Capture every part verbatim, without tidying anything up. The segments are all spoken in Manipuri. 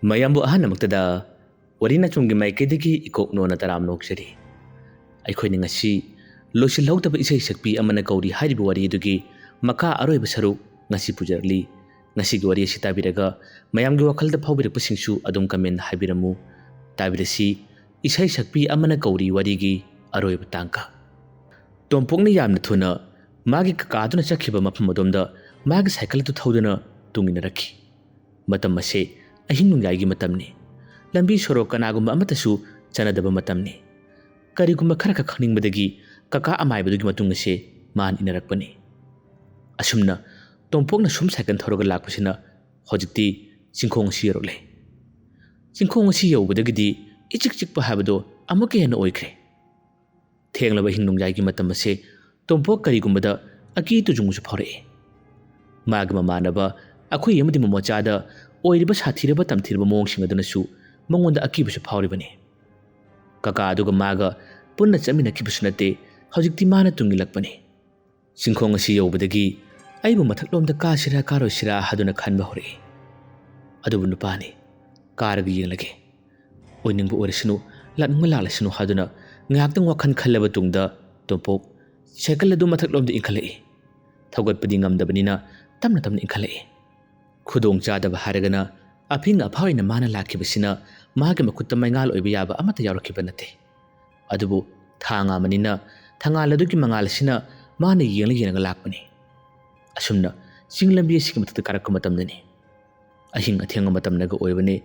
ꯃꯌꯥꯝꯕꯨ ꯑꯍꯥꯟꯕꯃꯛꯇꯗ ꯋꯥꯔꯤ ꯅꯆꯨꯝꯒꯤ ꯃꯥꯏꯀꯩꯗꯒꯤ ꯏꯀꯣꯛ ꯅꯣꯟꯅ ꯇꯔꯥꯝ ꯅꯣꯛꯆꯔꯤ꯫ ꯑꯩꯈꯣꯏꯅ ꯉꯁꯤ ꯂꯣꯏꯁꯤꯜꯍꯧꯗꯕ ꯏꯁꯩ ꯁꯛꯄꯤ ꯑꯃꯅ ꯀꯧꯔꯤ ꯍꯥꯏꯔꯤꯕ ꯋꯥꯔꯤ ꯑꯗꯨꯒꯤ ꯃꯈꯥ ꯑꯔꯣꯏꯕ ꯁꯔꯨꯛ ꯉꯁꯤ ꯄꯨꯖꯔꯛꯂꯤ꯫ ꯉꯁꯤꯒꯤ ꯋꯥꯔꯤ ꯑꯁꯤ ꯇꯥꯕꯤꯔꯒ ꯃꯌꯥꯝꯒꯤ ꯋꯥꯈꯜꯗ ꯐꯥꯎꯕꯤꯔꯛꯄꯁꯤꯡꯁꯨ ꯑꯗꯨꯝ comment ꯍꯥꯏꯕꯤꯔꯝꯃꯨ꯫ ꯇꯥꯕꯤꯔꯁꯤ, ꯏꯁꯩ ꯁꯛꯄꯤ ꯑꯃꯅ ꯀꯧꯔꯤ ꯋꯥꯔꯤꯒꯤ ꯑꯔꯣꯏꯕ ꯇꯥꯡꯀꯛ꯫ ꯇꯣꯝꯄꯣꯛꯅ ꯌꯥꯝꯅ ꯊꯨꯅ ꯃꯥꯒꯤ ꯀꯀꯥꯗꯨꯅ ꯆꯠꯈꯤꯕ ꯃꯐꯝ ꯑꯗꯣꯝꯗ ꯃꯥꯒꯤ ꯁꯥꯏꯀꯜ ꯑꯗꯨ ꯊꯧꯗꯨꯅ ꯇꯨꯡ ꯏꯟꯅꯔꯛꯈꯤ꯫ ꯃꯇꯝ ꯑꯁꯦ ꯑꯍꯤꯡ ꯅꯣꯡꯌꯥꯏꯒꯤ ꯃꯇꯝꯅꯤ꯫ ꯂꯝꯕꯤ ꯁꯣꯔꯣꯛ ꯀꯅꯥꯒꯨꯝꯕ ꯑꯃꯠꯇꯁꯨ ꯆꯠꯅꯗꯕ ꯃꯇꯝꯅꯤ꯫ ꯀꯔꯤꯒꯨꯝꯕ ꯈꯔꯈꯛ ꯈꯪꯅꯤꯡꯕꯗꯒꯤ ꯀꯀꯥ ꯑꯃꯥꯏꯕꯗꯨꯒꯤ ꯃꯇꯨꯡ ꯑꯁꯦ ꯃꯥꯅ ꯏꯟꯅꯔꯛꯄꯅꯤ꯫ ꯑꯁꯨꯝꯅ ꯇꯣꯝꯄꯣꯛꯅ ꯁꯨꯝ ꯁꯥꯏꯀꯜ ꯊꯧꯔꯒ ꯂꯥꯛꯄꯁꯤꯅ ꯍꯧꯖꯤꯛꯇꯤ ꯆꯤꯡꯈꯣꯡ ꯑꯁꯤ ꯌꯧꯔꯛꯂꯦ꯫ ꯆꯤꯡꯈꯣꯡ ꯑꯁꯤ ꯌꯧꯕꯗꯒꯤꯗꯤ ꯏꯆꯤꯛ ꯆꯤꯛꯄ ꯍꯥꯏꯕꯗꯣ ꯑꯃꯨꯛꯀ ꯍꯦꯟꯅ ꯑꯣꯏꯈ꯭ꯔꯦ꯫ ꯊꯦꯡꯂꯕ ꯑꯍꯤꯡ ꯅꯣꯡꯌꯥꯏꯒꯤ ꯃꯇꯝ ꯑꯁꯦ ꯇꯣꯝꯄꯣꯛ ꯀꯔꯤꯒꯨꯝꯕꯗ ꯑꯀꯤ ꯇꯨꯖꯨꯡꯕꯁꯨ ꯐꯥꯎꯔꯛꯏ꯫ ꯃꯥꯒꯤ ꯃꯃꯥꯟꯅꯕ ꯑꯩꯈꯣꯏ ꯑꯃꯗꯤ ꯃꯃꯣꯆꯥꯗ ꯑꯣꯏꯔꯤꯕ ꯁꯥꯊꯤꯔꯕ ꯇꯝꯊꯤꯔꯕ ꯃꯑꯣꯡꯁꯤꯡ ꯑꯗꯨꯅꯁꯨ ꯃꯉꯣꯟꯗ ꯑꯀꯤꯕꯁꯨ ꯐꯥꯎꯔꯤꯕꯅꯤ꯫ ꯀꯀꯥ ꯑꯗꯨꯒ ꯃꯥꯒ ꯄꯨꯟꯅ ꯆꯠꯃꯤꯟꯅꯈꯤꯕꯁꯨ ꯅꯠꯇꯦ, ꯍꯧꯖꯤꯛꯇꯤ ꯃꯥꯅ ꯇꯨꯡ ꯏꯜꯂꯛꯄꯅꯤ꯫ ꯆꯤꯡꯈꯣꯡ ꯑꯁꯤ ꯌꯧꯕꯗꯒꯤ ꯑꯩꯕꯨ ꯃꯊꯛꯂꯣꯝꯗ ꯀꯥꯁꯤꯔꯥ ꯀꯥꯔꯣꯏꯁꯤꯔꯥ ꯍꯥꯏꯗꯨꯅ ꯈꯟꯕ ꯍꯧꯔꯛꯏ꯫ ꯑꯗꯨꯕꯨ ꯅꯨꯄꯥꯅꯤ, ꯀꯥꯔꯒ ꯌꯦꯡꯂꯒꯦ, ꯑꯣꯏꯅꯤꯡꯕ ꯑꯣꯏꯔꯁꯅꯨ, ꯂꯥꯛꯅꯤꯡꯕ ꯂꯥꯛꯂꯁꯅꯨ ꯍꯥꯏꯗꯨꯅ ꯉꯥꯏꯍꯥꯛꯇꯪ ꯋꯥꯈꯜ ꯈꯜꯂꯕ ꯇꯨꯡꯗ ꯇꯣꯝꯄꯣꯛ ꯁꯥꯏꯀꯜ ꯑꯗꯨ ꯃꯊꯛꯂꯣꯝꯗ ꯏꯟꯈꯠꯂꯛꯏ꯫ ꯊꯧꯒꯠꯄꯗꯤ ꯉꯝꯗꯕꯅꯤꯅ ꯇꯞꯅ ꯇꯞꯅ ꯏꯟꯈꯠꯂꯛꯏ꯫ ꯈꯨꯗꯣꯡ ꯆꯥꯗꯕ ꯍꯥꯏꯔꯒꯅ ꯑꯐꯤꯡ ꯑꯐꯥ ꯑꯣꯏꯅ ꯃꯥꯅ ꯂꯥꯛꯈꯤꯕꯁꯤꯅ ꯃꯥꯒꯤ ꯃꯈꯨꯠꯇ ꯃꯩꯉꯥꯜ ꯑꯣꯏꯕ ꯌꯥꯕ ꯑꯃꯠꯇ ꯌꯥꯎꯔꯛꯈꯤꯕ ꯅꯠꯇꯦ꯫ ꯑꯗꯨꯕꯨ ꯊꯥ ꯉꯥꯃꯅꯤꯅ ꯊꯪꯉꯥꯜ ꯑꯗꯨꯒꯤ ꯃꯉꯥꯜ ꯑꯁꯤꯅ ꯃꯥꯅ ꯌꯦꯡꯂ ꯌꯦꯡꯂꯒ ꯂꯥꯛꯄꯅꯤ꯫ ꯑꯁꯨꯝꯅ ꯆꯤꯡ ꯂꯝꯕꯤ ꯑꯁꯤꯒꯤ ꯃꯊꯛꯇ ꯀꯥꯔꯛꯄ ꯃꯇꯝꯗꯅꯤ꯫ ꯑꯍꯤꯡ ꯑꯊꯦꯡꯕ ꯃꯇꯝꯅꯒ ꯑꯣꯏꯕꯅꯤ꯫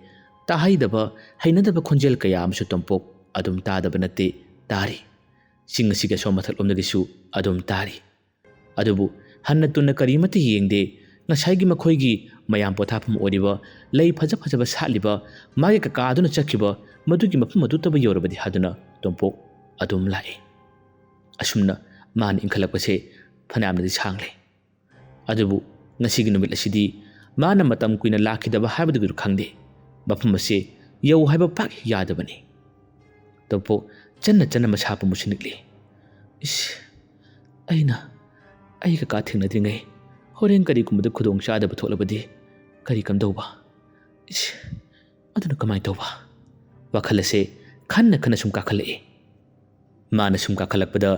ꯇꯥꯍꯩꯗꯕ, ꯍꯩꯅꯗꯕ ꯈꯣꯟꯖꯦꯜ ꯀꯌꯥ ꯑꯃꯁꯨ ꯇꯣꯝꯄꯣꯛ ꯑꯗꯨꯝ ꯇꯥꯗꯕ ꯅꯠꯇꯦ, ꯇꯥꯔꯤ꯫ ꯆꯤꯡ ꯑꯁꯤꯒꯤ ꯑꯁꯣꯝ ꯃꯊꯛꯂꯣꯝꯗꯒꯤꯁꯨ ꯑꯗꯨꯝ ꯇꯥꯔꯤ꯫ ꯑꯗꯨꯕꯨ ꯍꯟꯅ ꯇꯨꯟꯅ ꯀꯔꯤꯃꯠꯇ ꯌꯦꯡꯗꯦ꯫ ꯉꯁꯥꯏꯒꯤ ꯃꯈꯣꯏꯒꯤ ꯃꯌꯥꯝ ꯄꯣꯊꯥꯐꯝ ꯑꯣꯏꯔꯤꯕ ꯂꯩ ꯐꯖ ꯐꯖꯕ ꯁꯥꯠꯂꯤꯕ ꯃꯥꯒꯤ ꯀꯀꯥ ꯑꯗꯨꯅ ꯆꯠꯈꯤꯕ ꯃꯗꯨꯒꯤ ꯃꯐꯝ ꯑꯗꯨꯇꯕꯨ ꯌꯧꯔꯕꯗꯤ ꯍꯥꯏꯗꯨꯅ ꯇꯣꯝꯄꯣꯛ ꯑꯗꯨꯝ ꯂꯥꯛꯏ꯫ ꯑꯁꯨꯝꯅ ꯃꯥꯅ ꯏꯟꯈꯠꯂꯛꯄꯁꯦ ꯐꯅꯌꯥꯝꯅꯗꯤ ꯁꯥꯡꯂꯦ꯫ ꯑꯗꯨꯕꯨ ꯉꯁꯤꯒꯤ ꯅꯨꯃꯤꯠ ꯑꯁꯤꯗꯤ ꯃꯥꯅ ꯃꯇꯝ ꯀꯨꯏꯅ ꯂꯥꯛꯈꯤꯗꯕ ꯍꯥꯏꯕꯗꯨꯒꯤꯔ ꯈꯪꯗꯦ, ꯃꯐꯝ ꯑꯁꯦ ꯌꯧ ꯍꯥꯏꯕ ꯄꯥꯛ ꯌꯥꯗꯕꯅꯤ꯫ ꯇꯣꯝꯄꯣꯛ ꯆꯟꯅ ꯆꯟꯅ ꯃꯁꯥ ꯄꯨꯝꯕꯁꯨ ꯅꯤꯛꯂꯤ꯫ ꯏꯁ, ꯑꯩꯅ ꯑꯩ ꯀꯀꯥ ꯊꯦꯡꯅꯗ꯭ꯔꯤꯉꯩ ꯍꯣꯔꯦꯟ ꯀꯔꯤꯒꯨꯝꯕꯗ ꯈꯨꯗꯣꯡ ꯆꯥꯗꯕ ꯊꯣꯛꯂꯕꯗꯤ ꯀꯔꯤ ꯀꯝꯗꯧꯕ? ꯏꯁ, ꯀꯃꯥꯏꯅ ꯇꯧꯕ? ꯋꯥꯈꯜ ꯑꯁꯦ ꯈꯟꯅ ꯈꯟꯅ ꯁꯨꯝ ꯀꯥꯈꯠꯂꯛꯏ꯫ ꯃꯥꯅ ꯁꯨꯝ ꯀꯥꯈꯠꯂꯛꯄꯗ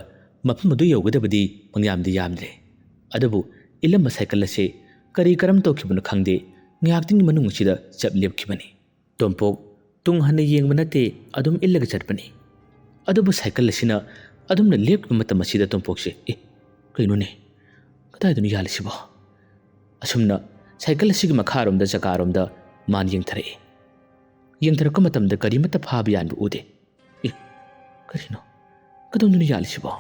ꯃꯐꯝ ꯑꯗꯨ ꯌꯧꯒꯗꯕꯗꯤ ꯄꯪꯌꯥꯝꯗꯤ ꯌꯥꯝꯗ꯭ꯔꯦ꯫ ꯑꯗꯨꯕꯨ ꯏꯜꯂꯝꯕ ꯁꯥꯏꯀꯜ ꯑꯁꯤ ꯀꯔꯤ ꯀꯔꯝ ꯇꯧꯈꯤꯕꯅꯣ ꯈꯪꯗꯦ, ꯉꯥꯏꯍꯥꯛꯇꯪꯒꯤ ꯃꯅꯨꯡ ꯑꯁꯤꯗ ꯆꯞ ꯂꯦꯞꯈꯤꯕꯅꯤ꯫ ꯇꯣꯝꯄꯣꯛ ꯇꯨꯡ ꯍꯟꯅ ꯌꯦꯡꯕ ꯅꯠꯇꯦ, ꯑꯗꯨꯝ ꯏꯜꯂꯒ ꯆꯠꯄꯅꯤ꯫ ꯑꯗꯨꯕꯨ ꯁꯥꯏꯀꯜ ꯑꯁꯤꯅ ꯑꯗꯨꯝꯅ ꯂꯦꯞꯈꯤꯕ ꯃꯇꯝ ꯑꯁꯤꯗ ꯇꯣꯝꯄꯣꯛꯁꯦ, "ꯑꯦ, ꯀꯩꯅꯣꯅꯦ? ꯀꯗꯥꯏꯗꯅꯣ ꯌꯥꯜꯂꯤꯁꯤꯕꯣ?" ꯑꯁꯨꯝꯅ ꯁꯥꯏꯀꯜ ꯑꯁꯤꯒꯤ ꯃꯈꯥꯔꯣꯝꯗ, ꯖꯒꯥꯔꯣꯝꯗ ꯃꯥꯅ ꯌꯦꯡꯊꯔꯛꯏ꯫ ꯌꯦꯡꯊꯔꯛꯄ ꯃꯇꯝꯗ ꯀꯔꯤꯃꯠꯇ ꯐꯥꯕ ꯌꯥꯟꯕ ꯎꯗꯦ꯫ "ꯑꯦ, ꯀꯔꯤꯅꯣ? ꯀꯗꯣꯝꯗꯅꯣ ꯌꯥꯜꯂꯤꯁꯤꯕꯣ?"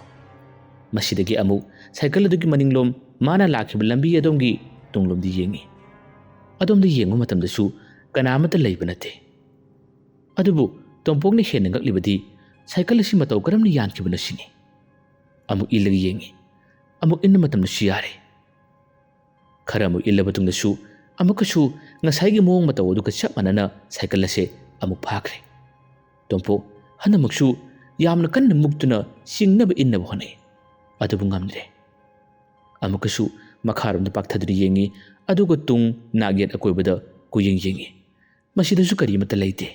ꯃꯁꯤꯗꯒꯤ ꯑꯃꯨꯛ ꯁꯥꯏꯀꯜ ꯑꯗꯨꯒꯤ ꯃꯅꯤꯡꯂꯣꯝ, ꯃꯥꯅ ꯂꯥꯛꯈꯤꯕ ꯂꯝꯕꯤ ꯑꯗꯣꯝꯒꯤ ꯇꯨꯡꯂꯣꯝꯗ ꯌꯦꯡꯉꯤ꯫ ꯑꯗꯣꯝꯗ ꯌꯦꯡꯕ ꯃꯇꯝꯗꯁꯨ ꯀꯅꯥ ꯑꯃꯠꯇ ꯂꯩꯕ ꯅꯠꯇꯦ꯫ ꯑꯗꯨꯕꯨ ꯇꯣꯝꯄꯣꯛꯅ ꯍꯦꯟꯅ ꯉꯛꯂꯤꯕꯗꯤ ꯁꯥꯏꯀꯜ ꯑꯁꯤ ꯃꯇꯧ ꯀꯔꯝꯅ ꯌꯥꯟꯈꯤꯕꯅꯣ ꯁꯤꯅꯤ꯫ ꯑꯃꯨꯛ ꯏꯜꯂꯒ ꯌꯦꯡꯉꯤ꯫ ꯑꯃꯨꯛ ꯏꯟꯕ ꯃꯇꯝꯗꯁꯨ ꯌꯥꯔꯦ꯫ ꯈꯔ ꯑꯃꯨꯛ ꯏꯜꯂꯕ ꯃꯇꯨꯡꯗꯁꯨ ꯑꯃꯨꯛꯀꯁꯨ ꯉꯁꯥꯏꯒꯤ ꯃꯑꯣꯡ ꯃꯇꯧ ꯑꯗꯨꯒ ꯆꯞ ꯃꯥꯟꯅꯅ ꯁꯥꯏꯀꯜ ꯑꯁꯦ ꯑꯃꯨꯛ ꯐꯥꯈ꯭ꯔꯦ꯫ ꯇꯣꯝꯄꯣꯛ ꯍꯟꯗꯛꯃꯛꯁꯨ ꯌꯥꯝꯅ ꯀꯟꯅ ꯃꯨꯛꯇꯨꯅ ꯆꯤꯡꯅꯕ ꯏꯟꯅꯕ ꯍꯣꯠꯅꯩ, ꯑꯗꯨꯕꯨ ꯉꯝꯗ꯭ꯔꯦ꯫ ꯑꯃꯨꯛꯀꯁꯨ ꯃꯈꯥꯔꯣꯝꯗ ꯄꯥꯛꯊꯗꯨꯅ ꯌꯦꯡꯉꯤ, ꯑꯗꯨꯒ ꯇꯨꯡ, ꯅꯥꯛꯌꯦꯠ, ꯑꯀꯣꯏꯕꯗ ꯀꯣꯏꯌꯦꯡ ꯌꯦꯡꯉꯤ꯫ ꯃꯁꯤꯗꯁꯨ ꯀꯔꯤꯃꯠꯇ ꯂꯩꯇꯦ꯫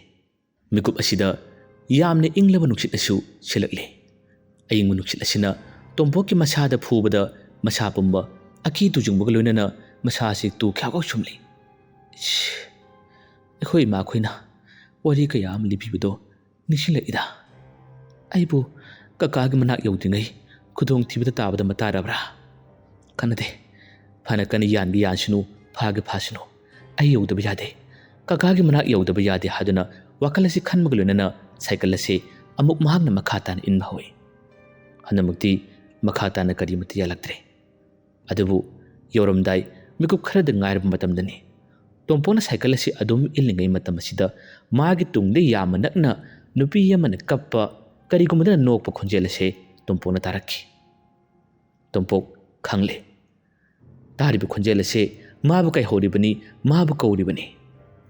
ꯃꯤꯀꯨꯞ ꯑꯁꯤꯗ ꯌꯥꯝꯅ ꯏꯪꯂꯕ ꯅꯨꯡꯁꯤꯠ ꯑꯁꯨ ꯁꯤꯠꯂꯛꯂꯤ꯫ ꯑꯏꯪꯕ ꯅꯨꯡꯁꯤꯠ ꯑꯁꯤꯅ ꯇꯣꯝꯄꯣꯛꯀꯤ ꯃꯁꯥꯗ ꯐꯨꯕꯗ ꯃꯁꯥ ꯄꯨꯝꯕ ꯑꯀꯤ ꯇꯨꯖꯨꯡꯕꯒ ꯂꯣꯏꯅꯅ ꯃꯁꯥ ꯑꯁꯤ ꯇꯨ ꯈ꯭ꯌꯥꯎꯈ꯭ꯌꯥꯎ ꯁꯨꯝꯂꯤ꯫ ꯏꯁ! ꯑꯩꯈꯣꯏ ꯏꯃꯥꯈꯣꯏꯅ ꯋꯥꯔꯤ ꯀꯌꯥ ꯑꯃ ꯂꯤꯕꯤꯕꯗꯣ ꯅꯤꯡꯁꯤꯡꯂꯛꯏꯗ꯫ ꯑꯩꯕꯨ ꯀꯀꯥꯒꯤ ꯃꯅꯥꯛ ꯌꯧꯗ꯭ꯔꯤꯉꯩ ꯈꯨꯗꯣꯡꯊꯤꯕꯗ ꯇꯥꯕꯗ ꯃꯇꯥꯔꯕ꯭ꯔꯥ? ꯀꯥꯟꯅꯗꯦ꯫ ꯐꯅ ꯀꯟꯅ ꯌꯥꯟꯒꯦ ꯌꯥꯟꯁꯅꯨ, ꯐꯥꯒꯦ ꯐꯥꯁꯅꯨ, ꯑꯩ ꯌꯧꯗꯕ ꯌꯥꯗꯦ, ꯀꯀꯥꯒꯤ ꯃꯅꯥꯛ ꯌꯧꯗꯕ ꯌꯥꯗꯦ ꯍꯥꯏꯗꯨꯅ ꯋꯥꯈꯜ ꯑꯁꯤ ꯈꯟꯕꯒ ꯂꯣꯏꯅꯅ ꯁꯥꯏꯀꯜ ꯑꯁꯤ ꯑꯃꯨꯛ ꯃꯍꯥꯛꯅ ꯃꯈꯥ ꯇꯥꯅ ꯏꯟꯕ ꯍꯧꯏ꯫ ꯍꯟꯗꯛꯃꯛꯇꯤ ꯃꯈꯥ ꯇꯥꯅ ꯀꯔꯤꯃꯠꯇ ꯌꯥꯜꯂꯛꯇ꯭ꯔꯦ꯫ ꯑꯗꯨꯕꯨ ꯌꯧꯔꯝꯗꯥꯏ ꯃꯤꯀꯨꯞ ꯈꯔꯗ ꯉꯥꯏꯔꯕ ꯃꯇꯝꯗꯅꯤ꯫ ꯇꯣꯝꯄꯣꯛꯅ ꯁꯥꯏꯀꯜ ꯑꯁꯤ ꯑꯗꯨꯝ ꯏꯜꯂꯤꯉꯩ ꯃꯇꯝ ꯑꯁꯤꯗ ꯃꯥꯒꯤ ꯇꯨꯡꯗ ꯌꯥꯝꯅ ꯅꯛꯅ ꯅꯨꯄꯤ ꯑꯃꯅ ꯀꯞꯄ, ꯀꯔꯤꯒꯨꯝꯕꯗꯅ ꯅꯣꯛꯄ ꯈꯣꯟꯖꯦꯜ ꯑꯁꯤ ꯇꯣꯝꯄꯣꯛꯅ ꯇꯥꯔꯛꯈꯤ꯫ ꯇꯣꯝꯄꯣꯛ ꯈꯪꯂꯦ꯫ ꯇꯥꯔꯤꯕ ꯈꯣꯟꯖꯦꯜ ꯑꯁꯤ ꯃꯥꯕꯨ ꯀꯥꯏꯍꯧꯔꯤꯕꯅꯤ, ꯃꯥꯕꯨ ꯀꯧꯔꯤꯕꯅꯤ꯫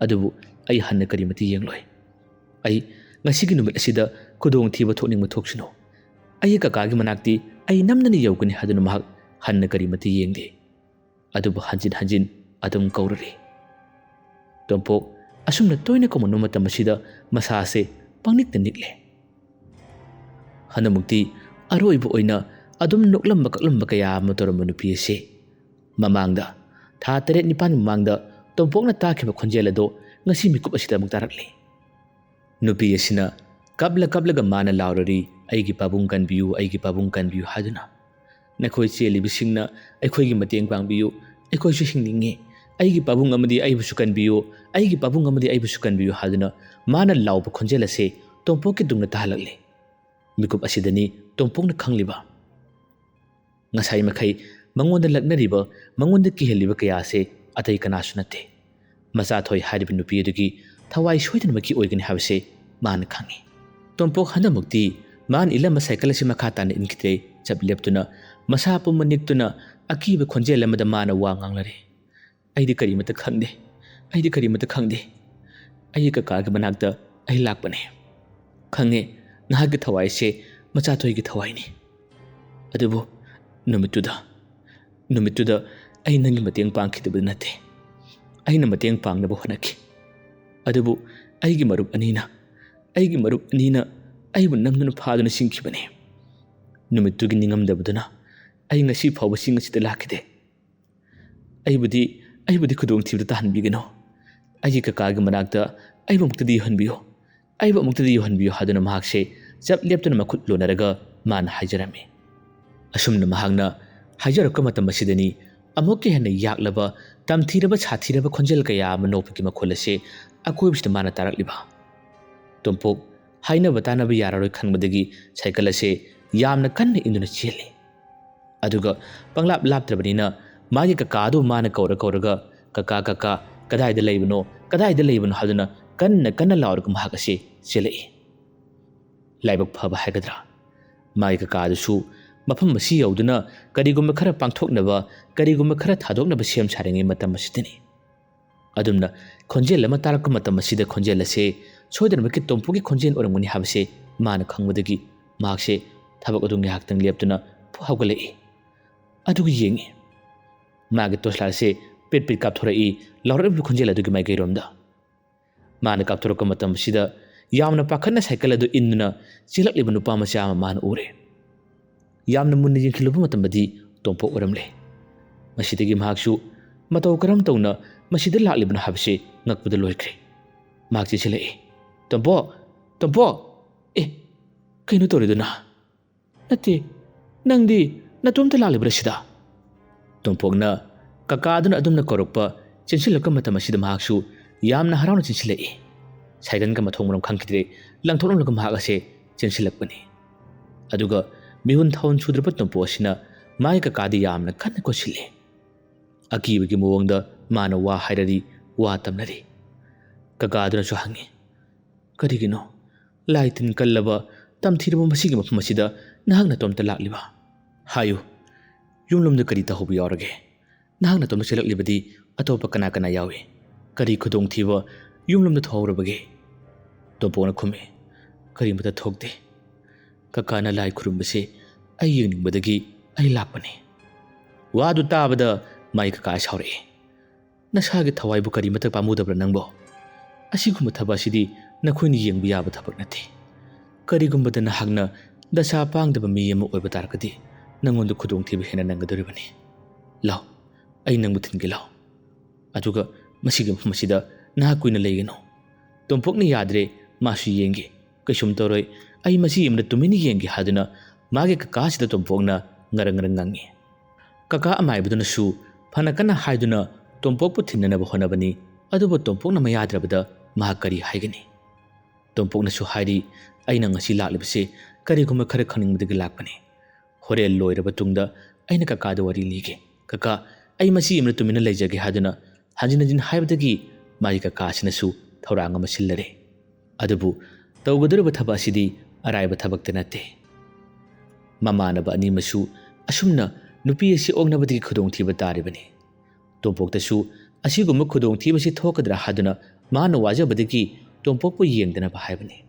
ꯑꯗꯨꯕꯨ ꯑꯩ ꯍꯟꯅ ꯀꯔꯤꯃꯠꯇ ꯌꯦꯡꯂꯣꯏ꯫ ꯑꯩ ꯉꯁꯤꯒꯤ ꯅꯨꯃꯤꯠ ꯑꯁꯤꯗ ꯈꯨꯗꯣꯡꯊꯤꯕ ꯊꯣꯛꯅꯤꯡꯕ ꯊꯣꯛꯁꯅꯨ꯫ ꯑꯩ ꯀꯀꯥꯒꯤ ꯃꯅꯥꯛꯇꯤ ꯑꯩ ꯅꯝꯗꯅ ꯌꯧꯒꯅꯤ ꯍꯥꯏꯗꯨꯅ ꯃꯍꯥꯛ ꯍꯟꯅ ꯀꯔꯤꯃꯠꯇ ꯌꯦꯡꯗꯦ꯫ ꯑꯗꯨꯕꯨ ꯍꯟꯖꯤꯟ ꯍꯟꯖꯤꯟ ꯑꯗꯨꯝ ꯀꯧꯔꯔꯤ꯫ "ꯇꯣꯝꯄꯣꯛ, ꯑꯁꯨꯝꯅ ꯇꯣꯏꯅ ꯀꯧꯃꯟꯕ ꯃꯇꯝ ꯑꯁꯤꯗ ꯃꯁꯥꯁꯦ ꯄꯪꯅꯤꯛꯇ ꯅꯤꯛꯂꯦ꯫ ꯍꯟꯗꯛꯃꯨꯛꯇꯤ ꯑꯔꯣꯏꯕ ꯑꯣꯏꯅ ꯑꯗꯨꯝ ꯅꯣꯛꯂꯝꯕ ꯀꯛꯂꯝꯕ ꯀꯌꯥ ꯑꯃ ꯇꯧꯔꯝꯕ ꯅꯨꯄꯤ ꯑꯁꯤ ꯃꯃꯥꯡꯗ, ꯊꯥ ꯇꯔꯦꯠ ꯅꯤꯄꯥꯟ ꯃꯃꯥꯡꯗ ꯇꯣꯝꯄꯣꯛꯅ ꯇꯥꯈꯤꯕ ꯈꯣꯟꯖꯦꯜ ꯑꯗꯣ ꯉꯁꯤ ꯃꯤꯀꯨꯞ ꯑꯁꯤꯗ ꯑꯃꯨꯛ ꯇꯥꯔꯛꯂꯦ꯫ ꯅꯨꯄꯤ ꯑꯁꯤꯅ ꯀꯞꯂ ꯀꯞꯂꯒ ꯃꯥꯅ ꯂꯥꯎꯔꯔꯤ, "ꯑꯩꯒꯤ ꯄꯥꯕꯨꯡ ꯀꯟꯕꯤꯌꯨ, ꯑꯩꯒꯤ ꯄꯥꯕꯨꯡ ꯀꯟꯕꯤꯌꯨ" ꯍꯥꯏꯗꯨꯅ꯫ "ꯅꯈꯣꯏ ꯆꯦꯜꯂꯤꯕꯁꯤꯡꯅ ꯑꯩꯈꯣꯏꯒꯤ ꯃꯇꯦꯡ ꯄꯥꯡꯕꯤꯌꯨ, ꯑꯩꯈꯣꯏꯁꯨ ꯍꯤꯡꯅꯤꯡꯉꯤ, ꯑꯩꯒꯤ ꯄꯥꯕꯨꯡ ꯑꯃꯗꯤ ꯑꯩꯕꯨꯁꯨ ꯀꯟꯕꯤꯌꯨ, ꯑꯩꯒꯤ ꯄꯥꯕꯨꯡ ꯑꯃꯗꯤ ꯑꯩꯕꯨꯁꯨ ꯀꯟꯕꯤꯌꯨ" ꯍꯥꯏꯗꯨꯅ ꯃꯥꯅ ꯂꯥꯎꯕ ꯈꯣꯟꯖꯦꯜ ꯑꯁꯦ ꯇꯣꯝꯄꯣꯛꯀꯤ ꯇꯨꯡꯗ ꯇꯥꯍꯜꯂꯛꯂꯦ꯫ ꯃꯤꯀꯨꯞ ꯑꯁꯤꯗꯅꯤ ꯇꯣꯝꯄꯣꯛꯅ ꯈꯪꯂꯤꯕ꯫ ꯉꯁꯥꯏ ꯃꯈꯩ ꯃꯉꯣꯟꯗ ꯂꯛꯅꯔꯤꯕ, ꯃꯉꯣꯟꯗ ꯀꯤꯍꯜꯂꯤꯕ ꯀꯌꯥ ꯑꯁꯦ ꯑꯇꯩ ꯀꯅꯥꯁꯨ ꯅꯠꯇꯦ, ꯃꯆꯥꯊꯣꯏ ꯍꯥꯏꯔꯤꯕ ꯅꯨꯄꯤ ꯑꯗꯨꯒꯤ ꯊꯋꯥꯏ ꯁꯣꯏꯗꯅꯃꯛꯀꯤ ꯑꯣꯏꯒꯅꯤ ꯍꯥꯏꯕꯁꯦ ꯃꯥꯅ ꯈꯪꯉꯤ꯫ ꯇꯣꯝꯄꯣꯛ ꯍꯟꯗꯛꯃꯨꯛꯇꯤ ꯃꯥꯅ ꯏꯜꯂꯝꯕ ꯁꯥꯏꯀꯜ ꯑꯁꯤ ꯃꯈꯥ ꯇꯥꯅ ꯏꯟꯈꯤꯗ꯭ꯔꯦ꯫ ꯆꯞ ꯂꯦꯞꯇꯨꯅ, ꯃꯁꯥ ꯄꯨꯝꯕ ꯅꯤꯛꯇꯨꯅ, ꯑꯀꯤꯕ ꯈꯣꯟꯖꯦꯜ ꯑꯃꯗ ꯃꯥꯅ ꯋꯥ ꯉꯥꯡꯂꯔꯦ꯫ "ꯑꯩꯗꯤ ꯀꯔꯤꯃꯠꯇ ꯈꯪꯗꯦ, ꯑꯩꯗꯤ ꯀꯔꯤꯃꯠꯇ ꯈꯪꯗꯦ꯫ ꯑꯩꯒꯤ ꯀꯀꯥꯒꯤ ꯃꯅꯥꯛꯇ ꯑꯩ ꯂꯥꯛꯄꯅꯦ꯫ ꯈꯪꯉꯦ, ꯅꯍꯥꯛꯀꯤ ꯊꯋꯥꯏꯁꯦ ꯃꯆꯥꯊꯣꯏꯒꯤ ꯊꯋꯥꯏꯅꯤ꯫ ꯑꯗꯨꯕꯨ ꯅꯨꯃꯤꯠꯇꯨꯗ, ꯅꯨꯃꯤꯠꯇꯨꯗ ꯑꯩ ꯅꯪꯒꯤ ꯃꯇꯦꯡ ꯄꯥꯡꯈꯤꯗꯕ ꯅꯠꯇꯦ꯫ ꯑꯩꯅ ꯃꯇꯦꯡ ꯄꯥꯡꯅꯕ ꯍꯣꯠꯅꯈꯤ꯫ ꯑꯗꯨꯕꯨ ꯑꯩꯒꯤ ꯃꯔꯨꯞ ꯑꯅꯤꯅ, ꯑꯩꯒꯤ ꯃꯔꯨꯞ ꯑꯅꯤꯅ ꯑꯩꯕꯨ ꯅꯝꯗꯨꯅ ꯐꯥꯗꯨꯅ ꯆꯤꯡꯈꯤꯕꯅꯤ꯫ ꯅꯨꯃꯤꯠꯇꯨꯒꯤ ꯅꯤꯡꯉꯝꯗꯕꯗꯨꯅ ꯑꯩ ꯉꯁꯤ ꯐꯥꯎꯕ ꯆꯤꯡ ꯑꯁꯤꯗ ꯂꯥꯛꯈꯤꯗꯦ꯫ ꯑꯩꯕꯨꯗꯤ, ꯑꯩꯕꯨꯗꯤ ꯈꯨꯗꯣꯡꯊꯤꯕꯗ ꯇꯥꯍꯟꯕꯤꯒꯅꯨ꯫ ꯑꯩꯒꯤ ꯀꯀꯥꯒꯤ ꯃꯅꯥꯛꯇ ꯑꯩꯕꯨ ꯑꯃꯨꯛꯇꯗꯤ ꯌꯧꯍꯟꯕꯤꯌꯨ, ꯑꯩꯕꯨ ꯑꯃꯨꯛꯇꯗꯤ ꯌꯧꯍꯟꯕꯤꯌꯨ" ꯍꯥꯏꯗꯨꯅ ꯃꯍꯥꯛꯁꯦ ꯆꯞ ꯂꯦꯞꯇꯨꯅ ꯃꯈꯨꯠ ꯂꯣꯟꯅꯔꯒ ꯃꯥꯅ ꯍꯥꯏꯖꯔꯝꯃꯤ꯫ ꯑꯁꯨꯝꯅ ꯃꯍꯥꯛꯅ ꯍꯥꯏꯖꯔꯛꯄ ꯃꯇꯝ ꯑꯁꯤꯗꯅꯤ ꯑꯃꯨꯛꯀ ꯍꯦꯟꯅ ꯌꯥꯛꯂꯕ, ꯇꯝꯊꯤꯔꯕ, ꯁꯥꯊꯤꯔꯕ ꯈꯣꯟꯖꯦꯜ ꯀꯌꯥ ꯑꯃ ꯅꯣꯛꯄꯒꯤ ꯃꯈꯣꯜ ꯑꯁꯦ ꯑꯀꯣꯏꯕꯁꯤꯗ ꯃꯥꯅ ꯇꯥꯔꯛꯂꯤꯕ꯫ ꯇꯣꯝꯄꯣꯛ ꯍꯥꯏꯅꯕ ꯇꯥꯅꯕ ꯌꯥꯔꯔꯣꯏ ꯈꯟꯕꯗꯒꯤ ꯁꯥꯏꯀꯜ ꯑꯁꯦ ꯌꯥꯝꯅ ꯀꯟꯅ ꯏꯟꯗꯨꯅ ꯆꯦꯜꯂꯤ꯫ ꯑꯗꯨꯒ ꯄꯪꯂꯥꯞ ꯂꯥꯞꯇ꯭ꯔꯕꯅꯤꯅ ꯃꯥꯒꯤ ꯀꯀꯥꯗꯨ ꯃꯥꯅ ꯀꯧꯔ ꯀꯧꯔꯒ, "ꯀꯀꯥ, ꯀꯀꯥ, ꯀꯗꯥꯏꯗ ꯂꯩꯕꯅꯣ, ꯀꯗꯥꯏꯗ ꯂꯩꯕꯅꯣ?" ꯍꯥꯏꯗꯨꯅ ꯀꯟꯅ ꯀꯟꯅ ꯂꯥꯎꯔꯒ ꯃꯍꯥꯛ ꯑꯁꯤ ꯆꯦꯜꯂꯛꯏ꯫ ꯂꯥꯏꯕꯛ ꯐꯕ ꯍꯥꯏꯒꯗ꯭ꯔꯥ, ꯃꯥꯒꯤ ꯀꯀꯥꯗꯨꯁꯨ ꯃꯐꯝ ꯑꯁꯤ ꯌꯧꯗꯨꯅ ꯀꯔꯤꯒꯨꯝꯕ ꯈꯔ ꯄꯥꯡꯊꯣꯛꯅꯕ, ꯀꯔꯤꯒꯨꯝꯕ ꯈꯔ ꯊꯥꯗꯣꯛꯅꯕ ꯁꯦꯝ ꯁꯥꯔꯤꯉꯩ ꯃꯇꯝ ꯑꯁꯤꯗꯅꯤ꯫ ꯑꯗꯨꯝꯅ ꯈꯣꯟꯖꯦꯜ ꯑꯃ ꯇꯥꯔꯛꯄ ꯃꯇꯝ ꯑꯁꯤꯗ ꯈꯣꯟꯖꯦꯜ ꯑꯁꯦ ꯁꯣꯏꯗꯅꯃꯛꯀꯤ ꯇꯣꯝꯄꯣꯛꯀꯤ ꯈꯣꯟꯖꯦꯜ ꯑꯣꯏꯔꯝꯒꯅꯤ ꯍꯥꯏꯕꯁꯦ ꯃꯥꯅ ꯈꯪꯕꯗꯒꯤ ꯃꯍꯥꯛꯁꯦ ꯊꯕꯛ ꯑꯗꯨ ꯉꯥꯏꯍꯥꯛꯇꯪ ꯂꯦꯞꯇꯨꯅ ꯍꯧꯒꯠꯂꯛꯏ꯫ ꯑꯗꯨꯒ ꯌꯦꯡꯉꯤ꯫ ꯃꯥꯒꯤ torch light ꯑꯁꯦ ꯄꯤꯠ ꯄꯤꯠ ꯀꯥꯞꯊꯣꯔꯛꯏ ꯂꯥꯎꯔꯛꯂꯤꯕ ꯈꯣꯟꯖꯦꯜ ꯑꯗꯨꯒꯤ ꯃꯥꯏꯀꯩꯔꯣꯝꯗ꯫ ꯃꯥꯅ ꯀꯥꯞꯊꯣꯔꯛꯄ ꯃꯇꯝ ꯑꯁꯤꯗ ꯌꯥꯝꯅ ꯄꯥꯈꯠꯅ ꯁꯥꯏꯀꯜ ꯑꯗꯨ ꯏꯟꯗꯨꯅ ꯆꯦꯜꯂꯛꯂꯤꯕ ꯅꯨꯄꯥ ꯃꯆꯥ ꯑꯃ ꯃꯥꯅ ꯎꯔꯦ꯫ ꯌꯥꯝꯅ ꯃꯨꯟꯅ ꯌꯦꯡꯁꯤꯜꯂꯨꯕ ꯃꯇꯝꯗꯗꯤ ꯇꯣꯝꯄꯣꯛ ꯑꯣꯏꯔꯝꯂꯦ꯫ ꯃꯁꯤꯗꯒꯤ ꯃꯍꯥꯛꯁꯨ ꯃꯇꯧ ꯀꯔꯝ ꯇꯧꯅ ꯃꯁꯤꯗ ꯂꯥꯛꯂꯤꯕꯅꯣ ꯍꯥꯏꯕꯁꯤ ꯉꯛꯄꯗ ꯂꯣꯏꯈ꯭ꯔꯦ꯫ ꯃꯍꯥꯛ ꯆꯦꯟꯁꯤꯜꯂꯛꯏ꯫ "ꯇꯣꯝꯄꯣꯛ! ꯇꯣꯝꯄꯣꯛ! ꯑꯦ, ꯀꯩꯅꯣ ꯇꯧꯔꯤꯗꯨꯅ? ꯅꯠꯇꯦ, ꯅꯪꯗꯤ ꯅꯇꯣꯝꯇ ꯂꯥꯛꯂꯤꯕ꯭ꯔꯥ ꯁꯤꯗ?" ꯇꯣꯝꯄꯣꯛꯅ ꯀꯀꯥꯗꯨꯅ ꯑꯗꯨꯝꯅ ꯀꯧꯔꯛꯄ ꯆꯦꯟꯁꯤꯜꯂꯛꯄ ꯃꯇꯝ ꯑꯁꯤꯗ ꯃꯍꯥꯛꯁꯨ ꯌꯥꯝꯅ ꯍꯔꯥꯎꯅ ꯆꯦꯟꯁꯤꯜꯂꯛꯏ꯫ ꯁꯥꯏꯀꯜꯒ ꯃꯊꯣꯡ ꯃꯔꯝ ꯈꯪꯈꯤꯗ꯭ꯔꯦ, ꯂꯪꯊꯣꯛꯂꯝꯂꯒ ꯃꯍꯥꯛ ꯑꯁꯦ ꯆꯦꯟꯁꯤꯜꯂꯛꯄꯅꯤ꯫ ꯑꯗꯨꯒ ꯃꯤꯍꯨꯟ ꯊꯥꯍꯨꯟ ꯁꯨꯗ꯭ꯔꯕ ꯇꯣꯝꯄꯣꯛ ꯑꯁꯤꯅ ꯃꯥꯒꯤ ꯀꯀꯥꯗꯤ ꯌꯥꯝꯅ ꯀꯟꯅ ꯀꯣꯟꯁꯤꯜꯂꯤ꯫ ꯑꯀꯤꯕꯒꯤ ꯃꯑꯣꯡꯗ ꯃꯥꯅ ꯋꯥ ꯍꯥꯏꯔꯔꯤ, ꯋꯥ ꯇꯝꯅꯔꯤ꯫ ꯀꯀꯥꯗꯨꯅꯁꯨ ꯍꯪꯉꯤ, "ꯀꯔꯤꯒꯤꯅꯣ ꯂꯥꯏ ꯇꯤꯟ ꯀꯜꯂꯕ, ꯇꯝꯊꯤꯔꯕ ꯃꯁꯤꯒꯤ ꯃꯐꯝ ꯑꯁꯤꯗ ꯅꯍꯥꯛ ꯅꯇꯣꯝꯇ ꯂꯥꯛꯂꯤꯕ? ꯍꯥꯏꯌꯨ, ꯌꯨꯝꯂꯣꯝꯗ ꯀꯔꯤ ꯇꯧꯍꯧꯕ ꯌꯥꯎꯔꯒꯦ? ꯅꯍꯥꯛ ꯅꯇꯣꯝꯇ ꯆꯦꯜꯂꯛꯂꯤꯕꯗꯤ ꯑꯇꯣꯞꯄ ꯀꯅꯥ ꯀꯅꯥ ꯌꯥꯎꯏ? ꯀꯔꯤ ꯈꯨꯗꯣꯡꯊꯤꯕ ꯌꯨꯝꯂꯣꯝꯗ ꯊꯣꯛꯍꯧꯔꯕꯒꯦ?" ꯇꯣꯝꯄꯣꯛꯅ ꯈꯨꯝꯃꯤ, "ꯀꯔꯤꯃꯠꯇ ꯊꯣꯛꯇꯦ꯫ ꯀꯀꯥꯅ ꯂꯥꯏ ꯈꯨꯔꯨꯝꯕꯁꯦ ꯑꯩ ꯌꯦꯡꯅꯤꯡꯕꯗꯒꯤ ꯑꯩ ꯂꯥꯛꯄꯅꯤ꯫" ꯋꯥꯗꯨ ꯇꯥꯕꯗ ꯃꯥꯏ ꯀꯀꯥ ꯁꯥꯎꯔꯛꯏ, "ꯅꯁꯥꯒꯤ ꯊꯋꯥꯏꯕꯨ ꯀꯔꯤꯃꯠꯇ ꯄꯥꯝꯃꯨꯗꯕ꯭ꯔꯥ ꯅꯪꯕꯣ? ꯑꯁꯤꯒꯨꯝꯕ ꯊꯕꯛ ꯑꯁꯤꯗꯤ ꯅꯈꯣꯏꯅ ꯌꯦꯡꯕ ꯌꯥꯕ ꯊꯕꯛ ꯅꯠꯇꯦ꯫ ꯀꯔꯤꯒꯨꯝꯕꯗ ꯅꯍꯥꯛꯅ ꯗꯁꯥ ꯄꯥꯡꯗꯕ ꯃꯤ ꯑꯃ ꯑꯣꯏꯕ ꯇꯥꯔꯒꯗꯤ ꯅꯪꯉꯣꯟꯗ ꯈꯨꯗꯣꯡꯊꯤꯕ ꯍꯦꯟꯅ ꯅꯪꯒꯗꯧꯔꯤꯕꯅꯤ꯫ ꯂꯥꯎ, ꯑꯩ ꯅꯪꯕꯨ ꯊꯤꯟꯒꯦ ꯂꯥꯎ꯫ ꯑꯗꯨꯒ ꯃꯁꯤꯒꯤ ꯃꯐꯝ ꯑꯁꯤꯗ ꯅꯍꯥꯛ ꯀꯨꯏꯅ ꯂꯩꯒꯅꯨ꯫" ꯇꯣꯝꯄꯣꯛꯅ ꯌꯥꯗ꯭ꯔꯦ, ꯃꯥꯁꯨ ꯌꯦꯡꯒꯦ꯫ "ꯀꯩꯁꯨꯝ ꯇꯧꯔꯣꯏ, ꯑꯩ ꯃꯁꯤ ꯌꯨꯝꯗ ꯇꯨꯃꯤꯟꯅ ꯌꯦꯡꯒꯦ" ꯍꯥꯏꯗꯨꯅ ꯃꯥꯒꯤ ꯀꯀꯥꯁꯤꯗ ꯇꯣꯝꯄꯣꯛꯅ ꯉꯔꯪ ꯉꯔꯪ ꯉꯪꯉꯤ꯫ ꯀꯀꯥ ꯑꯃꯥꯏꯕꯗꯨꯅꯁꯨ ꯐꯅ ꯀꯟꯅ ꯍꯥꯏꯗꯨꯅ ꯇꯣꯝꯄꯣꯛꯄꯨ ꯊꯤꯟꯅꯅꯕ ꯍꯣꯠꯅꯕꯅꯤ, ꯑꯗꯨꯕꯨ ꯇꯣꯝꯄꯣꯛꯅ ꯃꯌꯥꯗ꯭ꯔꯕꯗ ꯃꯍꯥꯛ ꯀꯔꯤ ꯍꯥꯏꯒꯅꯤ? ꯇꯣꯝꯄꯣꯛꯅꯁꯨ ꯍꯥꯏꯔꯤ, "ꯑꯩꯅ ꯉꯁꯤ ꯂꯥꯛꯂꯤꯕꯁꯦ ꯀꯔꯤꯒꯨꯝꯕ ꯈꯔ ꯈꯪꯅꯤꯡꯕꯗꯒꯤ ꯂꯥꯛꯄꯅꯤ꯫ ꯍꯣꯔꯦꯟ ꯂꯣꯏꯔꯕ ꯇꯨꯡꯗ ꯑꯩꯅ ꯀꯀꯥꯗ ꯋꯥꯔꯤ ꯂꯤꯒꯦ꯫ ꯀꯀꯥ, ꯑꯩ ꯃꯁꯤ ꯌꯨꯝꯗ ꯇꯨꯃꯤꯟꯅ ꯂꯩꯖꯒꯦ" ꯍꯥꯏꯗꯨꯅ ꯍꯟꯖꯤꯟ ꯍꯟꯖꯤꯟ ꯍꯥꯏꯕꯗꯒꯤ ꯃꯥꯒꯤ ꯀꯀꯥ ꯑꯁꯤꯅꯁꯨ ꯊꯧꯔꯥꯡ ꯑꯃ ꯁꯤꯜꯂꯔꯦ꯫ ꯑꯗꯨꯕꯨ ꯇꯧꯒꯗꯧꯔꯤꯕ ꯊꯕꯛ ꯑꯁꯤꯗꯤ ꯑꯔꯥꯏꯕ ꯊꯕꯛꯇ ꯅꯠꯇꯦ꯫ ꯃꯃꯥꯟꯅꯕ ꯑꯅꯤꯃꯁꯨ ꯑꯁꯨꯝꯅ ꯅꯨꯄꯤ ꯑꯁꯤ ꯑꯣꯛꯅꯕꯗꯒꯤ ꯈꯨꯗꯣꯡꯊꯤꯕ ꯇꯥꯔꯤꯕꯅꯤ꯫ ꯇꯣꯝꯄꯣꯛꯇꯁꯨ ꯑꯁꯤꯒꯨꯝꯕ ꯈꯨꯗꯣꯡꯊꯤꯕꯁꯤ ꯊꯣꯛꯀꯗ꯭ꯔꯥ ꯍꯥꯏꯗꯨꯅ ꯃꯥꯅ ꯋꯥꯖꯕꯗꯒꯤ ꯇꯣꯝꯄꯣꯛꯄꯨ ꯌꯦꯡꯗꯅꯕ ꯍꯥꯏꯕꯅꯤ꯫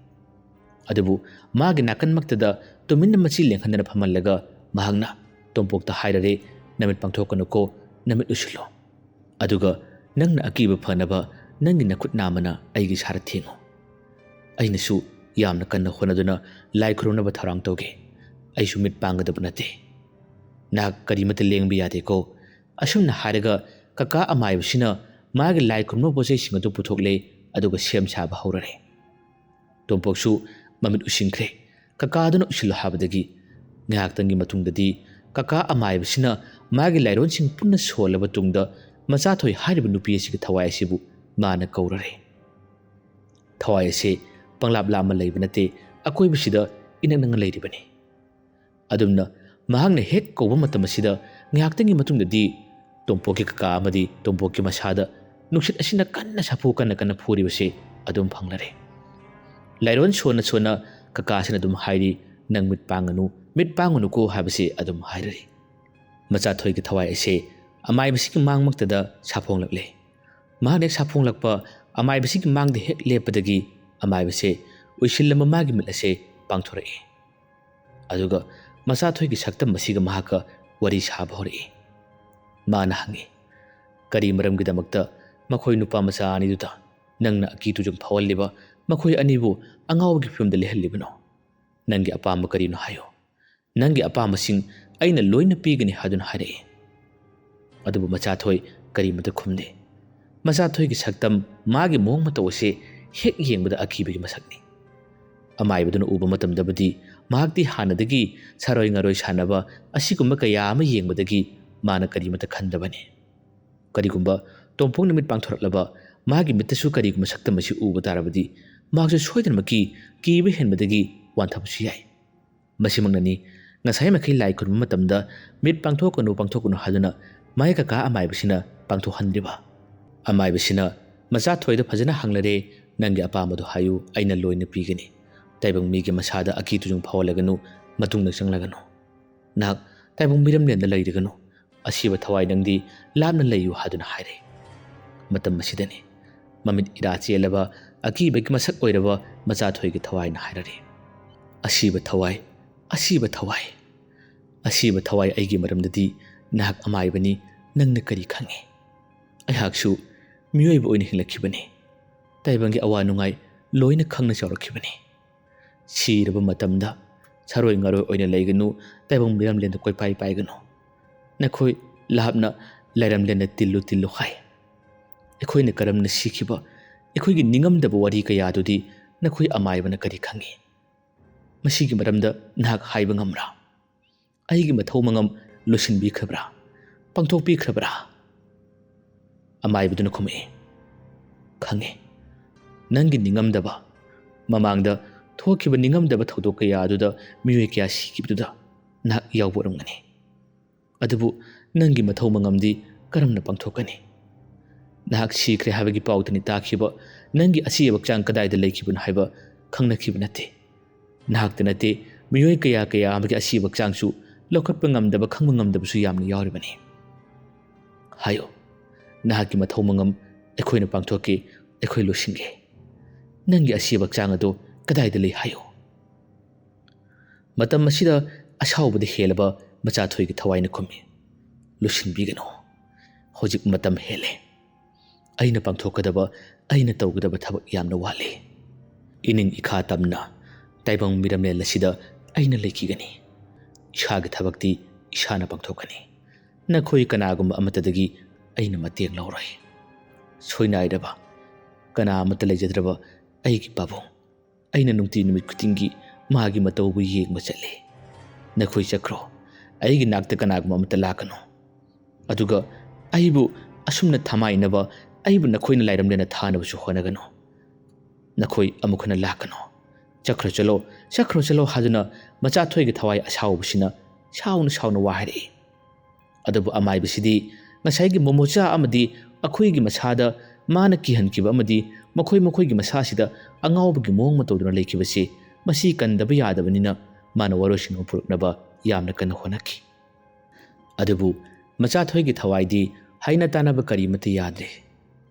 ꯑꯗꯨꯕꯨ ꯃꯥꯒꯤ ꯅꯥꯀꯟꯃꯛꯇꯗ ꯇꯨꯃꯤꯟꯅ ꯃꯆꯤ ꯂꯦꯡꯍꯟꯗꯅ ꯐꯝꯍꯜꯂꯒ ꯃꯍꯥꯛꯅ ꯇꯣꯝꯄꯣꯛꯇ ꯍꯥꯏꯔꯔꯦ, "ꯅꯃꯤꯠ ꯄꯥꯡꯊꯣꯛꯀꯅꯨꯀꯣ, ꯅꯃꯤꯠ ꯎꯏꯁꯤꯜꯂꯣ꯫ ꯑꯗꯨꯒ ꯅꯪꯅ ꯑꯀꯤꯕ ꯐꯅꯕ ꯅꯪꯒꯤ ꯅꯈꯨꯠ ꯅꯥꯝꯃꯅ ꯑꯩꯒꯤ ꯏꯁꯥꯗ ꯊꯦꯡꯉꯨ꯫ ꯑꯩꯅꯁꯨ ꯌꯥꯝꯅ ꯀꯟꯅ ꯍꯣꯠꯅꯗꯨꯅ ꯂꯥꯏ ꯈꯨꯔꯨꯝꯅꯕ ꯊꯧꯔꯥꯡ ꯇꯧꯒꯦ꯫ ꯑꯩꯁꯨ ꯃꯤꯠ ꯄꯥꯡꯒꯗꯕ ꯅꯠꯇꯦ꯫ ꯅꯍꯥꯛ ꯀꯔꯤꯃꯠꯇ ꯂꯦꯡꯕ ꯌꯥꯗꯦꯀꯣ꯫ ꯑꯁꯨꯝꯅ ꯍꯥꯏꯔꯒ ꯀꯀꯥ ꯑꯃꯥꯏꯕꯁꯤꯅ ꯃꯥꯒꯤ ꯂꯥꯏ ꯈꯨꯔꯨꯝꯅꯕ ꯄꯣꯠ ꯆꯩꯁꯤꯡ ꯑꯗꯨ ꯄꯨꯊꯣꯛꯂꯦ, ꯑꯗꯨꯒ ꯁꯦꯝ ꯁꯥꯕ ꯍꯧꯔꯔꯦ꯫ ꯇꯣꯝꯄꯣꯛꯁꯨ ꯃꯃꯤꯠ ꯎꯏꯁꯤꯟꯈ꯭ꯔꯦ꯫ ꯀꯀꯥꯗꯨꯅ ꯎꯏꯁꯤꯜꯂꯨ ꯍꯥꯏꯕꯗꯒꯤ ꯉꯥꯏꯍꯥꯛꯇꯪꯒꯤ ꯃꯇꯨꯡꯗꯗꯤ ꯀꯀꯥ ꯑꯃꯥꯏꯕꯁꯤꯅ ꯃꯥꯒꯤ ꯂꯥꯏꯔꯣꯟꯁꯤꯡ ꯄꯨꯟꯅ ꯁꯣꯜꯂꯕ ꯇꯨꯡꯗ ꯃꯆꯥꯊꯣꯏ ꯍꯥꯏꯔꯤꯕ ꯅꯨꯄꯤ ꯑꯁꯤꯒꯤ ꯊꯋꯥꯏ ꯑꯁꯤꯕꯨ ꯃꯥꯅ ꯀꯧꯔꯔꯦ꯫ ꯊꯋꯥꯏ ꯑꯁꯤ ꯄꯪꯂꯥꯞ ꯂꯥꯞꯅ ꯂꯩꯕ ꯅꯠꯇꯦ, ꯑꯀꯣꯏꯕꯁꯤꯗ ꯏꯅꯛ ꯅꯛꯅ ꯂꯩꯔꯤꯕꯅꯤ꯫ ꯑꯗꯨꯝꯅ ꯃꯍꯥꯛꯅ ꯍꯦꯛ ꯀꯧꯕ ꯃꯇꯝ ꯑꯁꯤꯗ ꯉꯥꯏꯍꯥꯛꯇꯪꯒꯤ ꯃꯇꯨꯡꯗꯗꯤ ꯇꯣꯝꯄꯣꯛꯀꯤ ꯀꯀꯥ ꯑꯃꯗꯤ ꯇꯣꯝꯄꯣꯛꯀꯤ ꯃꯁꯥꯗ ꯅꯨꯡꯁꯤꯠ ꯑꯁꯤꯅ ꯀꯟꯅ ꯁꯥꯐꯨ ꯀꯟꯅ ꯀꯟꯅ ꯐꯨꯔꯤꯕꯁꯤ ꯑꯗꯨꯝ ꯐꯪꯂꯔꯦ꯫ ꯂꯥꯏꯔꯣꯟ ꯁꯣꯟꯅ ꯁꯣꯟꯅ ꯀꯀꯥꯁꯤꯅ ꯑꯗꯨꯝ ꯍꯥꯏꯔꯤ, "ꯅꯪ ꯃꯤꯠ ꯄꯥꯡꯒꯅꯨ, ꯃꯤꯠ ꯄꯥꯡꯒꯅꯨꯀꯣ" ꯍꯥꯏꯕꯁꯤ ꯑꯗꯨꯝ ꯍꯥꯏꯔꯔꯤ꯫ ꯃꯆꯥꯊꯣꯏꯒꯤ ꯊꯋꯥꯏ ꯑꯁꯤ ꯑꯃꯥꯏꯕꯁꯤꯒꯤ ꯃꯥꯡꯃꯛꯇꯗ ꯁꯥꯐꯣꯡꯂꯛꯂꯦ꯫ ꯃꯍꯥꯛꯅ ꯍꯦꯛ ꯁꯥꯐꯣꯡꯂꯛꯄ ꯑꯃꯥꯏꯕꯁꯤꯒꯤ ꯃꯥꯡꯗ ꯍꯦꯛ ꯂꯦꯞꯄꯗꯒꯤ ꯑꯃꯥꯏꯕꯁꯦ ꯎꯏꯁꯤꯜꯂꯝꯕ ꯃꯥꯒꯤ ꯃꯤꯠ ꯑꯁꯦ ꯄꯥꯡꯊꯣꯔꯛꯏ꯫ ꯑꯗꯨꯒ ꯃꯆꯥꯊꯣꯏꯒꯤ ꯁꯛꯇꯝ ꯑꯁꯤꯒ ꯃꯍꯥꯛꯀ ꯋꯥꯔꯤ ꯁꯥꯕ ꯍꯧꯔꯛꯏ꯫ ꯃꯥꯅ ꯍꯪꯉꯤ, "ꯀꯔꯤ ꯃꯔꯝꯒꯤꯗꯃꯛꯇ ꯃꯈꯣꯏ ꯅꯨꯄꯥ ꯃꯆꯥ ꯑꯅꯤꯗꯨꯗ ꯅꯪꯅ ꯑꯀꯤ ꯇꯨꯖꯨꯡ ꯐꯥꯎꯍꯜꯂꯤꯕ, ꯃꯈꯣꯏ ꯑꯅꯤꯕꯨ ꯑꯉꯥꯎꯕꯒꯤ ꯐꯤꯕꯝꯗ ꯂꯩꯍꯜꯂꯤꯕꯅꯣ? ꯅꯪꯒꯤ ꯑꯄꯥꯝꯕ ꯀꯔꯤꯅꯣ ꯍꯥꯏꯌꯨ꯫ ꯅꯪꯒꯤ ꯑꯄꯥꯝꯕꯁꯤꯡ ꯑꯩꯅ ꯂꯣꯏꯅ ꯄꯤꯒꯅꯤ" ꯍꯥꯏꯗꯨꯅ ꯍꯥꯏꯔꯛꯏ꯫ ꯑꯗꯨꯕꯨ ꯃꯆꯥꯊꯣꯏ ꯀꯔꯤꯃꯇ ꯈꯨꯝꯗꯦ꯫ ꯃꯆꯥꯊꯣꯏꯒꯤ ꯁꯛꯇꯝ, ꯃꯥꯒꯤ ꯃꯑꯣꯡ ꯃꯇꯧ ꯑꯁꯤ ꯍꯦꯛ ꯌꯦꯡꯕꯗ ꯑꯀꯤꯕꯒꯤ ꯃꯁꯛꯅꯤ꯫ ꯑꯃꯥꯏꯕꯗꯨꯅ ꯎꯕ ꯃꯇꯝꯗꯕꯨꯗꯤ ꯃꯍꯥꯛꯇꯤ ꯍꯥꯟꯅꯗꯒꯤ ꯁꯥꯔꯣꯏ ꯉꯥꯔꯣꯏ ꯁꯥꯟꯅꯕ ꯑꯁꯤꯒꯨꯝꯕ ꯀꯌꯥ ꯑꯃ ꯌꯦꯡꯕꯗꯒꯤ ꯃꯥꯅ ꯀꯔꯤꯃꯇ ꯈꯟꯗꯕꯅꯤ꯫ ꯀꯔꯤꯒꯨꯝꯕ ꯇꯣꯝꯄꯣꯛꯅ ꯃꯤꯠ ꯄꯥꯡꯊꯣꯔꯛꯂꯕ ꯃꯥꯒꯤ ꯃꯤꯠꯇꯁꯨ ꯀꯔꯤꯒꯨꯝꯕ ꯁꯛꯇꯝ ꯑꯁꯤ ꯎꯕ ꯇꯥꯔꯕꯗꯤ ꯃꯍꯥꯛꯁꯨ ꯁꯣꯏꯗꯅꯃꯛꯀꯤ ꯀꯤꯕ ꯍꯦꯟꯕꯗꯒꯤ ꯋꯥꯟꯊꯕꯁꯨ ꯌꯥꯏ꯫ ꯃꯁꯤꯃꯛꯅꯅꯤ ꯉꯁꯥꯏ ꯃꯈꯩ ꯂꯥꯏ ꯈꯨꯔꯨꯝꯕ ꯃꯇꯝꯗ ꯃꯤꯠ ꯄꯥꯡꯊꯣꯛꯀꯅꯨ, ꯄꯥꯡꯊꯣꯛꯀꯅꯨ ꯍꯥꯏꯗꯨꯅ ꯃꯥꯏ ꯀꯀꯥ ꯑꯃꯥꯏꯕꯁꯤꯅ ꯄꯥꯡꯊꯣꯛꯍꯟꯗ꯭ꯔꯤꯕ꯫ ꯑꯃꯥꯏꯕꯁꯤꯅ ꯃꯆꯥꯊꯣꯏꯗ ꯐꯖꯅ ꯍꯪꯂꯔꯦ, "ꯅꯪꯒꯤ ꯑꯄꯥꯝꯕꯗꯨ ꯍꯥꯏꯌꯨ, ꯑꯩꯅ ꯂꯣꯏꯅ ꯄꯤꯒꯅꯤ꯫ ꯇꯥꯏꯕꯪ ꯃꯤꯒꯤ ꯃꯁꯥꯗ ꯑꯀꯤ ꯇꯨꯖꯨꯡ ꯐꯥꯎꯍꯜꯂꯒꯅꯨ, ꯃꯇꯨꯡꯗ ꯆꯪꯂꯒꯅꯨ꯫ ꯅꯍꯥꯛ ꯇꯥꯏꯕꯪ ꯃꯤꯔꯝꯂꯦꯟꯗ ꯂꯩꯔꯒꯅꯨ꯫ ꯑꯁꯤꯕ ꯊꯋꯥꯏ ꯅꯪꯗꯤ ꯂꯥꯞꯅ ꯂꯩꯌꯨ" ꯍꯥꯏꯗꯨꯅ ꯍꯥꯏꯔꯦ꯫ ꯃꯇꯝ ꯑꯁꯤꯗꯅꯤ ꯃꯃꯤꯠ ꯏꯔꯥ ꯆꯦꯜꯂꯕ ꯑꯀꯤꯕꯒꯤ ꯃꯁꯛ ꯑꯣꯏꯔꯕ ꯃꯆꯥꯊꯣꯏꯒꯤ ꯊꯋꯥꯏꯅ ꯍꯥꯏꯔꯔꯦ, "ꯑꯁꯤꯕ ꯊꯋꯥꯏ, ꯑꯁꯤꯕ ꯊꯋꯥꯏ, ꯑꯁꯤꯕ ꯊꯋꯥꯏ, ꯑꯩꯒꯤ ꯃꯔꯝꯗꯗꯤ ꯅꯍꯥꯛ ꯑꯃꯥꯏꯕꯅꯤ, ꯅꯪꯅ ꯀꯔꯤ ꯈꯪꯉꯤ? ꯑꯩꯍꯥꯛꯁꯨ ꯃꯤꯑꯣꯏꯕ ꯑꯣꯏꯅ ꯍꯤꯡꯂꯛꯈꯤꯕꯅꯤ꯫ ꯇꯥꯏꯕꯪꯒꯤ ꯑꯋꯥ ꯅꯨꯡꯉꯥꯏ ꯂꯣꯏꯅ ꯈꯪꯅ ꯆꯥꯎꯔꯛꯈꯤꯕꯅꯤ꯫ ꯁꯤꯔꯕ ꯃꯇꯝꯗ ꯁꯥꯔꯣꯏ ꯉꯥꯔꯣꯏ ꯑꯣꯏꯅ ꯂꯩꯒꯅꯨ, ꯇꯥꯏꯕꯪ ꯃꯤꯔꯝꯂꯦꯟꯗ ꯀꯣꯏꯄꯥꯏ ꯄꯥꯏꯒꯅꯨ꯫ ꯅꯈꯣꯏ ꯂꯥꯞꯅ ꯂꯥꯏꯔꯝꯂꯦꯟꯗ ꯇꯤꯜꯂꯨ ꯇꯤꯜꯂꯨ ꯍꯥꯏ꯫ ꯑꯩꯈꯣꯏꯅ ꯀꯔꯝꯅ ꯁꯤꯈꯤꯕ, ꯑꯩꯈꯣꯏꯒꯤ ꯅꯤꯡꯉꯝꯗꯕ ꯋꯥꯔꯤ ꯀꯌꯥꯗꯨꯗꯤ ꯅꯈꯣꯏ ꯑꯃꯥꯏꯕꯅ ꯀꯔꯤ ꯈꯪꯏ? ꯃꯁꯤꯒꯤ ꯃꯔꯝꯗ ꯅꯍꯥꯛ ꯍꯥꯏꯕ ꯉꯝꯕ꯭ꯔꯥ? ꯑꯩꯒꯤ ꯃꯊꯧ ꯃꯉꯝ ꯂꯣꯏꯁꯤꯟꯕꯤꯈ꯭ꯔꯕ꯭ꯔꯥ? ꯄꯥꯡꯊꯣꯛꯄꯤꯈ꯭ꯔꯕ꯭ꯔꯥ? ꯑꯃꯥꯏꯕꯗꯨꯅ ꯈꯨꯝꯃꯛꯏ, "ꯈꯪꯉꯤ꯫ ꯅꯪꯒꯤ ꯅꯤꯡꯉꯝꯗꯕ, ꯃꯃꯥꯡꯗ ꯊꯣꯛꯈꯤꯕ ꯅꯤꯡꯉꯝꯗꯕ ꯊꯧꯗꯣꯛ ꯀꯌꯥ ꯑꯗꯨꯗ ꯃꯤꯑꯣꯏ ꯀꯌꯥ ꯁꯤꯈꯤꯕꯗꯨꯗ ꯅꯍꯥꯛ ꯌꯥꯎꯕ ꯑꯣꯏꯔꯝꯒꯅꯤ꯫ ꯑꯗꯨꯕꯨ ꯅꯪꯒꯤ ꯃꯊꯧ ꯃꯉꯝꯗꯤ ꯀꯔꯝꯅ ꯄꯥꯡꯊꯣꯛꯀꯅꯤ? ꯅꯍꯥꯛ ꯁꯤꯈ꯭ꯔꯦ ꯍꯥꯏꯕꯒꯤ ꯄꯥꯎꯇꯅꯤ ꯇꯥꯈꯤꯕ, ꯅꯪꯒꯤ ꯑꯁꯤ ꯍꯛꯆꯥꯡ ꯀꯗꯥꯏꯗ ꯂꯩꯈꯤꯕꯅꯣ ꯍꯥꯏꯕ ꯈꯪꯅꯈꯤꯕ ꯅꯠꯇꯦ꯫ ꯅꯍꯥꯛꯇ ꯅꯠꯇꯦ, ꯃꯤꯑꯣꯏ ꯀꯌꯥ ꯀꯌꯥ ꯑꯃꯒꯤ ꯑꯁꯤ ꯍꯛꯆꯥꯡꯁꯨ ꯂꯧꯈꯠꯄ ꯉꯝꯗꯕ, ꯈꯪꯕ ꯉꯝꯗꯕꯁꯨ ꯌꯥꯝꯅ ꯌꯥꯎꯔꯤꯕꯅꯤ꯫ ꯍꯥꯏꯌꯨ, ꯅꯍꯥꯛꯀꯤ ꯃꯊꯧ ꯃꯉꯝ ꯑꯩꯈꯣꯏꯅ ꯄꯥꯡꯊꯣꯛꯀꯦ, ꯑꯩꯈꯣꯏ ꯂꯣꯏꯁꯤꯟꯒꯦ꯫ ꯅꯪꯒꯤ ꯑꯁꯤ ꯍꯛꯆꯥꯡ ꯑꯗꯨ ꯀꯗꯥꯏꯗ ꯂꯩ ꯍꯥꯏꯌꯨ"꯫ ꯃꯇꯝ ꯑꯁꯤꯗ ꯑꯁꯥꯎꯕꯗ ꯍꯦꯜꯂꯕ ꯃꯆꯥꯊꯣꯏꯒꯤ ꯊꯋꯥꯏꯅ ꯈꯨꯝꯃꯤ, "ꯂꯣꯏꯁꯤꯟꯕꯤꯒꯅꯨ꯫ ꯍꯧꯖꯤꯛ ꯃꯇꯝ ꯍꯦꯜꯂꯦ꯫ ꯑꯩꯅ ꯄꯥꯡꯊꯣꯛꯀꯗꯕ, ꯑꯩꯅ ꯇꯧꯒꯗꯕ ꯊꯕꯛ ꯌꯥꯝꯅ ꯋꯥꯠꯂꯤ꯫ ꯏꯅꯤꯡ ꯏꯈꯥ ꯇꯝꯅ ꯇꯥꯏꯕꯪ ꯃꯤꯔꯝꯂꯦꯟ ꯑꯁꯤꯗ ꯑꯩꯅ ꯂꯩꯈꯤꯒꯅꯤ꯫ ꯏꯁꯥꯒꯤ ꯊꯕꯛꯇꯤ ꯏꯁꯥꯅ ꯄꯥꯡꯊꯣꯛꯀꯅꯤ꯫ ꯅꯈꯣꯏ ꯀꯅꯥꯒꯨꯝꯕ ꯑꯃꯠꯇꯗꯒꯤ ꯑꯩꯅ ꯃꯇꯦꯡ ꯂꯧꯔꯣꯏ꯫ ꯁꯣꯏꯅꯥꯏꯔꯕ, ꯀꯅꯥ ꯑꯃꯠꯇ ꯂꯩꯖꯗ꯭ꯔꯕ ꯑꯩꯒꯤ ꯄꯥꯕꯨꯡ, ꯑꯩꯅ ꯅꯨꯡꯇꯤ ꯅꯨꯃꯤꯠ ꯈꯨꯗꯤꯡꯒꯤ ꯃꯥꯒꯤ ꯃꯇꯧꯕꯨ ꯌꯦꯡꯕ ꯆꯠꯂꯤ꯫ ꯅꯈꯣꯏ ꯆꯠꯈ꯭ꯔꯣ, ꯑꯩꯒꯤ ꯅꯥꯛꯇ ꯀꯅꯥꯒꯨꯝꯕ ꯑꯃꯠꯇ ꯂꯥꯛꯀꯅꯨ꯫ ꯑꯗꯨꯒ ꯑꯩꯕꯨ ꯑꯁꯨꯝꯅ ꯊꯃꯥꯏꯅꯕ, ꯑꯩꯕꯨ ꯅꯈꯣꯏꯅ ꯂꯥꯏꯔꯝꯂꯦꯟꯅ ꯊꯥꯅꯕꯁꯨ ꯍꯣꯠꯅꯒꯅꯨ꯫ ꯅꯈꯣꯏ ꯑꯃꯨꯛ ꯍꯟꯅ ꯂꯥꯛꯀꯅꯨ꯫ ꯆꯠꯈ꯭ꯔꯣ ꯆꯠꯂꯣ, ꯆꯠꯈ꯭ꯔꯣ ꯆꯠꯂꯣ" ꯍꯥꯏꯗꯨꯅ ꯃꯆꯥꯊꯣꯏꯒꯤ ꯊꯋꯥꯏ ꯑꯁꯥꯎꯕꯁꯤꯅ ꯁꯥꯎꯅ ꯁꯥꯎꯅ ꯋꯥ ꯍꯥꯏꯔꯛꯏ꯫ ꯑꯗꯨꯕꯨ ꯑꯃꯥꯏꯕꯁꯤꯗꯤ ꯉꯁꯥꯏꯒꯤ ꯃꯣꯃꯣꯆꯥ ꯑꯃꯗꯤ ꯑꯩꯈꯣꯏꯒꯤ ꯃꯁꯥꯗ ꯃꯥꯅ ꯀꯤꯍꯟꯈꯤꯕ ꯑꯃꯗꯤ ꯃꯈꯣꯏ ꯃꯈꯣꯏꯒꯤ ꯃꯁꯥꯁꯤꯗ ꯑꯉꯥꯎꯕꯒꯤ ꯃꯑꯣꯡ ꯑꯃ ꯇꯧꯗꯨꯅ ꯂꯩꯈꯤꯕꯁꯤ, ꯃꯁꯤ ꯀꯟꯗꯕ ꯌꯥꯗꯕꯅꯤꯅ ꯃꯥꯅ ꯋꯥꯔꯣꯏꯁꯤꯟ ꯑꯃ ꯄꯨꯔꯛꯅꯕ ꯌꯥꯝꯅ ꯀꯟꯅ ꯍꯣꯠꯅꯈꯤ꯫ ꯑꯗꯨꯕꯨ ꯃꯆꯥꯊꯣꯏꯒꯤ ꯊꯋꯥꯏꯗꯤ ꯍꯥꯏꯅ ꯇꯥꯅꯕ ꯀꯔꯤꯃꯠꯇ ꯌꯥꯗ꯭ꯔꯦ꯫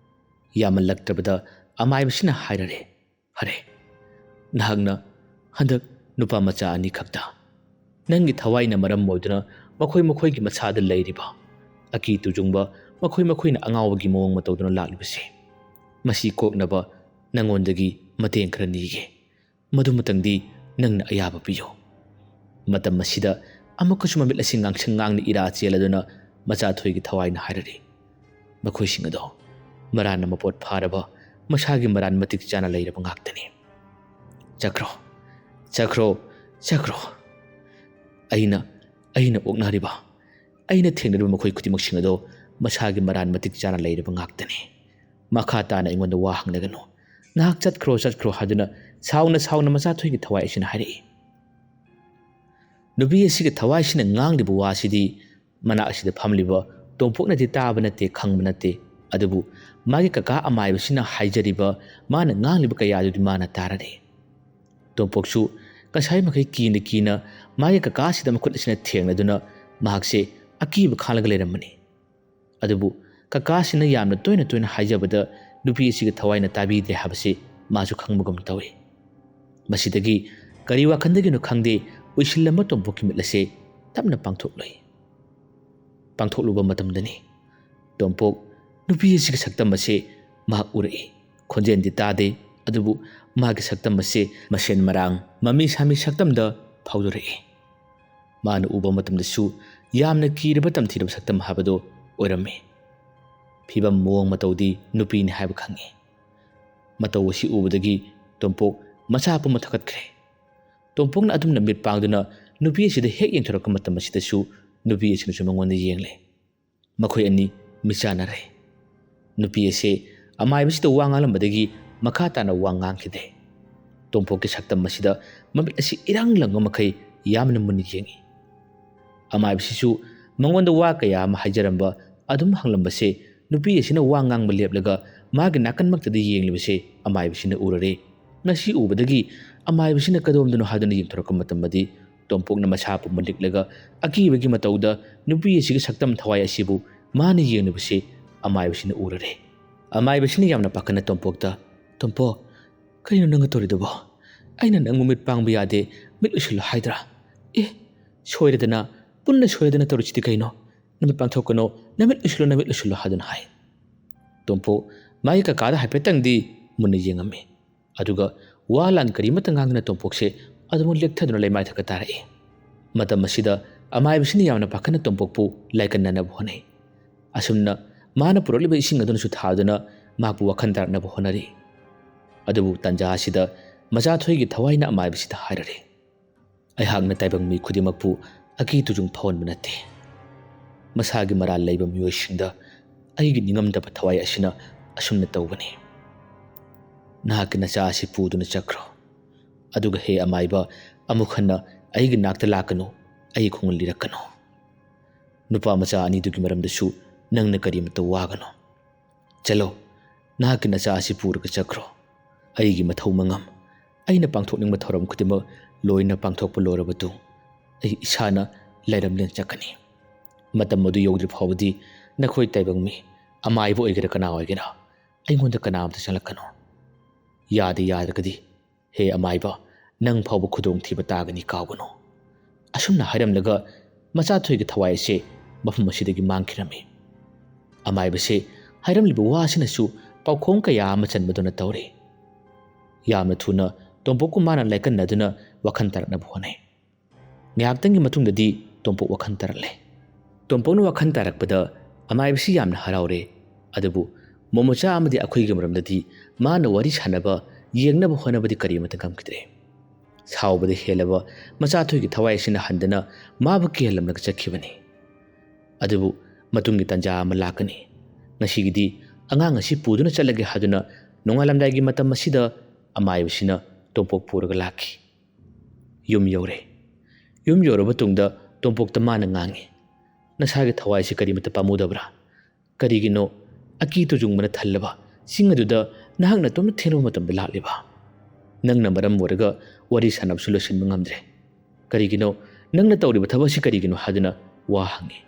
ꯌꯥꯝꯃꯜꯂꯛꯇ꯭ꯔꯕꯗ ꯑꯃꯥꯏꯕꯁꯤꯅ ꯍꯥꯏꯔꯔꯦ, "ꯐꯔꯦ, ꯅꯍꯥꯛꯅ ꯍꯟꯗꯛ ꯅꯨꯄꯥ ꯃꯆꯥ ꯑꯅꯤꯈꯛꯇ, ꯅꯪꯒꯤ ꯊꯋꯥꯏꯅ ꯃꯔꯝ ꯑꯣꯏꯗꯨꯅ ꯃꯈꯣꯏ ꯃꯈꯣꯏꯒꯤ ꯃꯁꯥꯗ ꯂꯩꯔꯤꯕ ꯑꯀꯤ ꯇꯨꯖꯨꯡꯕ ꯃꯈꯣꯏ ꯃꯈꯣꯏꯅ ꯑꯉꯥꯎꯕꯒꯤ ꯃꯑꯣꯡ ꯃꯇꯧꯗꯨꯅ ꯂꯥꯛꯂꯤꯕꯁꯦ꯫ ꯃꯁꯤ ꯀꯣꯛꯅꯕ ꯅꯉꯣꯟꯗꯒꯤ ꯃꯇꯦꯡ ꯈꯔ ꯅꯤꯒꯦ꯫ ꯃꯗꯨꯃꯇꯪꯗꯤ ꯅꯪꯅ ꯑꯌꯥꯕ ꯄꯤꯌꯨ꯫ ꯃꯇꯝ ꯑꯁꯤꯗ ꯑꯃꯨꯛꯀꯁꯨ ꯃꯃꯤꯠ ꯑꯁꯤ ꯉꯥꯡꯁꯪ ꯉꯥꯡꯅ ꯏꯔꯥ ꯆꯦꯜꯂꯗꯨꯅ ꯃꯆꯥꯊꯣꯏꯒꯤ ꯊꯋꯥꯏꯅ ꯍꯥꯏꯔꯔꯤ, ꯃꯈꯣꯏꯁꯤꯡ ꯑꯗꯣ ꯃꯔꯥꯟꯅ ꯃꯄꯣꯠ ꯐꯥꯔꯕ, ꯃꯁꯥꯒꯤ ꯃꯔꯥꯟ ꯃꯇꯤꯛ ꯆꯥꯅ ꯂꯩꯔꯕ ꯉꯥꯛꯇꯅꯤ꯫ ꯆꯠꯈ꯭ꯔꯣ, ꯆꯠꯈ꯭ꯔꯣ, ꯆꯠꯈ꯭ꯔꯣ꯫ ꯑꯩꯅ, ꯑꯩꯅ ꯑꯣꯛꯅꯔꯤꯕ, ꯑꯩꯅ ꯊꯦꯡꯅꯔꯤꯕ ꯃꯈꯣꯏ ꯈꯨꯗꯤꯡꯃꯛꯁꯤꯡ ꯑꯗꯣ ꯃꯁꯥꯒꯤ ꯃꯔꯥꯟ ꯃꯇꯤꯛ ꯆꯥꯅ ꯂꯩꯔꯕ ꯉꯥꯛꯇꯅꯤ꯫ ꯃꯈꯥ ꯇꯥꯅ ꯑꯩꯉꯣꯟꯗ ꯋꯥ ꯍꯪꯂꯒꯅꯨ꯫ ꯅꯍꯥꯛ ꯆꯠꯈ꯭ꯔꯣ, ꯆꯠꯈ꯭ꯔꯣ ꯍꯥꯏꯗꯨꯅ ꯁꯥꯎꯅ ꯁꯥꯎꯅ ꯃꯆꯥꯊꯣꯏꯒꯤ ꯊꯋꯥꯏ ꯑꯁꯤꯅ ꯍꯥꯏꯔꯛꯏ꯫ ꯅꯨꯄꯤ ꯑꯁꯤꯒꯤ ꯊꯋꯥꯏꯁꯤꯅ ꯉꯥꯡꯂꯤꯕ ꯋꯥꯁꯤꯗꯤ ꯃꯅꯥꯛ ꯑꯁꯤꯗ ꯐꯝꯂꯤꯕ ꯇꯣꯝꯄꯣꯛꯅꯗꯤ ꯇꯥꯕ ꯅꯠꯇꯦ, ꯈꯪꯕ ꯅꯠꯇꯦ꯫ ꯑꯗꯨꯕꯨ ꯃꯥꯒꯤ ꯀꯀꯥ ꯑꯃꯥꯏꯕꯁꯤꯅ ꯍꯥꯏꯖꯔꯤꯕ, ꯃꯥꯅ ꯉꯥꯡꯂꯤꯕ ꯀꯌꯥꯗꯨꯗꯤ ꯃꯥꯅ ꯇꯥꯔꯔꯦ꯫ ꯇꯣꯝꯄꯣꯛꯁꯨ ꯉꯁꯥꯏ ꯃꯈꯩ ꯀꯤꯅ ꯀꯤꯅ ꯃꯥꯒꯤ ꯀꯀꯥꯁꯤꯗ ꯃꯈꯨꯠ ꯑꯁꯤꯅ ꯊꯦꯡꯂꯗꯨꯅ ꯃꯍꯥꯛꯁꯦ ꯑꯀꯤꯕ ꯈꯥꯡꯂꯒ ꯂꯩꯔꯝꯕꯅꯤ꯫ ꯑꯗꯨꯕꯨ ꯀꯀꯥꯁꯤꯅ ꯌꯥꯝꯅ ꯇꯣꯏꯅ ꯇꯣꯏꯅ ꯍꯥꯏꯖꯕꯗ ꯅꯨꯄꯤ ꯑꯁꯤꯒꯤ ꯊꯋꯥꯏꯅ ꯇꯥꯕꯤꯗ꯭ꯔꯦ ꯍꯥꯏꯕꯁꯤ ꯃꯥꯁꯨ ꯈꯪꯕꯒꯨꯝ ꯇꯧꯏ꯫ ꯃꯁꯤꯗꯒꯤ ꯀꯔꯤ ꯋꯥꯈꯜꯗꯒꯤꯅꯣ ꯈꯪꯗꯦ, ꯎꯏꯁꯤꯜꯂꯝꯕ ꯇꯣꯝꯄꯣꯛꯀꯤ ꯃꯤꯠ ꯑꯁꯦ ꯇꯞꯅ ꯄꯥꯡꯊꯣꯛꯂꯨꯏ꯫ ꯄꯥꯡꯊꯣꯛꯂꯨꯕ ꯃꯇꯝꯗꯅꯤ ꯇꯣꯝꯄꯣꯛ ꯅꯨꯄꯤ ꯑꯁꯤꯒꯤ ꯁꯛꯇꯝ ꯑꯁꯦ ꯃꯍꯥꯛ ꯎꯔꯛꯏ꯫ ꯈꯣꯟꯖꯦꯜꯗꯤ ꯇꯥꯗꯦ, ꯑꯗꯨꯕꯨ ꯃꯥꯒꯤ ꯁꯛꯇꯝ ꯑꯁꯦ ꯃꯁꯦꯟ ꯃꯔꯥꯡ, ꯃꯃꯤ ꯁꯥꯃꯤ ꯁꯛꯇꯝꯗ ꯐꯥꯎꯗꯣꯔꯛꯏ꯫ ꯃꯥꯅ ꯎꯕ ꯃꯇꯝꯗꯁꯨ ꯌꯥꯝꯅ ꯀꯤꯔꯕ ꯇꯝꯊꯤꯔꯕ ꯁꯛꯇꯝ ꯍꯥꯏꯕꯗꯨ ꯑꯣꯏꯔꯝꯃꯤ꯫ ꯐꯤꯕꯝ ꯃꯑꯣꯡ ꯃꯇꯧꯗꯤ ꯅꯨꯄꯤꯅꯤ ꯍꯥꯏꯕ ꯈꯪꯉꯤ꯫ ꯃꯇꯧ ꯑꯁꯤ ꯎꯕꯗꯒꯤ ꯇꯣꯝꯄꯣꯛ ꯃꯁꯥ ꯄꯨꯝꯕ ꯊꯛꯀꯠꯈ꯭ꯔꯦ꯫ ꯇꯣꯝꯄꯣꯛꯅ ꯑꯗꯨꯝꯅ ꯃꯤꯠ ꯄꯥꯡꯗꯨꯅ ꯅꯨꯄꯤ ꯑꯁꯤꯗ ꯍꯦꯛ ꯌꯦꯡꯊꯣꯔꯛꯄ ꯃꯇꯝ ꯑꯁꯤꯗꯁꯨ ꯅꯨꯄꯤ ꯑꯁꯤꯅꯁꯨ ꯃꯉꯣꯟꯗ ꯌꯦꯡꯂꯦ꯫ ꯃꯈꯣꯏ ꯑꯅꯤ ꯃꯤꯆꯥꯟꯅꯔꯦ꯫ ꯅꯨꯄꯤ ꯑꯁꯤ ꯑꯃꯥꯏꯕꯁꯤꯗ ꯋꯥ ꯉꯥꯡꯂꯝꯕꯗꯒꯤ ꯃꯈꯥ ꯇꯥꯅ ꯋꯥ ꯉꯥꯡꯈꯤꯗꯦ꯫ ꯇꯣꯝꯄꯣꯛꯀꯤ ꯁꯛꯇꯝ ꯑꯁꯤꯗ ꯃꯃꯤꯠ ꯑꯁꯤ ꯏꯔꯪ ꯂꯪꯕ ꯃꯈꯩ ꯌꯥꯝꯅ ꯃꯨꯟꯅ ꯌꯦꯡꯏ꯫ ꯑꯃꯥꯏꯕꯁꯤꯁꯨ ꯃꯉꯣꯟꯗ ꯋꯥ ꯀꯌꯥ ꯑꯃ ꯍꯥꯏꯖꯔꯝꯕ, ꯑꯗꯨꯝ ꯍꯪꯂꯝꯕꯁꯦ ꯅꯨꯄꯤ ꯑꯁꯤꯅ ꯋꯥ ꯉꯥꯡꯕ ꯂꯦꯞꯂꯒ ꯃꯥꯒꯤ ꯅꯥꯀꯟꯃꯛꯇꯗ ꯌꯦꯡꯂꯤꯕꯁꯦ ꯑꯃꯥꯏꯕꯁꯤꯅ ꯎꯔꯔꯦ꯫ ꯉꯁꯤ ꯎꯕꯗꯒꯤ ꯑꯃꯥꯏꯕꯁꯤꯅ ꯀꯗꯣꯝꯗꯅꯣ ꯍꯥꯏꯗꯨꯅ ꯌꯦꯡꯊꯣꯔꯛꯄ ꯃꯇꯝꯗꯗꯤ ꯇꯣꯝꯄꯣꯛꯅ ꯃꯁꯥ ꯄꯨꯝꯕ ꯅꯤꯛꯂꯒ ꯑꯀꯤꯕꯒꯤ ꯃꯇꯧꯗ ꯅꯨꯄꯤ ꯑꯁꯤꯒꯤ ꯁꯛꯇꯝ ꯊꯋꯥꯏ ꯑꯁꯤꯕꯨ ꯃꯥꯅ ꯌꯦꯡꯂꯤꯕꯁꯤ ꯑꯃꯥꯏꯕꯁꯤꯅ ꯎꯔꯔꯦ꯫ ꯑꯃꯥꯏꯕꯁꯤꯅ ꯌꯥꯝꯅ ꯄꯥꯈꯠꯅ ꯇꯣꯝꯄꯣꯛꯇ, "ꯇꯣꯝꯄꯣꯛ, ꯀꯔꯤꯅꯣ ꯅꯪꯅ ꯇꯧꯔꯤꯗꯨꯕꯣ? ꯑꯩꯅ ꯅꯪꯕꯨ ꯃꯤꯠ ꯄꯥꯡꯕ ꯌꯥꯗꯦ, ꯃꯤꯠ ꯎꯏꯁꯤꯜꯂꯨ ꯍꯥꯏꯗ꯭ꯔꯥ? ꯑꯦ, ꯁꯣꯏꯔꯗꯅ, ꯄꯨꯟꯅ ꯁꯣꯏꯔꯗꯅ ꯇꯧꯔꯤꯁꯤꯗꯤ ꯀꯩꯅꯣ? "ꯅꯃꯤꯠ ꯄꯥꯡꯊꯣꯛꯀꯅꯨ, ꯅꯃꯤꯠ ꯎꯏꯁꯤꯜꯂꯨ, ꯅꯃꯤꯠ ꯎꯏꯁꯤꯜꯂꯨ" ꯍꯥꯏꯗꯨꯅ ꯍꯥꯏ꯫ ꯇꯣꯝꯄꯣꯛ ꯃꯥꯒꯤ ꯀꯀꯥꯗ ꯍꯥꯏꯐꯦꯠꯇꯪꯗꯤ ꯃꯨꯟꯅ ꯌꯦꯡꯉꯝꯃꯤ꯫ ꯑꯗꯨꯒ ꯋꯥ ꯂꯥꯟ ꯀꯔꯤꯃꯠꯇ ꯉꯥꯡꯗꯅ ꯇꯣꯝꯄꯣꯛꯁꯦ ꯑꯗꯨꯃꯛ ꯂꯦꯛꯊꯗꯨꯅ ꯂꯩꯃꯥꯏ ꯊꯛꯇ ꯇꯥꯔꯛꯏ꯫ ꯃꯇꯝ ꯑꯁꯤꯗ ꯑꯃꯥꯏꯕꯁꯤꯅ ꯌꯥꯝꯅ ꯄꯥꯈꯠꯅ ꯇꯣꯝꯄꯣꯛꯄꯨ ꯂꯥꯏꯀꯠꯅꯅꯕ ꯍꯣꯠꯅꯩ꯫ ꯑꯁꯨꯝꯅ ꯃꯥꯅ ꯄꯨꯔꯛꯂꯤꯕ ꯏꯁꯤꯡ ꯑꯗꯨꯅꯁꯨ ꯊꯥꯗꯨꯅ ꯃꯍꯥꯛꯄꯨ ꯋꯥꯈꯜ ꯇꯥꯔꯛꯅꯕ ꯍꯣꯠꯅꯔꯤ꯫ ꯑꯗꯨꯕꯨ ꯇꯥꯟꯖꯥ ꯑꯁꯤꯗ ꯃꯆꯥꯊꯣꯏꯒꯤ ꯊꯋꯥꯏꯅ ꯑꯃꯥꯏꯕꯁꯤꯗ ꯍꯥꯏꯔꯔꯦ, "ꯑꯩꯍꯥꯛꯅ ꯇꯥꯏꯕꯪ ꯃꯤ ꯈꯨꯗꯤꯡꯃꯛꯄꯨ ꯑꯀꯤ ꯇꯨꯖꯨꯡ ꯐꯥꯎꯍꯟꯕ ꯅꯠꯇꯦ꯫ ꯃꯁꯥꯒꯤ ꯃꯔꯥꯜ ꯂꯩꯕ ꯃꯤꯑꯣꯏꯁꯤꯡꯗ ꯑꯩꯒꯤ ꯅꯤꯡꯉꯝꯗꯕ ꯊꯋꯥꯏ ꯑꯁꯤꯅ ꯑꯁꯨꯝꯅ ꯇꯧꯕꯅꯤ꯫ ꯅꯍꯥꯛꯀꯤ ꯅꯆꯥ ꯑꯁꯤ ꯄꯨꯗꯨꯅ ꯆꯠꯈ꯭ꯔꯣ꯫ ꯑꯗꯨꯒ ꯍꯦ ꯑꯃꯥꯏꯕ, ꯑꯃꯨꯛ ꯍꯟꯅ ꯑꯩꯒꯤ ꯅꯥꯛꯇ ꯂꯥꯛꯀꯅꯨ, ꯑꯩꯒꯤ ꯈꯣꯡꯒꯨꯜ ꯂꯤꯔꯛꯀꯅꯨ꯫ ꯅꯨꯄꯥ ꯃꯆꯥ ꯑꯅꯤꯗꯨꯒꯤ ꯃꯔꯝꯗꯁꯨ ꯅꯪꯅ ꯀꯔꯤꯃꯇ ꯋꯥꯒꯅꯨ꯫ ꯆꯠꯂꯣ, ꯅꯍꯥꯛꯀꯤ ꯅꯆꯥ ꯑꯁꯤ ꯄꯨꯔꯒ ꯆꯠꯈ꯭ꯔꯣ꯫ ꯑꯩꯒꯤ ꯃꯊꯧ ꯃꯉꯝ, ꯑꯩꯅ ꯄꯥꯡꯊꯣꯛꯅꯤꯡꯕ ꯊꯧꯔꯝ ꯈꯨꯗꯤꯡꯃꯛ ꯂꯣꯏꯅ ꯄꯥꯡꯊꯣꯛꯄ ꯂꯣꯏꯔꯕ ꯃꯇꯨꯡ ꯑꯩ ꯏꯁꯥꯅ ꯂꯥꯏꯔꯝꯂꯦꯟ ꯆꯠꯀꯅꯤ꯫ ꯃꯇꯝ ꯑꯗꯨ ꯌꯧꯗ꯭ꯔꯤ ꯐꯥꯎꯕꯗꯤ ꯅꯈꯣꯏ ꯇꯥꯏꯕꯪ ꯃꯤ, ꯑꯃꯥꯏꯕ ꯑꯣꯏꯒꯦꯔꯥ ꯀꯅꯥ ꯑꯣꯏꯒꯦꯔꯥ, ꯑꯩꯉꯣꯟꯗ ꯀꯅꯥꯃꯇ ꯆꯪꯂꯛꯀꯅꯨ꯫ ꯌꯥꯗꯦ ꯌꯥꯗ꯭ꯔꯒꯗꯤ ꯍꯦ ꯑꯃꯥꯏꯕ, ꯅꯪ ꯐꯥꯎꯕ ꯈꯨꯗꯣꯡꯊꯤꯕ ꯇꯥꯒꯅꯤ, ꯀꯥꯎꯒꯅꯨ꯫" ꯑꯁꯨꯝꯅ ꯍꯥꯏꯔꯝꯂꯒ ꯃꯆꯥꯊꯣꯏꯒꯤ ꯊꯋꯥꯏ ꯑꯁꯤ ꯃꯐꯝ ꯑꯁꯤꯗꯒꯤ ꯃꯥꯡꯈꯤꯔꯝꯃꯤ꯫ ꯑꯃꯥꯏꯕꯁꯤ ꯍꯥꯏꯔꯝꯂꯤꯕ ꯋꯥ ꯑꯁꯤꯅꯁꯨ ꯄꯥꯎꯈꯣꯡ ꯀꯌꯥ ꯑꯃ ꯆꯟꯕꯗꯨꯅ ꯇꯧꯔꯤ꯫ ꯌꯥꯝꯅ ꯊꯨꯅ ꯇꯣꯝꯄꯣꯛꯄꯨ ꯃꯥꯅ ꯂꯥꯏꯀꯠꯅꯗꯨꯅ ꯋꯥꯈꯜ ꯇꯥꯔꯛꯅꯕ ꯍꯣꯠꯅꯩ꯫ ꯉꯥꯏꯍꯥꯛꯇꯪꯒꯤ ꯃꯇꯨꯡꯗꯗꯤ ꯇꯣꯝꯄꯣꯛ ꯋꯥꯈꯜ ꯇꯥꯔꯛꯂꯦ꯫ ꯇꯣꯝꯄꯣꯛꯅ ꯋꯥꯈꯜ ꯇꯥꯔꯛꯄꯗ ꯑꯃꯥꯏꯕꯁꯤ ꯌꯥꯝꯅ ꯍꯔꯥꯎꯔꯦ꯫ ꯑꯗꯨꯕꯨ ꯃꯣꯃꯣꯆꯥ ꯑꯃꯗꯤ ꯑꯩꯈꯣꯏꯒꯤ ꯃꯔꯝꯗꯗꯤ ꯃꯥꯅ ꯋꯥꯔꯤ ꯁꯥꯟꯅꯕ, ꯌꯦꯡꯅꯕ ꯍꯣꯠꯅꯕꯗꯤ ꯀꯔꯤꯃꯠꯇ ꯉꯝꯈꯤꯗ꯭ꯔꯦ꯫ ꯁꯥꯎꯕꯗ ꯍꯦꯜꯂꯕ ꯃꯆꯥꯊꯣꯏꯒꯤ ꯊꯋꯥꯏ ꯑꯁꯤꯅ ꯍꯟꯗꯅ ꯃꯥꯕꯨ ꯀꯤꯍꯜꯂꯝꯂꯒ ꯆꯠꯈꯤꯕꯅꯤ꯫ ꯑꯗꯨꯕꯨ ꯃꯇꯨꯡꯒꯤ ꯇꯥꯟꯖꯥ ꯑꯃ ꯂꯥꯛꯀꯅꯤ꯫ ꯉꯁꯤꯒꯤꯗꯤ ꯑꯉꯥꯡ ꯑꯁꯤ ꯄꯨꯗꯨꯅ ꯆꯠꯂꯒꯦ ꯍꯥꯏꯗꯨꯅ ꯅꯣꯡꯉꯥꯜꯂꯝꯗꯥꯏꯒꯤ ꯃꯇꯝ ꯑꯁꯤꯗ ꯑꯃꯥꯏꯕꯁꯤꯅ ꯇꯣꯝꯄꯣꯛ ꯄꯨꯔꯒ ꯂꯥꯛꯈꯤ꯫ ꯌꯨꯝ ꯌꯧꯔꯦ꯫ ꯌꯨꯝ ꯌꯧꯔꯕ ꯇꯨꯡꯗ ꯇꯣꯝꯄꯣꯛꯇ ꯃꯥꯅ ꯉꯥꯡꯉꯤ, "ꯅꯁꯥꯒꯤ ꯊꯋꯥꯏꯁꯤ ꯀꯔꯤꯃꯠꯇ ꯄꯥꯝꯃꯨꯗꯕ꯭ꯔꯥ? ꯀꯔꯤꯒꯤꯅꯣ ꯑꯀꯤ ꯇꯨꯖꯨꯡꯕꯅ ꯊꯜꯂꯕ ꯆꯤꯡ ꯑꯗꯨꯗ ꯅꯍꯥꯛꯅ ꯇꯣꯝꯅ ꯊꯦꯡꯂꯕ ꯃꯇꯝꯗ ꯂꯥꯛꯂꯤꯕ? ꯅꯪꯅ ꯃꯔꯝ ꯑꯣꯏꯔꯒ ꯋꯥꯔꯤ ꯁꯥꯟꯅꯕꯁꯨ ꯂꯣꯏꯁꯤꯟꯕ ꯉꯝꯗ꯭ꯔꯦ꯫ ꯀꯔꯤꯒꯤꯅꯣ? ꯅꯪꯅ ꯇꯧꯔꯤꯕ ꯊꯕꯛ ꯑꯁꯤ ꯀꯔꯤꯒꯤꯅꯣ?" ꯍꯥꯏꯗꯨꯅ ꯋꯥ ꯍꯪꯉꯤ꯫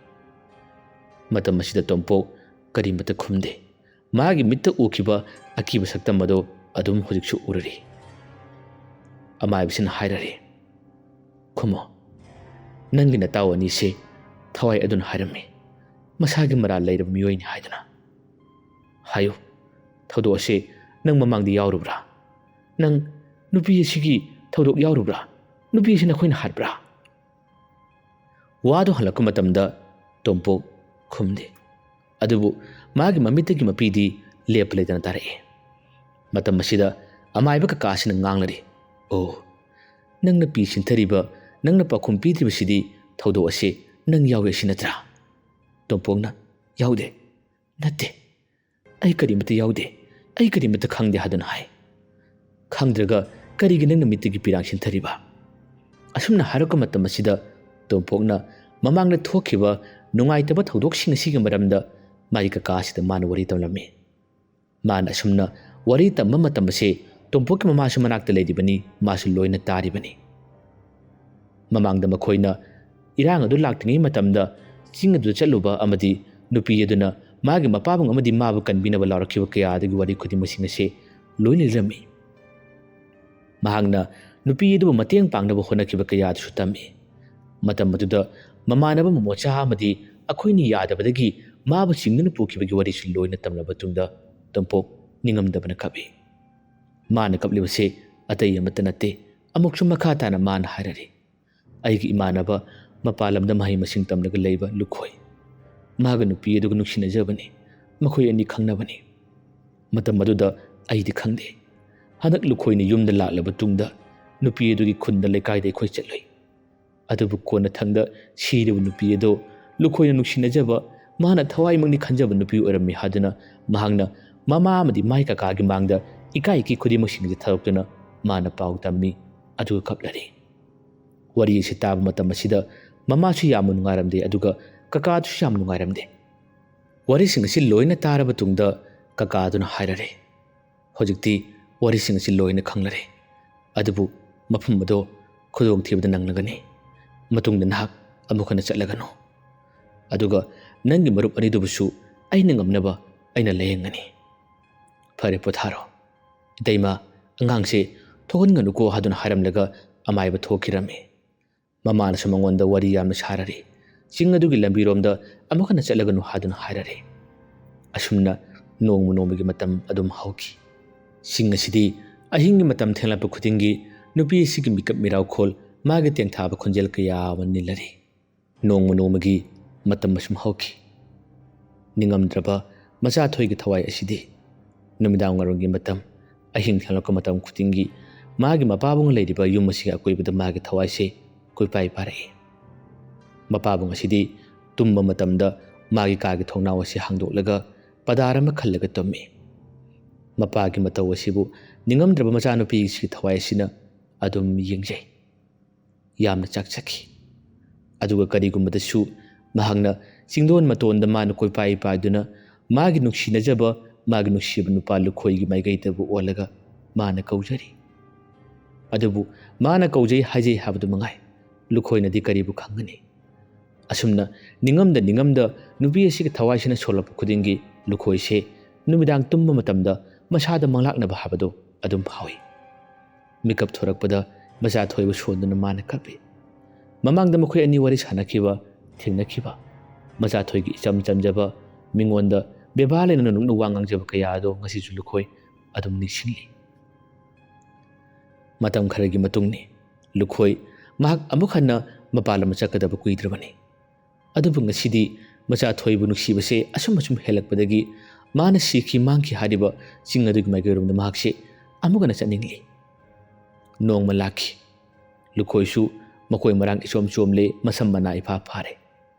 ꯃꯇꯝ ꯑꯁꯤꯗ ꯇꯣꯝꯄꯣꯛ ꯀꯔꯤꯃꯠꯇ ꯈꯨꯝꯗꯦ꯫ ꯃꯥꯒꯤ ꯃꯤꯠꯇ ꯎꯈꯤꯕ ꯑꯀꯤꯕ ꯁꯛꯇꯝ ꯑꯗꯨ ꯑꯗꯨꯝ ꯍꯧꯖꯤꯛꯁꯨ ꯎꯔꯔꯤ꯫ ꯑꯃꯥꯏꯕꯁꯤꯅ ꯍꯥꯏꯔꯔꯤ, "ꯈꯨꯝꯃꯣ, ꯅꯪꯒꯤ ꯅꯇꯥꯎ ꯑꯅꯤꯁꯦ ꯊꯋꯥꯏ ꯑꯗꯨꯅ ꯍꯥꯏꯔꯝꯃꯤ꯫ ꯃꯁꯥꯒꯤ ꯃꯔꯥꯜ ꯂꯩꯔꯕ ꯃꯤꯑꯣꯏꯅꯤ ꯍꯥꯏꯗꯨꯅ꯫ ꯍꯥꯏꯌꯨ, ꯊꯧꯗꯣꯛ ꯑꯁꯤ ꯅꯪ ꯃꯃꯥꯡꯗ ꯌꯥꯎꯔꯨꯕ꯭ꯔꯥ? ꯅꯪ ꯅꯨꯄꯤ ꯑꯁꯤꯒꯤ ꯊꯧꯗꯣꯛ ꯌꯥꯎꯔꯨꯕ꯭ꯔꯥ? ꯅꯨꯄꯤ ꯑꯁꯤ ꯅꯈꯣꯏꯅ ꯍꯥꯠꯄ꯭ꯔꯥ? ꯋꯥꯗꯨ ꯍꯜꯂꯛꯄ ꯃꯇꯝꯗ ꯇꯣꯝꯄꯣꯛ ꯈꯨꯝꯗꯦ꯫ ꯑꯗꯨꯕꯨ ꯃꯥꯒꯤ ꯃꯃꯤꯠꯇꯒꯤ ꯃꯄꯤꯗꯤ ꯂꯦꯞꯄ ꯂꯩꯇꯅ ꯇꯥꯔꯛꯏ꯫ ꯃꯇꯝ ꯑꯁꯤꯗ ꯑꯃꯥꯏꯕ ꯀꯀꯥ ꯑꯁꯤꯅ ꯉꯥꯡꯂꯔꯤ, "ꯑꯣ, ꯅꯪꯅ ꯄꯤ ꯁꯤꯟꯊꯔꯤꯕ, ꯅꯪꯅ ꯄꯥꯎꯈꯨꯝ ꯄꯤꯗ꯭ꯔꯤꯕꯁꯤꯗꯤ ꯊꯧꯗꯣꯛ ꯑꯁꯤ ꯅꯪ ꯌꯥꯎꯏ ꯑꯁꯤ ꯅꯠꯇ꯭ꯔꯥ?" ꯇꯣꯝꯄꯣꯛꯅ, "ꯌꯥꯎꯗꯦ, ꯅꯠꯇꯦ, ꯑꯩ ꯀꯔꯤꯃꯠꯇ ꯌꯥꯎꯗꯦ, ꯑꯩ ꯀꯔꯤꯃꯠꯇ ꯈꯪꯗꯦ" ꯍꯥꯏꯗꯨꯅ ꯍꯥꯏ꯫ "ꯈꯪꯗ꯭ꯔꯒ ꯀꯔꯤꯒꯤ ꯅꯪꯅ ꯃꯤꯠꯇꯒꯤ ꯄꯤꯔꯥꯡ ꯁꯤꯟꯊꯔꯤꯕ?" ꯑꯁꯨꯝꯅ ꯍꯥꯏꯔꯛꯄ ꯃꯇꯝ ꯑꯁꯤꯗ ꯇꯣꯝꯄꯣꯛꯅ ꯃꯃꯥꯡꯗ ꯊꯣꯛꯈꯤꯕ ꯅꯨꯡꯉꯥꯏꯇꯕ ꯊꯧꯗꯣꯛꯁꯤꯡ ꯑꯁꯤꯒꯤ ꯃꯔꯝꯗ ꯃꯥꯒꯤ ꯀꯀꯥ ꯑꯁꯤꯗ ꯃꯥꯅ ꯋꯥꯔꯤ ꯇꯝꯂꯝꯃꯤ꯫ ꯃꯥꯅ ꯑꯁꯨꯝꯅ ꯋꯥꯔꯤ ꯇꯝꯕ ꯃꯇꯝ ꯑꯁꯤ ꯇꯣꯝꯄꯣꯛꯀꯤ ꯃꯃꯥꯁꯨ ꯃꯅꯥꯛꯇ ꯂꯩꯔꯤꯕꯅꯤ, ꯃꯥꯁꯨ ꯂꯣꯏꯅ ꯇꯥꯔꯤꯕꯅꯤ꯫ ꯃꯃꯥꯡꯗ ꯃꯈꯣꯏꯅ ꯏꯔꯥꯡ ꯑꯗꯨ ꯂꯥꯛꯇ꯭ꯔꯤꯉꯩ ꯃꯇꯝꯗ ꯆꯤꯡ ꯑꯗꯨꯗ ꯆꯠꯂꯨꯕ ꯑꯃꯗꯤ ꯅꯨꯄꯤ ꯑꯗꯨꯅ ꯃꯥꯒꯤ ꯃꯄꯥꯕꯨꯡ ꯑꯃꯗꯤ ꯃꯥꯕꯨ ꯀꯟꯕꯤꯅꯕ ꯂꯥꯎꯔꯛꯈꯤꯕ ꯀꯌꯥ ꯑꯗꯨꯒꯤ ꯋꯥꯔꯤ ꯈꯨꯗꯤꯡꯃꯛꯁꯤꯡ ꯑꯁꯤ ꯂꯣꯏꯅ ꯂꯤꯔꯝꯃꯤ꯫ ꯃꯍꯥꯛꯅ ꯅꯨꯄꯤ ꯑꯗꯨꯕꯨ ꯃꯇꯦꯡ ꯄꯥꯡꯅꯕ ꯍꯣꯠꯅꯈꯤꯕ ꯀꯌꯥ ꯑꯗꯨꯁꯨ ꯇꯝꯃꯤ꯫ ꯃꯇꯝ ꯑꯗꯨꯗ ꯃꯃꯥꯟꯅꯕ ꯃꯃꯣꯆꯥ ꯑꯃꯗꯤ ꯑꯩꯈꯣꯏꯅ ꯌꯥꯗꯕꯗꯒꯤ ꯃꯥꯕꯨ ꯆꯤꯡꯗꯨꯅ ꯄꯨꯈꯤꯕꯒꯤ ꯋꯥꯔꯤꯁꯨ ꯂꯣꯏꯅ ꯇꯝꯂꯕ ꯇꯨꯡꯗ ꯇꯣꯝꯄꯣꯛ ꯅꯤꯡꯉꯝꯗꯕꯅ ꯀꯞꯏ꯫ ꯃꯥꯅ ꯀꯞꯂꯤꯕꯁꯦ ꯑꯇꯩ ꯑꯃꯠꯇ ꯅꯠꯇꯦ꯫ ꯑꯃꯨꯛꯁꯨ ꯃꯈꯥ ꯇꯥꯅ ꯃꯥꯅ ꯍꯥꯏꯔꯔꯤ, "ꯑꯩꯒꯤ ꯏꯃꯥꯟꯅꯕ ꯃꯄꯥꯟ ꯂꯝꯗ ꯃꯍꯩ ꯃꯁꯤꯡ ꯇꯝꯂꯒ ꯂꯩꯕ ꯂꯨꯈꯣꯏ, ꯃꯥꯒ ꯅꯨꯄꯤ ꯑꯗꯨꯒ ꯅꯨꯡꯁꯤꯅꯖꯕꯅꯤ꯫ ꯃꯈꯣꯏ ꯑꯅꯤ ꯈꯪꯅꯕꯅꯤ꯫ ꯃꯇꯝ ꯑꯗꯨꯗ ꯑꯩꯗꯤ ꯈꯪꯗꯦ꯫ ꯍꯟꯗꯛ ꯂꯨꯈꯣꯏꯅ ꯌꯨꯝꯗ ꯂꯥꯛꯂꯕ ꯇꯨꯡꯗ ꯅꯨꯄꯤ ꯑꯗꯨꯒꯤ ꯈꯨꯟꯗ ꯂꯩꯀꯥꯏꯗ ꯑꯩꯈꯣꯏ ꯆꯠꯂꯨꯏ꯫ ꯑꯗꯨꯕꯨ ꯀꯣꯟꯅꯊꯪꯗ ꯁꯤꯔꯤꯕ ꯅꯨꯄꯤ ꯑꯗꯨ ꯂꯨꯈꯣꯏꯅ ꯅꯨꯡꯁꯤꯅꯖꯕ, ꯃꯥꯅ ꯊꯋꯥꯏꯃꯛꯅꯤ ꯈꯟꯖꯕ ꯅꯨꯄꯤ ꯑꯣꯏꯔꯝꯃꯤ" ꯍꯥꯏꯗꯨꯅ ꯃꯍꯥꯛꯅ ꯃꯃꯥ ꯑꯃꯗꯤ ꯃꯥꯏ ꯀꯀꯥꯒꯤ ꯃꯥꯡꯗ ꯏꯀꯥꯏ ꯏꯀꯤ ꯈꯨꯗꯤꯡꯃꯛꯁꯤꯡ ꯑꯁꯤ ꯊꯥꯗꯣꯛꯇꯨꯅ ꯃꯥꯅ ꯄꯥꯎ ꯇꯝꯃꯤ, ꯑꯗꯨꯒ ꯀꯞꯂꯔꯤ꯫ ꯋꯥꯔꯤ ꯑꯁꯤ ꯇꯥꯕ ꯃꯇꯝ ꯑꯁꯤꯗ ꯃꯃꯥꯁꯨ ꯌꯥꯝꯅ ꯅꯨꯡꯉꯥꯏꯔꯝꯗꯦ, ꯑꯗꯨꯒ ꯀꯀꯥꯗꯨꯁꯨ ꯌꯥꯝ ꯅꯨꯡꯉꯥꯏꯔꯝꯗꯦ꯫ ꯋꯥꯔꯤꯁꯤꯡ ꯑꯁꯤ ꯂꯣꯏꯅ ꯇꯥꯔꯕ ꯇꯨꯡꯗ ꯀꯀꯥꯗꯨꯅ ꯍꯥꯏꯔꯔꯦ, "ꯍꯧꯖꯤꯛꯇꯤ ꯋꯥꯔꯤꯁꯤꯡ ꯑꯁꯤ ꯂꯣꯏꯅ ꯈꯪꯂꯔꯦ, ꯑꯗꯨꯕꯨ ꯃꯐꯝ ꯑꯗꯣ ꯈꯨꯗꯣꯡꯊꯤꯕꯗ ꯅꯪꯂꯒꯅꯤ꯫ ꯃꯇꯨꯡꯗ ꯅꯍꯥꯛ ꯑꯃꯨꯛ ꯍꯟꯅ ꯆꯠꯂꯒꯅꯨ꯫ ꯑꯗꯨꯒ ꯅꯪꯒꯤ ꯃꯔꯨꯞ ꯑꯅꯤꯗꯨꯕꯨꯁꯨ ꯑꯩꯅ ꯉꯝꯅꯕ ꯑꯩꯅ ꯂꯥꯌꯦꯡꯒꯅꯤ꯫ ꯐꯔꯦ, ꯄꯣꯊꯥꯔꯣ꯫ ꯏꯇꯩꯃ, ꯑꯉꯥꯡꯁꯦ ꯊꯣꯛꯍꯟꯒꯅꯨꯀꯣ" ꯍꯥꯏꯗꯨꯅ ꯍꯥꯏꯔꯝꯂꯒ ꯑꯃꯥꯏꯕ ꯊꯣꯛꯈꯤꯔꯝꯃꯤ꯫ ꯃꯃꯥꯅꯁꯨ ꯃꯉꯣꯟꯗ ꯋꯥꯔꯤ ꯌꯥꯝꯅ ꯁꯥꯔꯔꯤ꯫ ꯆꯤꯡ ꯑꯗꯨꯒꯤ ꯂꯝꯕꯤꯔꯣꯝꯗ ꯑꯃꯨꯛ ꯍꯟꯅ ꯆꯠꯂꯒꯅꯨ ꯍꯥꯏꯗꯨꯅ ꯍꯥꯏꯔꯔꯦ꯫ ꯑꯁꯨꯝꯅ ꯅꯣꯡꯃ ꯅꯣꯡꯃꯒꯤ ꯃꯇꯝ ꯑꯗꯨꯝ ꯍꯧꯈꯤ꯫ ꯆꯤꯡ ꯑꯁꯤꯗꯤ ꯑꯍꯤꯡꯒꯤ ꯃꯇꯝ ꯊꯦꯡꯂꯛꯄ ꯈꯨꯗꯤꯡꯒꯤ ꯅꯨꯄꯤ ꯑꯁꯤꯒꯤ ꯃꯤꯀꯞ ꯃꯤꯔꯥꯎꯈꯣꯜ, ꯃꯥꯒꯤ ꯇꯦꯡꯊꯥꯕ ꯈꯣꯟꯖꯦꯜ ꯀꯌꯥ ꯑꯃ ꯅꯤꯜꯂꯔꯦ꯫ ꯅꯣꯡꯃ ꯅꯣꯡꯃꯒꯤ ꯃꯇꯝ ꯑꯁꯨꯝ ꯍꯧꯈꯤ꯫ ꯅꯤꯡꯉꯝꯗ꯭ꯔꯕ ꯃꯆꯥꯊꯣꯏꯒꯤ ꯊꯋꯥꯏ ꯑꯁꯤꯗꯤ ꯅꯨꯃꯤꯗꯥꯡ ꯋꯥꯏꯔꯝꯒꯤ ꯃꯇꯝ, ꯑꯍꯤꯡ ꯊꯦꯡꯂꯛꯄ ꯃꯇꯝ ꯈꯨꯗꯤꯡꯒꯤ ꯃꯥꯒꯤ ꯃꯄꯥꯕꯨꯡ ꯂꯩꯔꯤꯕ ꯌꯨꯝ ꯑꯁꯤꯒꯤ ꯑꯀꯣꯏꯕꯗ ꯃꯥꯒꯤ ꯊꯋꯥꯏꯁꯦ ꯀꯣꯏꯄꯥꯏ ꯄꯥꯏꯔꯛꯏ꯫ ꯃꯄꯥꯕꯨꯡ ꯑꯁꯤꯗꯤ ꯇꯨꯝꯕ ꯃꯇꯝꯗ ꯃꯥꯒꯤ ꯀꯥꯒꯤ ꯊꯣꯡꯅꯥꯎ ꯑꯁꯤ ꯍꯥꯡꯗꯣꯛꯂꯒ ꯄꯗꯥꯔ ꯑꯃ ꯈꯜꯂꯒ ꯇꯨꯝꯃꯤ꯫ ꯃꯄꯥꯒꯤ ꯃꯇꯧ ꯑꯁꯤꯕꯨ ꯅꯤꯡꯉꯝꯗ꯭ꯔꯕ ꯃꯆꯥꯅꯨꯄꯤꯁꯤꯒꯤ ꯊꯋꯥꯏ ꯑꯁꯤꯅ ꯑꯗꯨꯝ ꯌꯦꯡꯖꯩ꯫ ꯌꯥꯝꯅ ꯆꯥꯛꯆꯈꯤ꯫ ꯑꯗꯨꯒ ꯀꯔꯤꯒꯨꯝꯕꯗꯁꯨ ꯃꯍꯥꯛꯅ ꯆꯤꯡꯗꯣꯟ ꯃꯇꯣꯟꯗ ꯃꯥꯅ ꯀꯣꯏꯄꯥꯏ ꯄꯥꯏꯗꯨꯅ ꯃꯥꯒꯤ ꯅꯨꯡꯁꯤꯅꯖꯕ, ꯃꯥꯒꯤ ꯅꯨꯡꯁꯤꯕ ꯅꯨꯄꯥ ꯂꯨꯈꯣꯏꯒꯤ ꯃꯥꯏꯀꯩꯗꯕꯨ ꯑꯣꯜꯂꯒ ꯃꯥꯅ ꯀꯧꯖꯔꯤ꯫ ꯑꯗꯨꯕꯨ ꯃꯥꯅ ꯀꯧꯖꯩ ꯍꯥꯏꯖꯩ ꯍꯥꯏꯕꯗꯨ ꯃꯉꯥꯏ, ꯂꯨꯈꯣꯏꯅꯗꯤ ꯀꯔꯤꯕꯨ ꯈꯪꯒꯅꯤ? ꯑꯁꯨꯝꯅ ꯅꯤꯡꯉꯝꯗ ꯅꯤꯡꯉꯝꯗ ꯅꯨꯄꯤ ꯑꯁꯤꯒꯤ ꯊꯋꯥꯏꯁꯤꯅ ꯁꯣꯜꯂꯛꯄ ꯈꯨꯗꯤꯡꯒꯤ ꯂꯨꯈꯣꯏꯁꯦ ꯅꯨꯃꯤꯗꯥꯡ ꯇꯨꯝꯕ ꯃꯇꯝꯗ ꯃꯁꯥꯗ ꯃꯪꯂꯥꯛꯅꯕ ꯍꯥꯏꯕꯗꯨ ꯑꯗꯨꯝ ꯐꯥꯎꯏ꯫ ꯃꯤꯀꯞ ꯊꯣꯔꯛꯄꯗ ꯃꯆꯥꯊꯣꯏꯕꯨ ꯁꯣꯟꯗꯨꯅ ꯃꯥꯅ ꯀꯞꯄꯤ꯫ ꯃꯃꯥꯡꯗ ꯃꯈꯣꯏ ꯑꯅꯤ ꯋꯥꯔꯤ ꯁꯥꯟꯅꯈꯤꯕ, ꯊꯦꯡꯅꯈꯤꯕ, ꯃꯆꯥꯊꯣꯏꯒꯤ ꯏꯆꯝ ꯆꯝꯖꯕ, ꯃꯤꯉꯣꯟꯗ ꯕꯦꯕꯥꯔ ꯂꯩꯅ ꯅꯨꯡꯅ ꯋꯥ ꯉꯥꯡꯖꯕ ꯀꯌꯥ ꯑꯗꯣ ꯉꯁꯤꯁꯨ ꯂꯨꯈꯣꯏ ꯑꯗꯨꯝ ꯅꯤꯡꯁꯤꯡꯂꯤ꯫ ꯃꯇꯝ ꯈꯔꯒꯤ ꯃꯇꯨꯡꯅꯤ꯫ ꯂꯨꯈꯣꯏ ꯃꯍꯥꯛ ꯑꯃꯨꯛ ꯍꯟꯅ ꯃꯄꯥꯟ ꯂꯝꯗ ꯆꯠꯀꯗꯕ ꯀꯨꯏꯗ꯭ꯔꯕꯅꯤ꯫ ꯑꯗꯨꯕꯨ ꯉꯁꯤꯗꯤ ꯃꯆꯥꯊꯣꯏꯕꯨ ꯅꯨꯡꯁꯤꯕꯁꯦ ꯑꯁꯨꯝ ꯑꯁꯨꯝ ꯍꯦꯜꯂꯛꯄꯗꯒꯤ ꯃꯥꯅ ꯁꯤꯈꯤ ꯃꯥꯡꯈꯤ ꯍꯥꯏꯔꯤꯕ ꯆꯤꯡ ꯑꯗꯨꯒꯤ ꯃꯥꯏꯀꯩꯔꯣꯝꯗ ꯃꯍꯥꯛꯁꯦ ꯑꯃꯨꯛ ꯍꯟꯅ ꯆꯠꯅꯤꯡꯂꯤ꯫ ꯅꯣꯡꯃ ꯂꯥꯛꯈꯤ꯫ ꯂꯨꯈꯣꯏꯁꯨ ꯃꯀꯣꯏ ꯃꯔꯥꯡ ꯏꯆꯣꯝ ꯆꯣꯝꯂꯦ, ꯃꯁꯝ ꯃꯅꯥ ꯏꯐꯥ ꯐꯥꯔꯦ꯫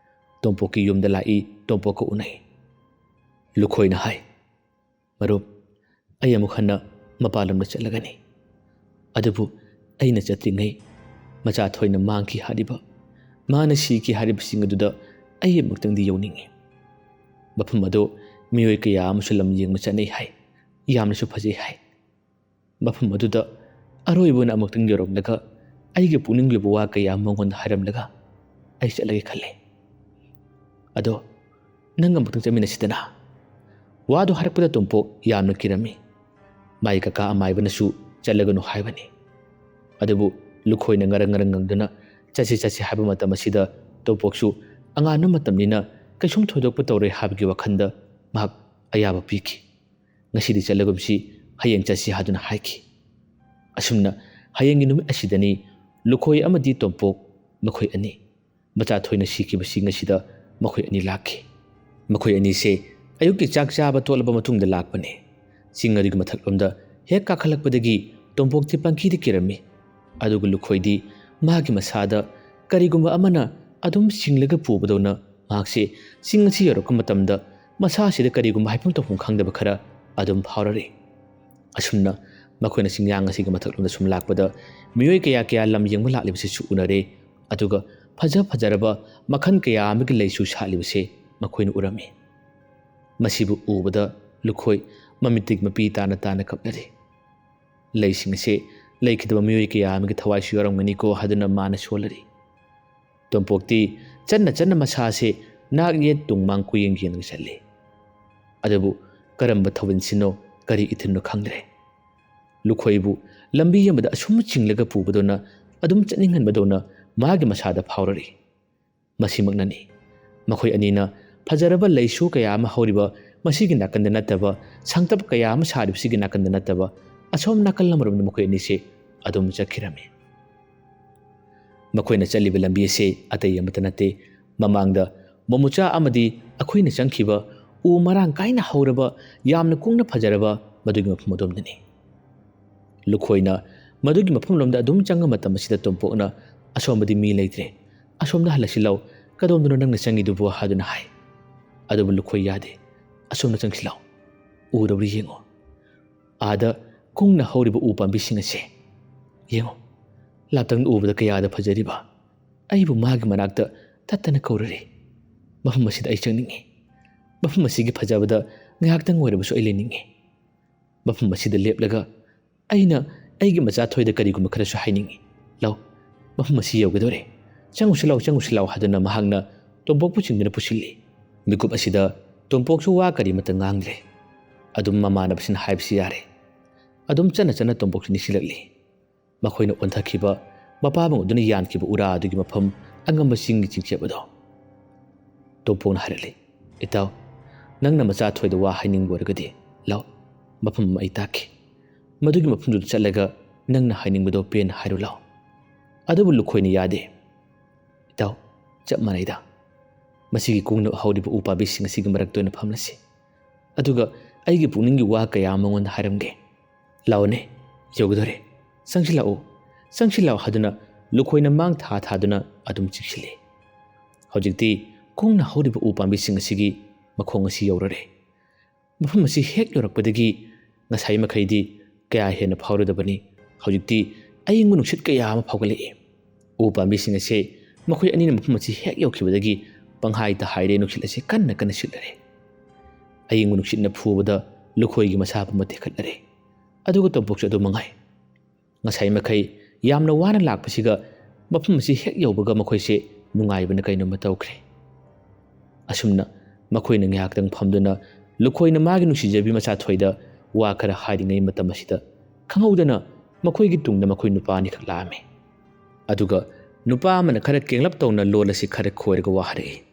ꯇꯣꯝꯄꯣꯛꯀꯤ ꯌꯨꯝꯗ ꯂꯥꯛꯏ, ꯇꯣꯝꯄꯣꯛꯀ ꯎꯅꯩ꯫ ꯂꯨꯈꯣꯏꯅ ꯍꯥꯏ, "ꯃꯔꯨꯞ, ꯑꯩ ꯑꯃꯨꯛ ꯍꯟꯅ ꯃꯄꯥꯟ ꯂꯝꯗ ꯆꯠꯂꯒꯅꯤ꯫ ꯑꯗꯨꯕꯨ ꯑꯩꯅ ꯆꯠꯇ꯭ꯔꯤꯉꯩ ꯃꯆꯥꯊꯣꯏꯅ ꯃꯥꯡꯈꯤ ꯍꯥꯏꯔꯤꯕ, ꯃꯥꯅ ꯁꯤꯈꯤ ꯍꯥꯏꯔꯤꯕꯁꯤꯡ ꯑꯗꯨꯗ ꯑꯩ ꯑꯃꯨꯛꯇꯪꯗꯤ ꯌꯧꯅꯤꯡꯏ꯫ ꯃꯐꯝ ꯑꯗꯨ ꯃꯤꯑꯣꯏ ꯀꯌꯥ ꯑꯃꯁꯨ ꯂꯝ ꯌꯦꯡꯕ ꯆꯠꯅꯩ ꯍꯥꯏ, ꯌꯥꯝꯅꯁꯨ ꯐꯖꯩ ꯍꯥꯏ꯫ ꯃꯐꯝ ꯑꯗꯨꯗ ꯑꯔꯣꯏꯕ ꯑꯣꯏꯅ ꯑꯃꯨꯛꯇꯪ ꯌꯧꯔꯝꯂꯒ ꯑꯩꯒꯤ ꯄꯨꯛꯅꯤꯡꯒꯤ ꯑꯣꯏꯕ ꯋꯥ ꯀꯌꯥ ꯑꯃ ꯃꯉꯣꯟꯗ ꯍꯥꯏꯔꯝꯂꯒ ꯑꯩ ꯆꯠꯂꯒꯦ ꯈꯜꯂꯦ꯫ ꯑꯗꯣ ꯅꯪ ꯑꯃꯨꯛꯇꯪ ꯆꯠꯃꯤꯟꯅꯁꯤꯗꯅ?" ꯋꯥꯗꯨ ꯍꯥꯏꯔꯛꯄꯗ ꯇꯣꯝꯄꯣꯛ ꯌꯥꯝꯅ ꯀꯤꯔꯝꯃꯤ꯫ ꯃꯥꯒꯤ ꯀꯀꯥ ꯑꯃꯥꯏꯕꯅꯁꯨ ꯆꯠꯂꯒꯅꯨ ꯍꯥꯏꯕꯅꯤ꯫ ꯑꯗꯨꯕꯨ ꯂꯨꯈꯣꯏꯅ ꯉꯔꯪ ꯉꯔꯪ ꯉꯪꯗꯨꯅ "ꯆꯠꯁꯤ, ꯆꯠꯁꯤ" ꯍꯥꯏꯕ ꯃꯇꯝ ꯑꯁꯤꯗ ꯇꯣꯝꯄꯣꯛꯁꯨ ꯑꯉꯥꯟꯕ ꯃꯇꯝꯅꯤꯅ ꯀꯩꯁꯨꯝ ꯊꯣꯏꯗꯣꯛꯄ ꯇꯧꯔꯣꯏ ꯍꯥꯏꯕꯒꯤ ꯋꯥꯈꯜꯗ ꯃꯍꯥꯛ ꯑꯌꯥꯕ ꯄꯤꯈꯤ꯫ "ꯉꯁꯤꯗꯤ ꯆꯠꯂꯒꯨꯝꯁꯤ, ꯍꯌꯦꯡ ꯆꯠꯁꯤ" ꯍꯥꯏꯗꯨꯅ ꯍꯥꯏꯈꯤ꯫ ꯑꯁꯨꯝꯅ ꯍꯌꯦꯡꯒꯤ ꯅꯨꯃꯤꯠ ꯑꯁꯤꯗꯅꯤ ꯂꯨꯈꯣꯏ ꯑꯃꯗꯤ ꯇꯣꯝꯄꯣꯛ ꯃꯈꯣꯏ ꯑꯅꯤ ꯃꯆꯥ ꯊꯣꯏꯅ ꯁꯤꯈꯤꯕꯁꯤꯡ ꯑꯁꯤꯗ ꯃꯈꯣꯏ ꯑꯅꯤ ꯂꯥꯛꯈꯤ꯫ ꯃꯈꯣꯏ ꯑꯅꯤꯁꯦ ꯑꯌꯨꯛꯀꯤ ꯆꯥꯛ ꯆꯥꯕ ꯇꯣꯠꯂꯕ ꯃꯇꯨꯡꯗ ꯂꯥꯛꯄꯅꯤ꯫ ꯆꯤꯡ ꯑꯗꯨꯒꯤ ꯃꯊꯛꯂꯣꯝꯗ ꯍꯦꯛ ꯀꯥꯈꯠꯂꯛꯄꯗꯒꯤ ꯇꯣꯝꯄꯣꯛꯇꯤ ꯄꯪꯀꯤꯗ ꯀꯤꯔꯝꯃꯤ꯫ ꯑꯗꯨꯒ ꯂꯨꯈꯣꯏꯗꯤ ꯃꯥꯒꯤ ꯃꯁꯥꯗ ꯀꯔꯤꯒꯨꯝꯕ ꯑꯃꯅ ꯑꯗꯨꯝ ꯆꯤꯡꯂꯒ ꯄꯨꯕꯗꯧꯅ ꯃꯍꯥꯛꯁꯦ ꯆꯤꯡ ꯑꯁꯤ ꯌꯧꯔꯛꯄ ꯃꯇꯝꯗ ꯃꯁꯥꯁꯤꯗ ꯀꯔꯤꯒꯨꯝꯕ ꯍꯥꯏꯐꯝ ꯇꯧꯐꯝ ꯈꯪꯗꯕ ꯈꯔ ꯑꯗꯨꯝ ꯐꯥꯎꯔꯔꯤ꯫ ꯑꯁꯨꯝꯅ ꯃꯈꯣꯏꯅ ꯆꯤꯡꯌꯥꯡ ꯑꯁꯤꯒꯤ ꯃꯊꯛꯂꯣꯝꯗ ꯁꯨꯝ ꯂꯥꯛꯄꯗ ꯃꯤꯑꯣꯏ ꯀꯌꯥ ꯀꯌꯥ ꯂꯝ ꯌꯦꯡꯕ ꯂꯥꯛꯂꯤꯕꯁꯤꯁꯨ ꯎꯅꯔꯦ꯫ ꯑꯗꯨꯒ ꯐꯖ ꯐꯖꯔꯕ ꯃꯈꯜ ꯀꯌꯥ ꯑꯃꯒꯤ ꯂꯩꯁꯨ ꯁꯥꯠꯂꯤꯕꯁꯦ ꯃꯈꯣꯏꯅ ꯎꯔꯝꯃꯤ꯫ ꯃꯁꯤꯕꯨ ꯎꯕꯗ ꯂꯨꯈꯣꯏ ꯃꯃꯤꯠꯇꯒꯤ ꯃꯄꯤ ꯇꯥꯅ ꯇꯥꯅ ꯀꯞꯅꯔꯤ꯫ "ꯂꯩꯁꯤꯡ ꯑꯁꯦ ꯂꯩꯈꯤꯗꯕ ꯃꯤꯑꯣꯏ ꯀꯌꯥ ꯑꯃꯒꯤ ꯊꯋꯥꯏꯁꯨ ꯌꯥꯎꯔꯝꯒꯅꯤꯀꯣ" ꯍꯥꯏꯗꯨꯅ ꯃꯥꯅ ꯁꯣꯜꯂꯔꯤ꯫ ꯇꯣꯝꯄꯣꯛꯇꯤ ꯆꯟꯅ ꯆꯟꯅ ꯃꯁꯥꯁꯦ ꯅꯥꯛ ꯌꯦꯠ ꯇꯨꯡ ꯃꯥꯡ ꯀꯨꯌꯦꯡ ꯌꯦꯡꯗꯨꯅ ꯆꯠꯂꯤ꯫ ꯑꯗꯨꯕꯨ ꯀꯔꯝꯕ ꯊꯧꯕꯜꯁꯤꯅꯣ ꯀꯔꯤ ꯏꯊꯤꯜꯅꯣ ꯈꯪꯗ꯭ꯔꯦ꯫ ꯂꯨꯈꯣꯏꯕꯨ ꯂꯝꯕꯤ ꯑꯃꯗ ꯑꯁꯨꯝ ꯆꯤꯡꯂꯒ ꯄꯨꯕꯗꯧꯅ, ꯑꯗꯨꯝ ꯆꯠꯅꯤꯡꯍꯟꯕꯗꯧꯅ ꯃꯥꯒꯤ ꯃꯁꯥꯗ ꯐꯥꯎꯔꯔꯤ꯫ ꯃꯁꯤꯃꯛꯅꯅꯤ꯫ ꯃꯈꯣꯏ ꯑꯅꯤꯅ ꯐꯖꯔꯕ ꯂꯩꯁꯨ ꯀꯌꯥ ꯑꯃ ꯍꯧꯔꯤꯕ ꯃꯁꯤꯒꯤ ꯅꯥꯀꯟꯗ ꯅꯠꯇꯕ, ꯁꯪꯇꯞ ꯀꯌꯥ ꯑꯃ ꯁꯥꯔꯤꯕꯁꯤꯒꯤ ꯅꯥꯀꯟꯗ ꯅꯠꯇꯕ, ꯑꯁꯣꯝ ꯅꯥꯀꯜ ꯑꯃꯔꯣꯝꯗ ꯃꯈꯣꯏ ꯑꯅꯤꯁꯦ ꯑꯗꯨꯝ ꯆꯠꯈꯤꯔꯝꯃꯤ꯫ ꯃꯈꯣꯏꯅ ꯆꯠꯂꯤꯕ ꯂꯝꯕꯤ ꯑꯁꯤ ꯑꯇꯩ ꯑꯃꯠꯇ ꯅꯠꯇꯦ, ꯃꯃꯥꯡꯗ ꯃꯣꯃꯨꯆꯥ ꯑꯃꯗꯤ ꯑꯩꯈꯣꯏꯅ ꯆꯪꯈꯤꯕ ꯎ ꯃꯔꯥꯡ ꯀꯥꯏꯅ ꯍꯧꯔꯕ, ꯌꯥꯝꯅ ꯀꯨꯡꯅ ꯐꯖꯔꯕ ꯃꯗꯨꯒꯤ ꯃꯐꯝ ꯑꯗꯣꯝꯗꯅꯤ꯫ ꯂꯨꯈꯣꯏꯅ ꯃꯗꯨꯒꯤ ꯃꯐꯝꯂꯣꯝꯗ ꯑꯗꯨꯝ ꯆꯪꯕ ꯃꯇꯝ ꯑꯁꯤꯗ ꯇꯣꯝꯄꯣꯛꯅ, "ꯑꯁꯣꯝꯗꯗꯤ ꯃꯤ ꯂꯩꯇ꯭ꯔꯦ, ꯑꯁꯣꯝꯗ ꯍꯜꯂꯁꯤ ꯂꯥꯎ, ꯀꯗꯣꯝꯗꯅꯣ ꯅꯪꯅ ꯆꯪꯉꯤꯗꯨꯕꯨ?" ꯍꯥꯏꯗꯨꯅ ꯍꯥꯏ꯫ ꯑꯗꯨꯕꯨ ꯂꯨꯈꯣꯏ ꯌꯥꯗꯦ꯫ "ꯑꯁꯣꯝꯗ ꯆꯪꯁꯤ ꯂꯥꯎ, ꯎꯔꯕ꯭ꯔꯥ ꯌꯦꯡꯉꯣ꯫ ꯑꯥꯗ ꯀꯨꯡꯅ ꯍꯧꯔꯤꯕ ꯎ ꯄꯥꯝꯕꯤꯁꯤꯡ ꯑꯁꯦ ꯌꯦꯡꯉꯣ, ꯂꯥꯞꯇꯛꯅ ꯎꯕꯗ ꯀꯌꯥꯗ ꯐꯖꯔꯤꯕ꯫ ꯑꯩꯕꯨ ꯃꯥꯒꯤ ꯃꯅꯥꯛꯇ ꯇꯠꯇꯅ ꯀꯧꯔꯔꯤ꯫ ꯃꯐꯝ ꯑꯁꯤꯗ ꯑꯩ ꯆꯪꯅꯤꯡꯉꯤ꯫ ꯃꯐꯝ ꯑꯁꯤꯒꯤ ꯐꯖꯕꯗ ꯉꯥꯏꯍꯥꯛꯇꯪ ꯑꯣꯏꯔꯕꯁꯨ ꯑꯩ ꯂꯩꯅꯤꯡꯉꯤ꯫ ꯃꯐꯝ ꯑꯁꯤꯗ ꯂꯦꯞꯂꯒ ꯑꯩꯅ ꯑꯩꯒꯤ ꯃꯆꯥ ꯊꯣꯏꯗ ꯀꯔꯤꯒꯨꯝꯕ ꯈꯔꯁꯨ ꯍꯥꯏꯅꯤꯡꯏ꯫ ꯂꯥꯎ, ꯃꯐꯝ ꯑꯁꯤ ꯌꯧꯒꯗꯧꯔꯦ꯫ ꯆꯪꯉꯨꯁꯤ ꯂꯥꯎ, ꯆꯪꯉꯨꯁꯤ ꯂꯥꯎ" ꯍꯥꯏꯗꯨꯅ ꯃꯍꯥꯛꯅ ꯇꯣꯝꯄꯣꯛꯄꯨ ꯆꯤꯡꯗꯨꯅ ꯄꯨꯁꯤꯜꯂꯤ꯫ ꯃꯤꯀꯨꯞ ꯑꯁꯤꯗ ꯇꯣꯝꯄꯣꯛꯁꯨ ꯋꯥ ꯀꯔꯤꯃꯠꯇ ꯉꯥꯡꯗ꯭ꯔꯦ꯫ ꯑꯗꯨꯝ ꯃꯃꯥꯟꯅꯕꯁꯤꯅ ꯍꯥꯏꯕꯁꯤ ꯌꯥꯔꯦ꯫ ꯑꯗꯨꯝ ꯆꯠꯅ ꯆꯠꯅ ꯇꯣꯝꯄꯣꯛꯁꯨ ꯅꯤꯡꯁꯤꯡꯂꯛꯂꯤ꯫ ꯃꯈꯣꯏꯅ ꯑꯣꯟꯊꯈꯤꯕ, ꯃꯄꯥꯕꯨꯡ ꯑꯗꯨꯅ ꯌꯥꯟꯈꯤꯕ ꯎꯔꯥ ꯑꯗꯨꯒꯤ ꯃꯐꯝ ꯑꯉꯝꯕ ꯆꯤꯡꯒꯤ ꯆꯤꯡꯆꯦꯞ ꯑꯗꯣ꯫ ꯇꯣꯝꯄꯣꯛꯅ ꯍꯥꯏꯔꯛꯂꯤ, "ꯏꯇꯥꯎ, ꯅꯪꯅ ꯃꯆꯥ ꯊꯣꯏꯗ ꯋꯥ ꯍꯥꯏꯅꯤꯡꯕ ꯑꯣꯏꯔꯒꯗꯤ ꯂꯥꯎ, ꯃꯐꯝ ꯑꯃ ꯑꯩ ꯇꯥꯛꯀꯦ꯫ ꯃꯗꯨꯒꯤ ꯃꯐꯝꯗꯨꯗ ꯆꯠꯂꯒ ꯅꯪꯅ ꯍꯥꯏꯅꯤꯡꯕꯗꯣ ꯄꯦꯟꯅ ꯍꯥꯏꯔꯨ ꯂꯥꯎ꯫" ꯑꯗꯨꯕꯨ ꯂꯨꯈꯣꯏꯅ ꯌꯥꯗꯦ꯫ "ꯏꯇꯥꯎ, ꯆꯞ ꯃꯥꯟꯅꯩꯗ꯫ ꯃꯁꯤꯒꯤ ꯀꯣꯡꯅ ꯍꯧꯔꯤꯕ ꯎ ꯄꯥꯝꯕꯤꯁꯤꯡ ꯑꯁꯤꯒꯤ ꯃꯔꯛꯇ ꯑꯣꯏꯅ ꯐꯝꯂꯁꯤ꯫ ꯑꯗꯨꯒ ꯑꯩꯒꯤ ꯄꯨꯛꯅꯤꯡꯒꯤ ꯋꯥ ꯀꯌꯥ ꯃꯉꯣꯟꯗ ꯍꯥꯏꯔꯝꯒꯦ꯫ ꯂꯥꯛꯑꯣꯅꯦ, ꯌꯧꯒꯗꯧꯔꯦ꯫ ꯆꯪꯁꯤꯜꯂꯛꯎ, ꯆꯪꯁꯤꯜꯂꯛꯎ" ꯍꯥꯏꯗꯨꯅ ꯂꯨꯈꯣꯏꯅ ꯃꯥꯡ ꯊꯥ ꯊꯥꯗꯨꯅ ꯑꯗꯨꯝ ꯆꯤꯛꯁꯤꯜꯂꯤ꯫ ꯍꯧꯖꯤꯛꯇꯤ ꯀꯣꯡꯅ ꯍꯧꯔꯤꯕ ꯎ ꯄꯥꯝꯕꯤꯁꯤꯡ ꯑꯁꯤꯒꯤ ꯃꯈꯣꯡ ꯑꯁꯤ ꯌꯧꯔꯔꯦ꯫ ꯃꯐꯝ ꯑꯁꯤ ꯍꯦꯛ ꯌꯧꯔꯛꯄꯗꯒꯤ ꯉꯁꯥꯏ ꯃꯈꯩꯗꯤ ꯀꯌꯥ ꯍꯦꯟꯅ ꯐꯥꯎꯔꯨꯗꯕꯅꯤ, ꯍꯧꯖꯤꯛꯇꯤ ꯑꯏꯪꯕ ꯅꯨꯡꯁꯤꯠ ꯀꯌꯥ ꯑꯃ ꯐꯥꯎꯒꯠꯂꯛꯏ꯫ ꯎ ꯄꯥꯝꯕꯤꯁꯤꯡ ꯑꯁꯦ ꯃꯈꯣꯏ ꯑꯅꯤꯅ ꯃꯐꯝ ꯑꯁꯤ ꯍꯦꯛ ꯌꯧꯈꯤꯕꯗꯒꯤ ꯄꯪꯍꯥꯏꯗ ꯍꯥꯏꯔꯦ, ꯅꯨꯡꯁꯤꯠ ꯑꯁꯤ ꯀꯟꯅ ꯀꯟꯅ ꯁꯤꯠꯂꯔꯦ꯫ ꯑꯏꯪꯕ ꯅꯨꯡꯁꯤꯠꯅ ꯐꯨꯕꯗ ꯂꯨꯈꯣꯏꯒꯤ ꯃꯁꯥ ꯄꯨꯝꯕ ꯇꯦꯛꯈꯠꯂꯔꯦ꯫ ꯑꯗꯨꯒ ꯇꯣꯝꯄꯣꯛꯁꯨ ꯑꯗꯨ ꯃꯉꯥꯏ꯫ ꯉꯁꯥꯏ ꯃꯈꯩ ꯌꯥꯝꯅ ꯋꯥꯅ ꯂꯥꯛꯄꯁꯤꯒ ꯃꯐꯝ ꯑꯁꯤ ꯍꯦꯛ ꯌꯧꯕꯒ ꯃꯈꯣꯏꯁꯦ ꯅꯨꯡꯉꯥꯏꯕꯅ ꯀꯩꯅꯣꯝꯃ ꯇꯧꯈ꯭ꯔꯦ꯫ ꯑꯁꯨꯝꯅ ꯃꯈꯣꯏꯅ ꯉꯥꯏꯍꯥꯛꯇꯪ ꯐꯝꯗꯨꯅ ꯂꯨꯈꯣꯏꯅ ꯃꯥꯒꯤ ꯅꯨꯡꯁꯤꯖꯕꯤ ꯃꯆꯥ ꯊꯣꯏꯗ ꯋꯥ ꯈꯔ ꯍꯥꯏꯔꯤꯉꯩ ꯃꯇꯝ ꯑꯁꯤꯗ ꯈꯪꯍꯧꯗꯅ ꯃꯈꯣꯏꯒꯤ ꯇꯨꯡꯗ ꯃꯈꯣꯏ ꯅꯨꯄꯥ ꯑꯅꯤꯈꯛ ꯂꯥꯛꯑꯝꯃꯤ꯫ ꯑꯗꯨꯒ ꯅꯨꯄꯥ ꯑꯃꯅ ꯈꯔ ꯀꯦꯡꯂꯞ ꯇꯧꯅ ꯂꯣꯜ ꯑꯁꯤ ꯈꯔ ꯈꯣꯏꯔꯒ ꯋꯥ ꯍꯥꯏꯔꯛꯏ꯫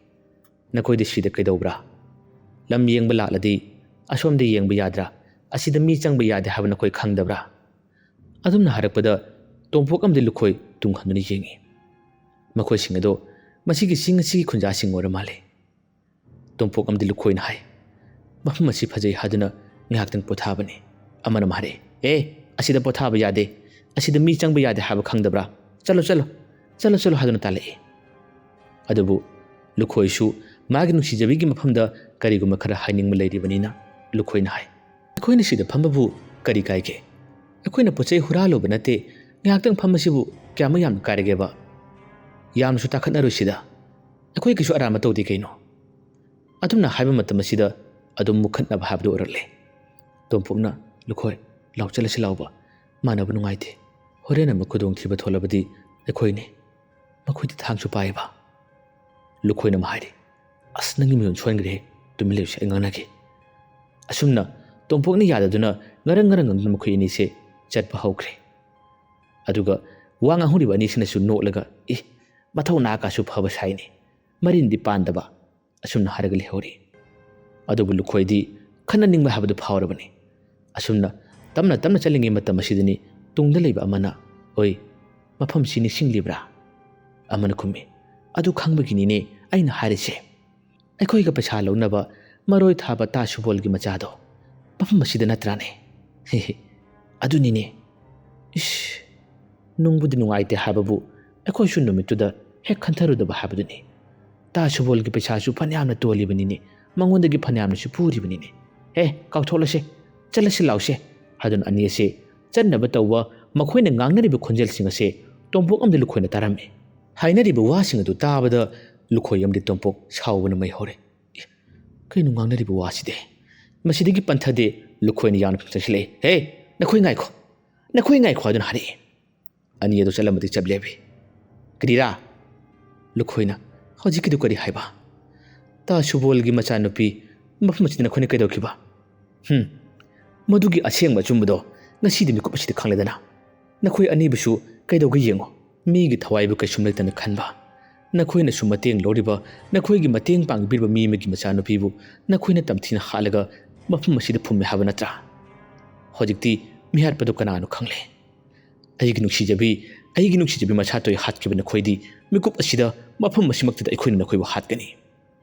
"ꯅꯈꯣꯏꯗꯤ ꯁꯤꯗ ꯀꯩꯗꯧꯕ꯭ꯔꯥ? ꯂꯝ ꯌꯦꯡꯕ ꯂꯥꯛꯂꯗꯤ ꯑꯁꯣꯝꯗ ꯌꯦꯡꯕ ꯌꯥꯗ꯭ꯔꯥ? ꯑꯁꯤꯗ ꯃꯤ ꯆꯪꯕ ꯌꯥꯗꯦ ꯍꯥꯏꯕ ꯅꯈꯣꯏ ꯈꯪꯗꯕ꯭ꯔꯥ?" ꯑꯗꯨꯝꯅ ꯍꯥꯏꯔꯛꯄꯗ ꯇꯣꯝꯄꯣꯛ ꯑꯃꯗꯤ ꯂꯨꯈꯣꯏ ꯇꯨꯡ ꯍꯟꯗꯨꯅ ꯌꯦꯡꯉꯤ꯫ ꯃꯈꯣꯏꯁꯤꯡ ꯑꯗꯣ ꯃꯁꯤꯒꯤ ꯆꯤꯡ ꯑꯁꯤꯒꯤ ꯈꯨꯟꯖꯥꯁꯤꯡ ꯑꯣꯏꯔ ꯃꯥꯜꯂꯦ꯫ ꯇꯣꯝꯄꯣꯛ ꯑꯃꯗꯤ ꯂꯨꯈꯣꯏꯅ ꯍꯥꯏ, "ꯃꯐꯝ ꯑꯁꯤ ꯐꯖꯩ ꯍꯥꯏꯗꯨꯅ ꯉꯥꯏꯍꯥꯛꯇꯪ ꯄꯣꯊꯥꯕꯅꯤ꯫" ꯑꯃꯅ ꯑꯃ ꯍꯥꯏꯔꯛꯏ, "ꯑꯦ, ꯑꯁꯤꯗ ꯄꯣꯊꯥꯕ ꯌꯥꯗꯦ, ꯑꯁꯤꯗ ꯃꯤ ꯆꯪꯕ ꯌꯥꯗꯦ ꯍꯥꯏꯕ ꯈꯪꯗꯕ꯭ꯔꯥ? ꯆꯠꯂꯣ, ꯆꯠꯂꯣ, ꯆꯠꯂꯣ, ꯆꯠꯂꯣ" ꯍꯥꯏꯗꯨꯅ ꯇꯥꯜꯂꯛꯏ꯫ ꯑꯗꯨꯕꯨ ꯂꯨꯈꯣꯏꯁꯨ ꯃꯥꯒꯤ ꯅꯨꯡꯁꯤꯖꯕꯤꯒꯤ ꯃꯐꯝꯗ ꯀꯔꯤꯒꯨꯝꯕ ꯈꯔ ꯍꯥꯏꯅꯤꯡꯕ ꯂꯩꯔꯤꯕꯅꯤꯅ ꯂꯨꯈꯣꯏꯅ ꯍꯥꯏ, "ꯑꯩꯈꯣꯏꯅ ꯁꯤꯗ ꯐꯝꯕꯕꯨ ꯀꯔꯤ ꯀꯥꯏꯒꯦ? ꯑꯩꯈꯣꯏꯅ ꯄꯣꯠ ꯆꯩ ꯍꯨꯔꯥꯜꯂꯨꯕ ꯅꯠꯇꯦ, ꯉꯥꯏꯍꯥꯛꯇꯪ ꯐꯝꯕꯁꯤꯕꯨ ꯀꯌꯥꯃꯨꯛ ꯌꯥꯝꯅ ꯀꯥꯏꯔꯒꯦꯕ? ꯌꯥꯝꯅꯁꯨ ꯇꯥꯈꯠꯅꯔꯣꯏ ꯁꯤꯗ꯫ ꯑꯩꯈꯣꯏ ꯀꯩꯁꯨ ꯑꯔꯥꯟꯕ ꯇꯧꯗꯦ ꯀꯩꯅꯣ?" ꯑꯗꯨꯝꯅ ꯍꯥꯏꯕ ꯃꯇꯝ ꯑꯁꯤꯗ ꯑꯗꯨꯝ ꯃꯨꯛꯈꯠꯅꯕ ꯍꯥꯏꯕꯗꯨ ꯑꯣꯏꯔꯛꯂꯦ꯫ ꯇꯣꯝꯄꯣꯛꯅ, "ꯂꯨꯈꯣꯏ, ꯂꯥꯎ ꯆꯠꯂꯁꯤ ꯂꯥꯎꯕ, ꯃꯥꯟꯅꯕ ꯅꯨꯡꯉꯥꯏꯇꯦ꯫ ꯍꯣꯔꯦꯟ ꯑꯃꯨꯛ ꯈꯨꯗꯣꯡꯊꯤꯕ ꯊꯣꯛꯂꯕꯗꯤ ꯑꯩꯈꯣꯏꯅꯤ꯫" ꯃꯈꯣꯏꯗꯤ ꯊꯥꯡꯁꯨ ꯄꯥꯏꯌꯦꯕ꯫ ꯂꯨꯈꯣꯏꯅ ꯑꯃ ꯍꯥꯏꯔꯤ, "ꯑꯁ, ꯅꯪꯒꯤ ꯃꯤꯍꯨꯟ ꯁꯣꯟꯈ꯭ꯔꯦꯍꯦ, ꯇꯨꯃꯤꯟ ꯂꯩꯌꯨꯁꯦ, ꯑꯩ ꯉꯥꯡꯅꯒꯦ꯫" ꯑꯁꯨꯝꯅ ꯇꯣꯝꯄꯣꯛꯅ ꯌꯥꯗꯗꯨꯅ ꯉꯔꯪ ꯉꯔꯪ ꯉꯪꯗꯨꯅ ꯃꯈꯣꯏ ꯑꯅꯤꯁꯦ ꯆꯠꯄ ꯍꯧꯈ꯭ꯔꯦ꯫ ꯑꯗꯨꯒ ꯋꯥ ꯉꯥꯡꯍꯧꯔꯤꯕ ꯑꯅꯤꯁꯤꯅꯁꯨ ꯅꯣꯛꯂꯒ, "ꯏ, ꯃꯊꯧ ꯅꯥꯀꯥꯁꯨ ꯐꯕ ꯁꯥꯏꯅꯦ, ꯃꯔꯤꯟꯗꯤ ꯄꯥꯟꯗꯕ, ꯑꯁꯨꯝꯅ ꯍꯥꯏꯔꯒ ꯂꯩꯍꯧꯔꯤ꯫ ꯑꯗꯨꯕꯨ ꯂꯨꯈꯣꯏꯗꯤ ꯈꯟꯅꯅꯤꯡꯕ ꯍꯥꯏꯕꯗꯨ ꯐꯥꯎꯔꯕꯅꯤ꯫ ꯑꯁꯨꯝꯅ ꯇꯞꯅ ꯇꯞꯅ ꯆꯠꯂꯤꯉꯩ ꯃꯇꯝ ꯑꯁꯤꯗꯅꯤ ꯇꯨꯡꯗ ꯂꯩꯕ ꯑꯃꯅ, "ꯑꯣꯏ, ꯃꯐꯝꯁꯤ ꯅꯤꯡꯁꯤꯡꯂꯤꯕ꯭ꯔꯥ?" ꯑꯃꯅ ꯈꯨꯝꯃꯤ, "ꯑꯗꯨ ꯈꯪꯕꯒꯤꯅꯤꯅꯦ ꯑꯩꯅ ꯍꯥꯏꯔꯤꯁꯦ꯫ ꯑꯩꯈꯣꯏꯒ ꯄꯩꯁꯥ ꯂꯧꯅꯕ ꯃꯔꯣꯏ ꯊꯥꯕ ꯇꯥ ꯁꯨꯕꯣꯜꯒꯤ ꯃꯆꯥꯗꯣ ꯃꯐꯝ ꯑꯁꯤꯗ ꯅꯠꯇ꯭ꯔꯥꯅꯦ?" "ꯍꯦ ꯍꯦ, ꯑꯗꯨꯅꯤꯅꯦ꯫ ꯏꯁ, ꯅꯨꯡꯕꯨꯗꯤ ꯅꯨꯡꯉꯥꯏꯇꯦ ꯍꯥꯏꯕꯕꯨ ꯑꯩꯈꯣꯏꯁꯨ ꯅꯨꯃꯤꯠꯇꯨꯗ ꯍꯦꯛ ꯈꯟꯊꯔꯨꯗꯕ ꯍꯥꯏꯕꯗꯨꯅꯤ꯫ ꯇꯥ ꯁꯨꯕꯣꯜꯒꯤ ꯄꯩꯁꯥꯁꯨ ꯐꯅꯌꯥꯝꯅ ꯇꯣꯜꯂꯤꯕꯅꯤꯅꯦ, ꯃꯉꯣꯟꯗꯒꯤ ꯐꯅꯌꯥꯝꯅꯁꯨ ꯄꯨꯔꯤꯕꯅꯤꯅꯦ꯫ ꯑꯦ, ꯀꯥꯎꯊꯣꯛꯂꯁꯦ, ꯆꯠꯂꯁꯤ ꯂꯥꯎꯁꯦ" ꯍꯥꯏꯗꯨꯅ ꯑꯅꯤ ꯑꯁꯦ ꯆꯠꯅꯕ ꯇꯧꯕ, ꯃꯈꯣꯏꯅ ꯉꯥꯡꯅꯔꯤꯕ ꯈꯣꯟꯖꯦꯜꯁꯤꯡ ꯑꯁꯦ ꯇꯣꯝꯄꯣꯛ ꯑꯃꯗꯤ ꯂꯨꯈꯣꯏꯅ ꯇꯥꯔꯝꯃꯤ꯫ ꯍꯥꯏꯅꯔꯤꯕ ꯋꯥꯁꯤꯡ ꯑꯗꯨ ꯇꯥꯕꯗ ꯂꯨꯈꯣꯏ ꯑꯃꯗꯤ ꯇꯣꯝꯄꯣꯛ ꯁꯥꯎꯕꯅ ꯃꯩ ꯍꯧꯔꯦ꯫ "ꯑꯦ, ꯀꯩꯅꯣ ꯉꯥꯡꯅꯔꯤꯕ ꯋꯥꯁꯤꯗꯤ?" ꯃꯁꯤꯗꯒꯤ ꯄꯟꯊꯗꯦ ꯂꯨꯈꯣꯏꯅ ꯌꯥꯝꯅ ꯆꯪꯁꯤꯜꯂꯛꯏ꯫ "ꯍꯦ, ꯅꯈꯣꯏ ꯉꯥꯏꯈꯣ, ꯅꯈꯣꯏ ꯉꯥꯏꯈꯣ" ꯍꯥꯏꯗꯨꯅ ꯍꯥꯏꯔꯛꯏ꯫ ꯑꯅꯤ ꯑꯗꯨ ꯆꯠꯂꯝꯕꯗꯤ ꯆꯞ ꯂꯦꯞꯄꯤ꯫ "ꯀꯔꯤꯔꯥ?" ꯂꯨꯈꯣꯏꯅ, "ꯍꯧꯖꯤꯛꯀꯤꯗꯨ ꯀꯔꯤ ꯍꯥꯏꯕ?" "ꯇꯥ ꯁꯨꯕꯣꯜꯒꯤ ꯃꯆꯥꯅꯨꯄꯤ ꯃꯐꯝ ꯑꯁꯤꯗ ꯅꯈꯣꯏꯅ ꯀꯩꯗꯧꯈꯤꯕ?" "ꯍꯨꯝ, ꯃꯗꯨꯒꯤ ꯑꯁꯦꯡꯕ ꯑꯆꯨꯝꯕꯗꯣ ꯉꯁꯤꯗꯤ ꯃꯤꯀꯨꯞ ꯑꯁꯤꯗ ꯈꯪꯂꯦꯗꯅ꯫ ꯅꯈꯣꯏ ꯑꯅꯤꯕꯨꯁꯨ ꯀꯩꯗꯧꯒꯦ ꯌꯦꯡꯉꯣ꯫ ꯃꯤꯒꯤ ꯊꯋꯥꯏꯕꯨ ꯀꯩꯁꯨꯝ ꯂꯩꯇꯅ ꯈꯟꯕ, ꯅꯈꯣꯏꯅꯁꯨ ꯃꯇꯦꯡ ꯂꯧꯔꯤꯕ, ꯅꯈꯣꯏꯒꯤ ꯃꯇꯦꯡ ꯄꯥꯡꯕꯤꯔꯤꯕ ꯃꯤ ꯑꯃꯒꯤ ꯃꯆꯥꯅꯨꯄꯤꯕꯨ ꯅꯈꯣꯏꯅ ꯇꯝꯊꯤꯅ ꯍꯥꯠꯂꯒ ꯃꯐꯝ ꯑꯁꯤꯗ ꯐꯨꯝꯃꯦ ꯍꯥꯏꯕ ꯅꯠꯇ꯭ꯔꯥ? ꯍꯧꯖꯤꯛꯇꯤ ꯃꯤꯍꯥꯠꯄꯗꯨ ꯀꯅꯥꯅꯣ ꯈꯪꯂꯦ꯫ ꯑꯩꯒꯤ ꯅꯨꯡꯁꯤꯖꯕꯤ, ꯑꯩꯒꯤ ꯅꯨꯡꯁꯤꯖꯕꯤ ꯃꯁꯥꯇꯣꯏ ꯍꯥꯠꯈꯤꯕ ꯅꯈꯣꯏꯗꯤ ꯃꯤꯀꯨꯞ ꯑꯁꯤꯗ ꯃꯐꯝ ꯑꯁꯤꯃꯛꯇꯗ ꯑꯩꯈꯣꯏꯅ ꯅꯈꯣꯏꯕꯨ ꯍꯥꯠꯀꯅꯤ꯫"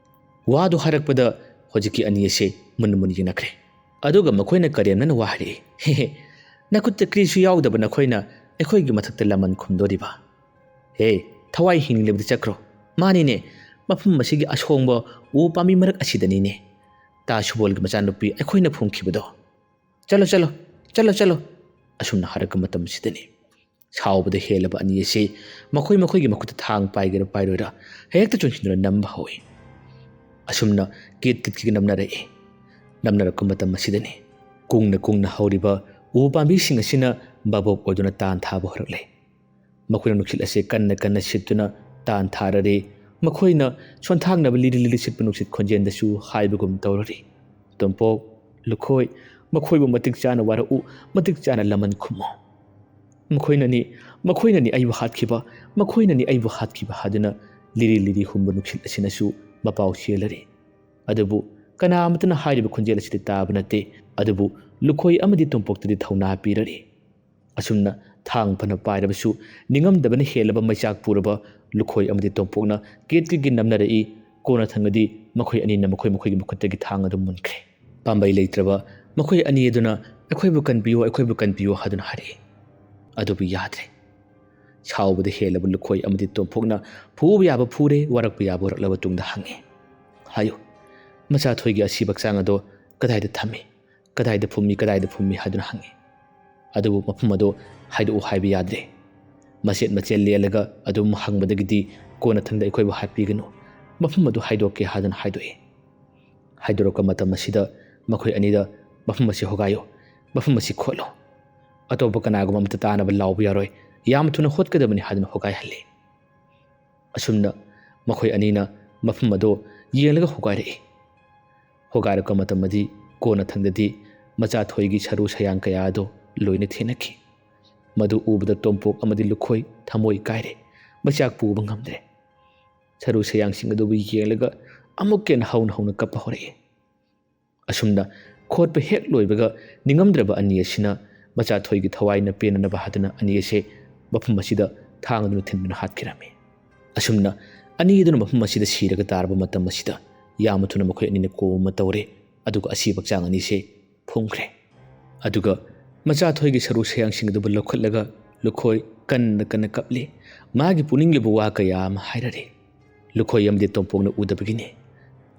ꯋꯥꯗꯨ ꯍꯥꯏꯔꯛꯄꯗ ꯍꯧꯖꯤꯛꯀꯤ ꯑꯅꯤ ꯑꯁꯦ ꯃꯨꯟꯅ ꯃꯨꯟꯅ ꯌꯦꯡꯅꯈ꯭ꯔꯦ꯫ ꯑꯗꯨꯒ ꯃꯈꯣꯏꯅ ꯀꯔꯦꯝꯅꯅ ꯋꯥ ꯍꯥꯏꯔꯛꯏ꯫ "ꯍꯦ ꯍꯦ, ꯅꯈꯨꯠꯇ ꯀꯔꯤꯁꯨ ꯌꯥꯎꯗꯕ ꯅꯈꯣꯏꯅ ꯑꯩꯈꯣꯏꯒꯤ ꯃꯊꯛꯇ ꯂꯃꯟ ꯈꯨꯝꯗꯣꯔꯤꯕ? ꯍꯦ, ꯊꯋꯥꯏ ꯍꯤꯡꯂꯤꯕꯗꯤ ꯆꯠꯈ꯭ꯔꯣ꯫ ꯃꯥꯅꯤꯅꯦ, ꯃꯐꯝ ꯑꯁꯤꯒꯤ ꯑꯁꯣꯡꯕ ꯎ ꯄꯥꯝꯕꯤ ꯃꯔꯛ ꯑꯁꯤꯗꯅꯤꯅꯦ ꯇꯥ ꯁꯨꯕꯣꯜꯒꯤ ꯃꯆꯥꯅꯨꯄꯤ ꯑꯩꯈꯣꯏꯅ ꯐꯨꯝꯈꯤꯕꯗꯣ꯫ ꯆꯠꯂꯣ, ꯆꯠꯂꯣ, ꯆꯠꯂꯣ, ꯆꯠꯂꯣ!" ꯑꯁꯨꯝꯅ ꯍꯥꯏꯔꯛꯄ ꯃꯇꯝꯁꯤꯗꯅꯤ ꯁꯥꯎꯕꯗ ꯍꯦꯜꯂꯕ ꯑꯅꯤ ꯑꯁꯤ ꯃꯈꯣꯏ ꯃꯈꯣꯏꯒꯤ ꯃꯈꯨꯠꯇ ꯊꯥꯡ ꯄꯥꯏꯒꯦꯔꯥ ꯄꯥꯏꯔꯣꯏꯔꯥ ꯍꯦꯛꯇ ꯆꯣꯡꯁꯤꯟꯗꯨꯅ ꯅꯝꯕ ꯍꯧꯏ꯫ ꯑꯁꯨꯝꯅ ꯀꯤꯠ ꯀꯤꯠ ꯀꯤꯠ ꯅꯝꯅꯔꯛꯏ꯫ ꯅꯝꯅꯔꯛꯄ ꯃꯇꯝ ꯑꯁꯤꯗꯅꯤ ꯀꯨꯡꯅ ꯀꯨꯡꯅ ꯍꯧꯔꯤꯕ ꯎ ꯄꯥꯝꯕꯤꯁꯤꯡ ꯑꯁꯤꯅ ꯚꯥꯕꯣꯛ ꯑꯣꯏꯗꯨꯅ ꯇꯥꯟ ꯊꯥꯕ ꯍꯧꯔꯛꯂꯦ꯫ ꯃꯈꯣꯏꯅ ꯅꯨꯡꯁꯤꯠ ꯑꯁꯤ ꯀꯟꯅ ꯀꯟꯅ ꯁꯤꯠꯇꯨꯅ ꯇꯥꯟ ꯊꯥꯔꯔꯤ꯫ ꯃꯈꯣꯏꯅ ꯁꯣꯟꯊꯥꯡꯅꯕ ꯂꯤꯔꯤ ꯂꯤꯔꯤ ꯁꯤꯠꯄ ꯅꯨꯡꯁꯤꯠ ꯈꯣꯟꯖꯦꯜꯗꯁꯨ ꯍꯥꯏꯕꯒꯨꯝ ꯇꯧꯔꯔꯤ, "ꯇꯣꯝꯄꯣꯛ, ꯂꯨꯈꯣꯏ, ꯃꯈꯣꯏꯕꯨ ꯃꯇꯤꯛ ꯆꯥꯅ ꯋꯥꯔꯛꯎ, ꯃꯇꯤꯛ ꯆꯥꯅ ꯂꯃꯟ ꯈꯨꯝꯃꯨ꯫ ꯃꯈꯣꯏꯅꯅꯤ, ꯃꯈꯣꯏꯅꯅꯤ ꯑꯩꯕꯨ ꯍꯥꯠꯈꯤꯕ, ꯃꯈꯣꯏꯅꯅꯤ ꯑꯩꯕꯨ ꯍꯥꯠꯈꯤꯕ" ꯍꯥꯏꯗꯨꯅ ꯂꯤꯔꯤ ꯂꯤꯔꯤ ꯍꯨꯝꯕ ꯅꯨꯡꯁꯤꯠ ꯑꯁꯤꯅꯁꯨ ꯃꯄꯥꯎ ꯆꯦꯜꯂꯔꯤ꯫ ꯑꯗꯨꯕꯨ ꯀꯅꯥ ꯑꯃꯠꯇꯅ ꯍꯥꯏꯔꯤꯕ ꯈꯣꯟꯖꯦꯜ ꯑꯁꯤꯗꯤ ꯇꯥꯕ ꯅꯠꯇꯦ꯫ ꯑꯗꯨꯕꯨ ꯂꯨꯈꯣꯏ ꯑꯃꯗꯤ ꯇꯣꯝꯄꯣꯛꯇꯗꯤ ꯊꯧꯅꯥ ꯄꯤꯔꯔꯤ꯫ ꯑꯁꯨꯝꯅ ꯊꯥꯡ ꯐꯅ ꯄꯥꯏꯔꯕꯁꯨ ꯅꯤꯡꯉꯝꯗꯕꯅ ꯍꯦꯜꯂꯕ ꯃꯩꯆꯥꯛ ꯄꯨꯔꯕ ꯂꯨꯈꯣꯏ ꯑꯃꯗꯤ ꯇꯣꯝꯄꯣꯛꯅ ꯀꯦꯠ ꯀꯦꯠꯀꯤ ꯅꯝꯅꯔꯛꯏ꯫ ꯀꯣꯟꯅ ꯊꯪꯗꯗꯤ ꯃꯈꯣꯏ ꯑꯅꯤꯅ ꯃꯈꯣꯏ ꯃꯈꯣꯏꯒꯤ ꯃꯈꯨꯠꯇꯒꯤ ꯊꯥꯡ ꯑꯗꯨ ꯃꯨꯟꯈ꯭ꯔꯦ꯫ ꯄꯥꯝꯕꯩ ꯂꯩꯇ꯭ꯔꯕ ꯃꯈꯣꯏ ꯑꯅꯤ ꯑꯗꯨꯅ "ꯑꯩꯈꯣꯏꯕꯨ ꯀꯟꯕꯤꯌꯨ, ꯑꯩꯈꯣꯏꯕꯨ ꯀꯟꯕꯤꯌꯨ" ꯍꯥꯏꯗꯨꯅ ꯍꯥꯏꯔꯛꯏ꯫ ꯑꯗꯨꯕꯨ ꯌꯥꯗ꯭ꯔꯦ꯫ ꯁꯥꯎꯕꯗ ꯍꯦꯜꯂꯕ ꯂꯨꯈꯣꯏ ꯑꯃꯗꯤ ꯇꯣꯝꯄꯣꯛꯅ ꯐꯨꯕ ꯌꯥꯕ ꯐꯨꯔꯦ, ꯋꯥꯔꯛꯄ ꯌꯥꯕ ꯋꯥꯔꯛꯂꯕ ꯇꯨꯡꯗ ꯍꯪꯉꯤ, "ꯍꯥꯏꯌꯨ, ꯃꯆꯥꯊꯣꯏꯒꯤ ꯑꯁꯤꯕ ꯍꯛꯆꯥꯡ ꯑꯗꯣ ꯀꯗꯥꯏꯗ ꯊꯝꯃꯤ, ꯀꯗꯥꯏꯗ ꯐꯨꯝꯃꯤ, ꯀꯗꯥꯏꯗ ꯐꯨꯝꯃꯤ?" ꯍꯥꯏꯗꯨꯅ ꯍꯪꯉꯤ꯫ ꯑꯗꯨꯕꯨ ꯃꯐꯝ ꯑꯗꯣ ꯍꯥꯏꯗꯣꯛꯎ ꯍꯥꯏꯕ ꯌꯥꯗ꯭ꯔꯦ꯫ ꯃꯆꯦꯠ ꯃꯆꯦꯠ ꯂꯦꯜꯂꯒ ꯑꯗꯨꯝ ꯍꯪꯕꯗꯒꯤꯗꯤ ꯀꯣꯟꯅ ꯊꯪꯗ "ꯑꯩꯈꯣꯏꯕꯨ ꯍꯥꯠꯄꯤꯒꯅꯨ, ꯃꯐꯝ ꯑꯗꯨ ꯍꯥꯏꯗꯣꯛꯀꯦ" ꯍꯥꯏꯗꯨꯅ ꯍꯥꯏꯗꯣꯛꯏ꯫ ꯍꯥꯏꯗꯣꯔꯛꯄ ꯃꯇꯝ ꯑꯁꯤꯗ ꯃꯈꯣꯏ ꯑꯅꯤꯗ "ꯃꯐꯝ ꯑꯁꯤ ꯍꯣꯒꯥꯏꯌꯨ, ꯃꯐꯝ ꯑꯁꯤ ꯈꯣꯠꯂꯨ, ꯑꯇꯣꯞꯄ ꯀꯅꯥꯒꯨꯝꯕ ꯑꯃꯠꯇ ꯇꯥꯅꯕ ꯂꯥꯎꯕ ꯌꯥꯔꯣꯏ, ꯌꯥꯝ ꯊꯨꯅ ꯍꯣꯠꯀꯗꯕꯅꯤ" ꯍꯥꯏꯗꯨꯅ ꯍꯣꯒꯥꯏꯍꯜꯂꯤ꯫ ꯑꯁꯨꯝꯅ ꯃꯈꯣꯏ ꯑꯅꯤꯅ ꯃꯐꯝ ꯑꯗꯨ ꯌꯦꯡꯂꯒ ꯍꯣꯒꯥꯏꯔꯛꯏ꯫ ꯍꯣꯒꯥꯏꯔꯛꯄ ꯃꯇꯝ ꯑꯗꯤ ꯀꯣꯟꯅ ꯊꯪꯗꯗꯤ ꯃꯆꯥꯊꯣꯏꯒꯤ ꯁꯔꯨ ꯁꯌꯥꯡ ꯀꯌꯥ ꯑꯗꯨ ꯂꯣꯏꯅ ꯊꯦꯡꯅꯈꯤ꯫ ꯃꯗꯨ ꯎꯕꯗ ꯇꯣꯝꯄꯣꯛ ꯑꯃꯗꯤ ꯂꯨꯈꯣꯏ ꯊꯃꯣꯏ ꯀꯥꯏꯔꯦ꯫ ꯃꯩꯆꯥꯛ ꯄꯨꯕ ꯉꯝꯗ꯭ꯔꯦ꯫ ꯁꯔꯨ ꯁꯌꯥꯡꯁꯤꯡ ꯑꯗꯨꯕꯨ ꯌꯦꯡꯂꯒ ꯑꯃꯨꯛꯀ ꯍꯦꯟꯅ ꯍꯧꯅ ꯍꯧꯅ ꯀꯞꯄ ꯍꯧꯔꯛꯏ꯫ ꯑꯁꯨꯝꯅ ꯈꯣꯠꯄ ꯍꯦꯛ ꯂꯣꯏꯕꯒ ꯅꯤꯡꯉꯝꯗ꯭ꯔꯕ ꯑꯅꯤ ꯑꯁꯤꯅ ꯃꯆꯥꯊꯣꯏꯒꯤ ꯊꯋꯥꯏꯅ ꯄꯦꯟꯅꯅꯕ ꯍꯥꯏꯗꯨꯅ ꯑꯅꯤ ꯑꯁꯦ ꯃꯐꯝ ꯑꯁꯤꯗ ꯊꯥꯡ ꯑꯗꯨꯅ ꯊꯤꯟꯗꯨꯅ ꯍꯥꯠꯈꯤꯔꯝꯃꯤ꯫ ꯑꯁꯨꯝꯅ ꯑꯅꯤ ꯑꯗꯨꯅ ꯃꯐꯝ ꯑꯁꯤꯗ ꯁꯤꯔꯒ ꯇꯥꯔꯕ ꯃꯇꯝ ꯑꯁꯤꯗ ꯌꯥꯝꯅ ꯊꯨꯅ ꯃꯈꯣꯏ ꯑꯅꯤꯅ ꯀꯣꯝ ꯑꯃ ꯇꯧꯔꯦ꯫ ꯑꯗꯨꯒ ꯑꯁꯤꯕ ꯍꯛꯆꯥꯡ ꯑꯅꯤꯁꯦ ꯐꯨꯝꯈ꯭ꯔꯦ꯫ ꯑꯗꯨꯒ ꯃꯆꯥꯊꯣꯏꯒꯤ ꯁꯔꯨ ꯁꯌꯥꯡꯁꯤꯡ ꯑꯗꯨꯕꯨ ꯂꯧꯈꯠꯂꯒ ꯂꯨꯈꯣꯏ ꯀꯟꯅ ꯀꯟꯅ ꯀꯞꯂꯤ꯫ ꯃꯥꯒꯤ ꯄꯨꯛꯅꯤꯡꯒꯤ ꯋꯥ ꯀꯌꯥ ꯑꯃ ꯍꯥꯏꯔꯔꯤ꯫ ꯂꯨꯈꯣꯏ ꯑꯃꯗꯤ ꯇꯣꯝꯄꯣꯛꯅ ꯎꯗꯕꯒꯤꯅꯤ꯫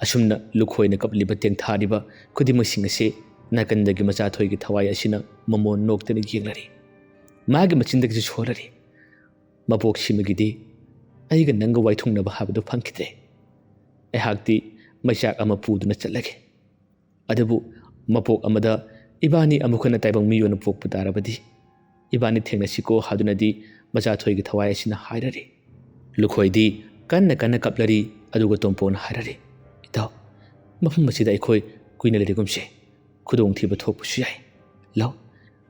ꯑꯁꯨꯝꯅ ꯂꯨꯈꯣꯏꯅ ꯀꯞꯂꯤꯕ, ꯇꯦꯡꯊꯥꯔꯤꯕ ꯈꯨꯗꯤꯡꯃꯛꯁꯤꯡ ꯑꯁꯤ ꯅꯥꯀꯟꯗꯒꯤ ꯃꯆꯥꯊꯣꯏꯒꯤ ꯊꯋꯥꯏ ꯑꯁꯤꯅ ꯃꯃꯣꯟ ꯅꯣꯛꯇꯅ ꯌꯦꯡꯂꯔꯤ꯫ ꯃꯥꯒꯤ ꯃꯆꯤꯟꯗꯒꯤꯁꯨ ꯁꯣꯜꯂꯔꯤ꯫ ꯃꯕꯣꯛꯁꯤꯃꯒꯤꯗꯤ ꯑꯩꯒ ꯅꯪꯒ ꯋꯥꯏꯊꯨꯡꯅꯕ ꯍꯥꯏꯕꯗꯨ ꯐꯪꯈꯤꯗ꯭ꯔꯦ꯫ ꯑꯩꯍꯥꯛꯇꯤ ꯃꯩꯆꯥꯛ ꯑꯃ ꯄꯨꯗꯨꯅ ꯆꯠꯂꯒꯦ꯫ ꯑꯗꯨꯕꯨ ꯃꯄꯣꯛ ꯑꯃꯗ ꯏꯕꯥꯅꯤ ꯑꯃꯨꯛ ꯍꯟꯅ ꯇꯥꯏꯕꯪ ꯃꯤ ꯑꯣꯏꯅ ꯄꯣꯛꯄ ꯇꯥꯔꯕꯗꯤ ꯏꯕꯥꯅꯤ ꯊꯦꯡꯅꯁꯤꯀꯣ ꯍꯥꯏꯗꯨꯅꯗꯤ ꯃꯆꯥꯊꯣꯏꯒꯤ ꯊꯋꯥꯏ ꯑꯁꯤꯅ ꯍꯥꯏꯔꯔꯤ꯫ ꯂꯨꯈꯣꯏꯗꯤ ꯀꯟꯅ ꯀꯟꯅ ꯀꯞꯂꯔꯤ꯫ ꯑꯗꯨꯒ ꯇꯣꯝꯄꯣꯛꯅ ꯍꯥꯏꯔꯔꯤ, "ꯏꯇꯥꯎ, ꯃꯐꯝ ꯑꯁꯤꯗ ꯑꯩꯈꯣꯏ ꯀꯨꯏꯅ ꯂꯩꯔꯒꯨꯝꯁꯦ꯫ ꯈꯨꯗꯣꯡꯊꯤꯕ ꯊꯣꯛꯄꯁꯨ ꯌꯥꯏ꯫ ꯂꯥꯎ,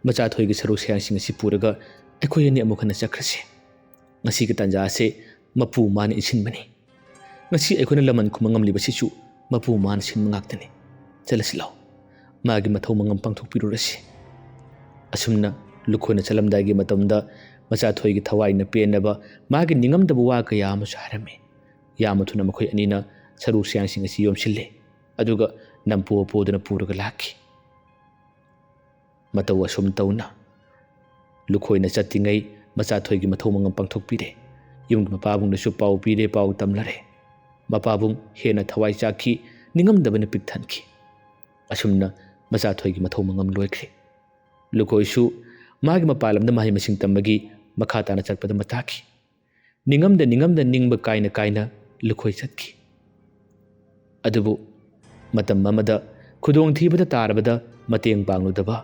ꯃꯆꯥꯊꯣꯏꯒꯤ ꯁꯔꯨ ꯁꯌꯥꯡꯁꯤꯡ ꯑꯁꯤ ꯄꯨꯔꯒ ꯑꯩꯈꯣꯏ ꯑꯅꯤ ꯑꯃꯨꯛ ꯍꯟꯅ ꯆꯠꯈ꯭ꯔꯁꯦ꯫ ꯉꯁꯤꯒꯤ ꯇꯥꯟꯖꯥ ꯑꯁꯦ ꯃꯄꯨ ꯃꯥꯅ ꯏꯟꯁꯤꯟꯕꯅꯤ"꯫ ꯉꯁꯤ ꯑꯩꯈꯣꯏꯅ ꯂꯃꯟ ꯈꯨꯝꯕ ꯉꯝꯂꯤꯕꯁꯤꯁꯨ ꯃꯄꯨ ꯃꯥꯅ ꯁꯤꯟꯕ ꯉꯥꯛꯇꯅꯤ꯫ ꯆꯠꯂꯁꯤ ꯂꯥꯎ, ꯃꯥꯒꯤ ꯃꯊꯧ ꯃꯉꯝ ꯄꯥꯡꯊꯣꯛꯄꯤꯔꯨꯔꯁꯤ꯫ ꯑꯁꯨꯝꯅ ꯂꯨꯈꯣꯏꯅ ꯆꯠꯂꯝꯗꯥꯏꯒꯤ ꯃꯇꯝꯗ ꯃꯆꯥꯊꯣꯏꯒꯤ ꯊꯋꯥꯏꯅ ꯄꯦꯟꯅꯕ ꯃꯥꯒꯤ ꯅꯤꯡꯉꯝꯗꯕ ꯋꯥ ꯀꯌꯥ ꯑꯃꯁꯨ ꯍꯥꯏꯔꯝꯃꯤ꯫ ꯌꯥꯝꯅ ꯊꯨꯅ ꯃꯈꯣꯏ ꯑꯅꯤꯅ ꯁꯔꯨ ꯁꯌꯥꯡꯁꯤꯡ ꯑꯁꯤ ꯌꯣꯝꯁꯤꯜꯂꯦ, ꯑꯗꯨꯒ ꯅꯝꯄꯣ ꯄꯣꯗꯨꯅ ꯄꯨꯔꯒ ꯂꯥꯛꯈꯤ꯫ ꯃꯇꯧ ꯑꯁꯨꯝ ꯇꯧꯅ ꯂꯨꯈꯣꯏꯅ ꯆꯠꯇ꯭ꯔꯤꯉꯩ ꯃꯆꯥꯊꯣꯏꯒꯤ ꯃꯊꯧ ꯃꯉꯝ ꯄꯥꯡꯊꯣꯛꯄꯤꯔꯦ꯫ ꯌꯨꯝꯒꯤ ꯃꯄꯥꯕꯨꯡꯗꯁꯨ ꯄꯥꯎ ꯄꯤꯔꯦ, ꯄꯥꯎ ꯇꯝꯂꯔꯦ꯫ ꯃꯄꯥꯕꯨꯡ ꯍꯦꯟꯅ ꯊꯋꯥꯏ ꯆꯥꯛꯈꯤ, ꯅꯤꯡꯉꯝꯗꯕꯅ ꯄꯤꯛ ꯊꯟꯈꯤ꯫ ꯑꯁꯨꯝꯅ ꯃꯆꯥꯊꯣꯏꯒꯤ ꯃꯊꯧ ꯃꯉꯝ ꯂꯣꯏꯈ꯭ꯔꯦ꯫ ꯂꯨꯈꯣꯏꯁꯨ ꯃꯥꯒꯤ ꯃꯄꯥꯟ ꯂꯝꯗ ꯃꯍꯩ ꯃꯁꯤꯡ ꯇꯝꯕꯒꯤ ꯃꯈꯥ ꯇꯥꯅ ꯆꯠꯄꯗ ꯃꯇꯥꯈꯤ꯫ ꯅꯤꯡꯉꯝꯗ ꯅꯤꯡꯉꯝꯗ ꯅꯤꯡꯕ ꯀꯥꯏꯅ ꯀꯥꯏꯅ ꯂꯨꯈꯣꯏ ꯆꯠꯈꯤ꯫ ꯑꯗꯨꯕꯨ ꯃꯇꯝ ꯑꯃꯗ ꯈꯨꯗꯣꯡꯊꯤꯕꯗ ꯇꯥꯔꯕꯗ ꯃꯇꯦꯡ ꯄꯥꯡꯂꯨꯗꯕ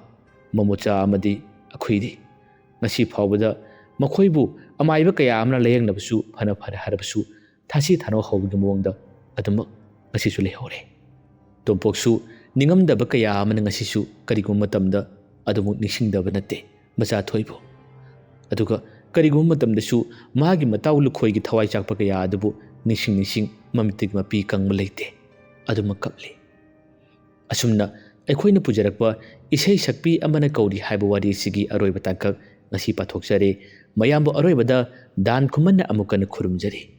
ꯃꯃꯣꯆꯥ ꯑꯃꯗꯤ ꯑꯩꯈꯣꯏꯗꯤ ꯉꯁꯤ ꯐꯥꯎꯕꯗ ꯃꯈꯣꯏꯕꯨ ꯑꯃꯥꯏꯕ ꯀꯌꯥ ꯑꯃꯅ ꯂꯥꯌꯦꯡꯅꯕꯁꯨ ꯐꯅ ꯐꯅ ꯍꯥꯏꯔꯕꯁꯨ ꯊꯥꯁꯤ ꯊꯥꯅꯧ ꯍꯧꯕꯒꯤ ꯃꯑꯣꯡꯗ ꯑꯗꯨꯃꯛ ꯉꯁꯤꯁꯨ ꯂꯩꯍꯧꯔꯦ꯫ ꯇꯣꯝꯄꯣꯛꯁꯨ ꯅꯤꯡꯉꯝꯗꯕ ꯀꯌꯥ ꯑꯃꯅ ꯉꯁꯤꯁꯨ ꯀꯔꯤꯒꯨꯝꯕ ꯃꯇꯝꯗ ꯑꯗꯨꯃꯛ ꯅꯤꯡꯁꯤꯡꯗꯕ ꯅꯠꯇꯦ ꯃꯆꯥꯊꯣꯏꯕꯨ꯫ ꯑꯗꯨꯒ ꯀꯔꯤꯒꯨꯝꯕ ꯃꯇꯝꯗꯁꯨ ꯃꯥꯒꯤ ꯃꯇꯥꯎ ꯂꯨꯈꯣꯏꯒꯤ ꯊꯋꯥꯏ ꯆꯥꯛꯄ ꯀꯌꯥ ꯑꯗꯨꯕꯨ ꯅꯤꯡꯁꯤꯡ ꯅꯤꯡꯁꯤꯡ ꯃꯃꯤꯠꯇꯒꯤ ꯃꯄꯤ ꯀꯪꯕ ꯂꯩꯇꯦ꯫ ꯑꯗꯨꯃꯛ ꯀꯞꯂꯤ꯫ ꯑꯁꯨꯝꯅ ꯑꯩꯈꯣꯏꯅ ꯄꯨꯖꯔꯛꯄ ꯏꯁꯩ ꯁꯛꯄꯤ ꯑꯃꯅ ꯀꯧꯔꯤ ꯍꯥꯏꯕ ꯋꯥꯔꯤ ꯑꯁꯤꯒꯤ ꯑꯔꯣꯏꯕ ꯇꯥꯡꯀꯛ ꯉꯁꯤ ꯄꯥꯊꯣꯛꯆꯔꯦ꯫ ꯃꯌꯥꯝꯕꯨ ꯑꯔꯣꯏꯕꯗ ꯗꯥꯟ ꯈꯨꯃꯟꯅ ꯑꯃꯨꯛ ꯍꯟꯅ ꯈꯨꯔꯨꯝꯖꯔꯤ꯫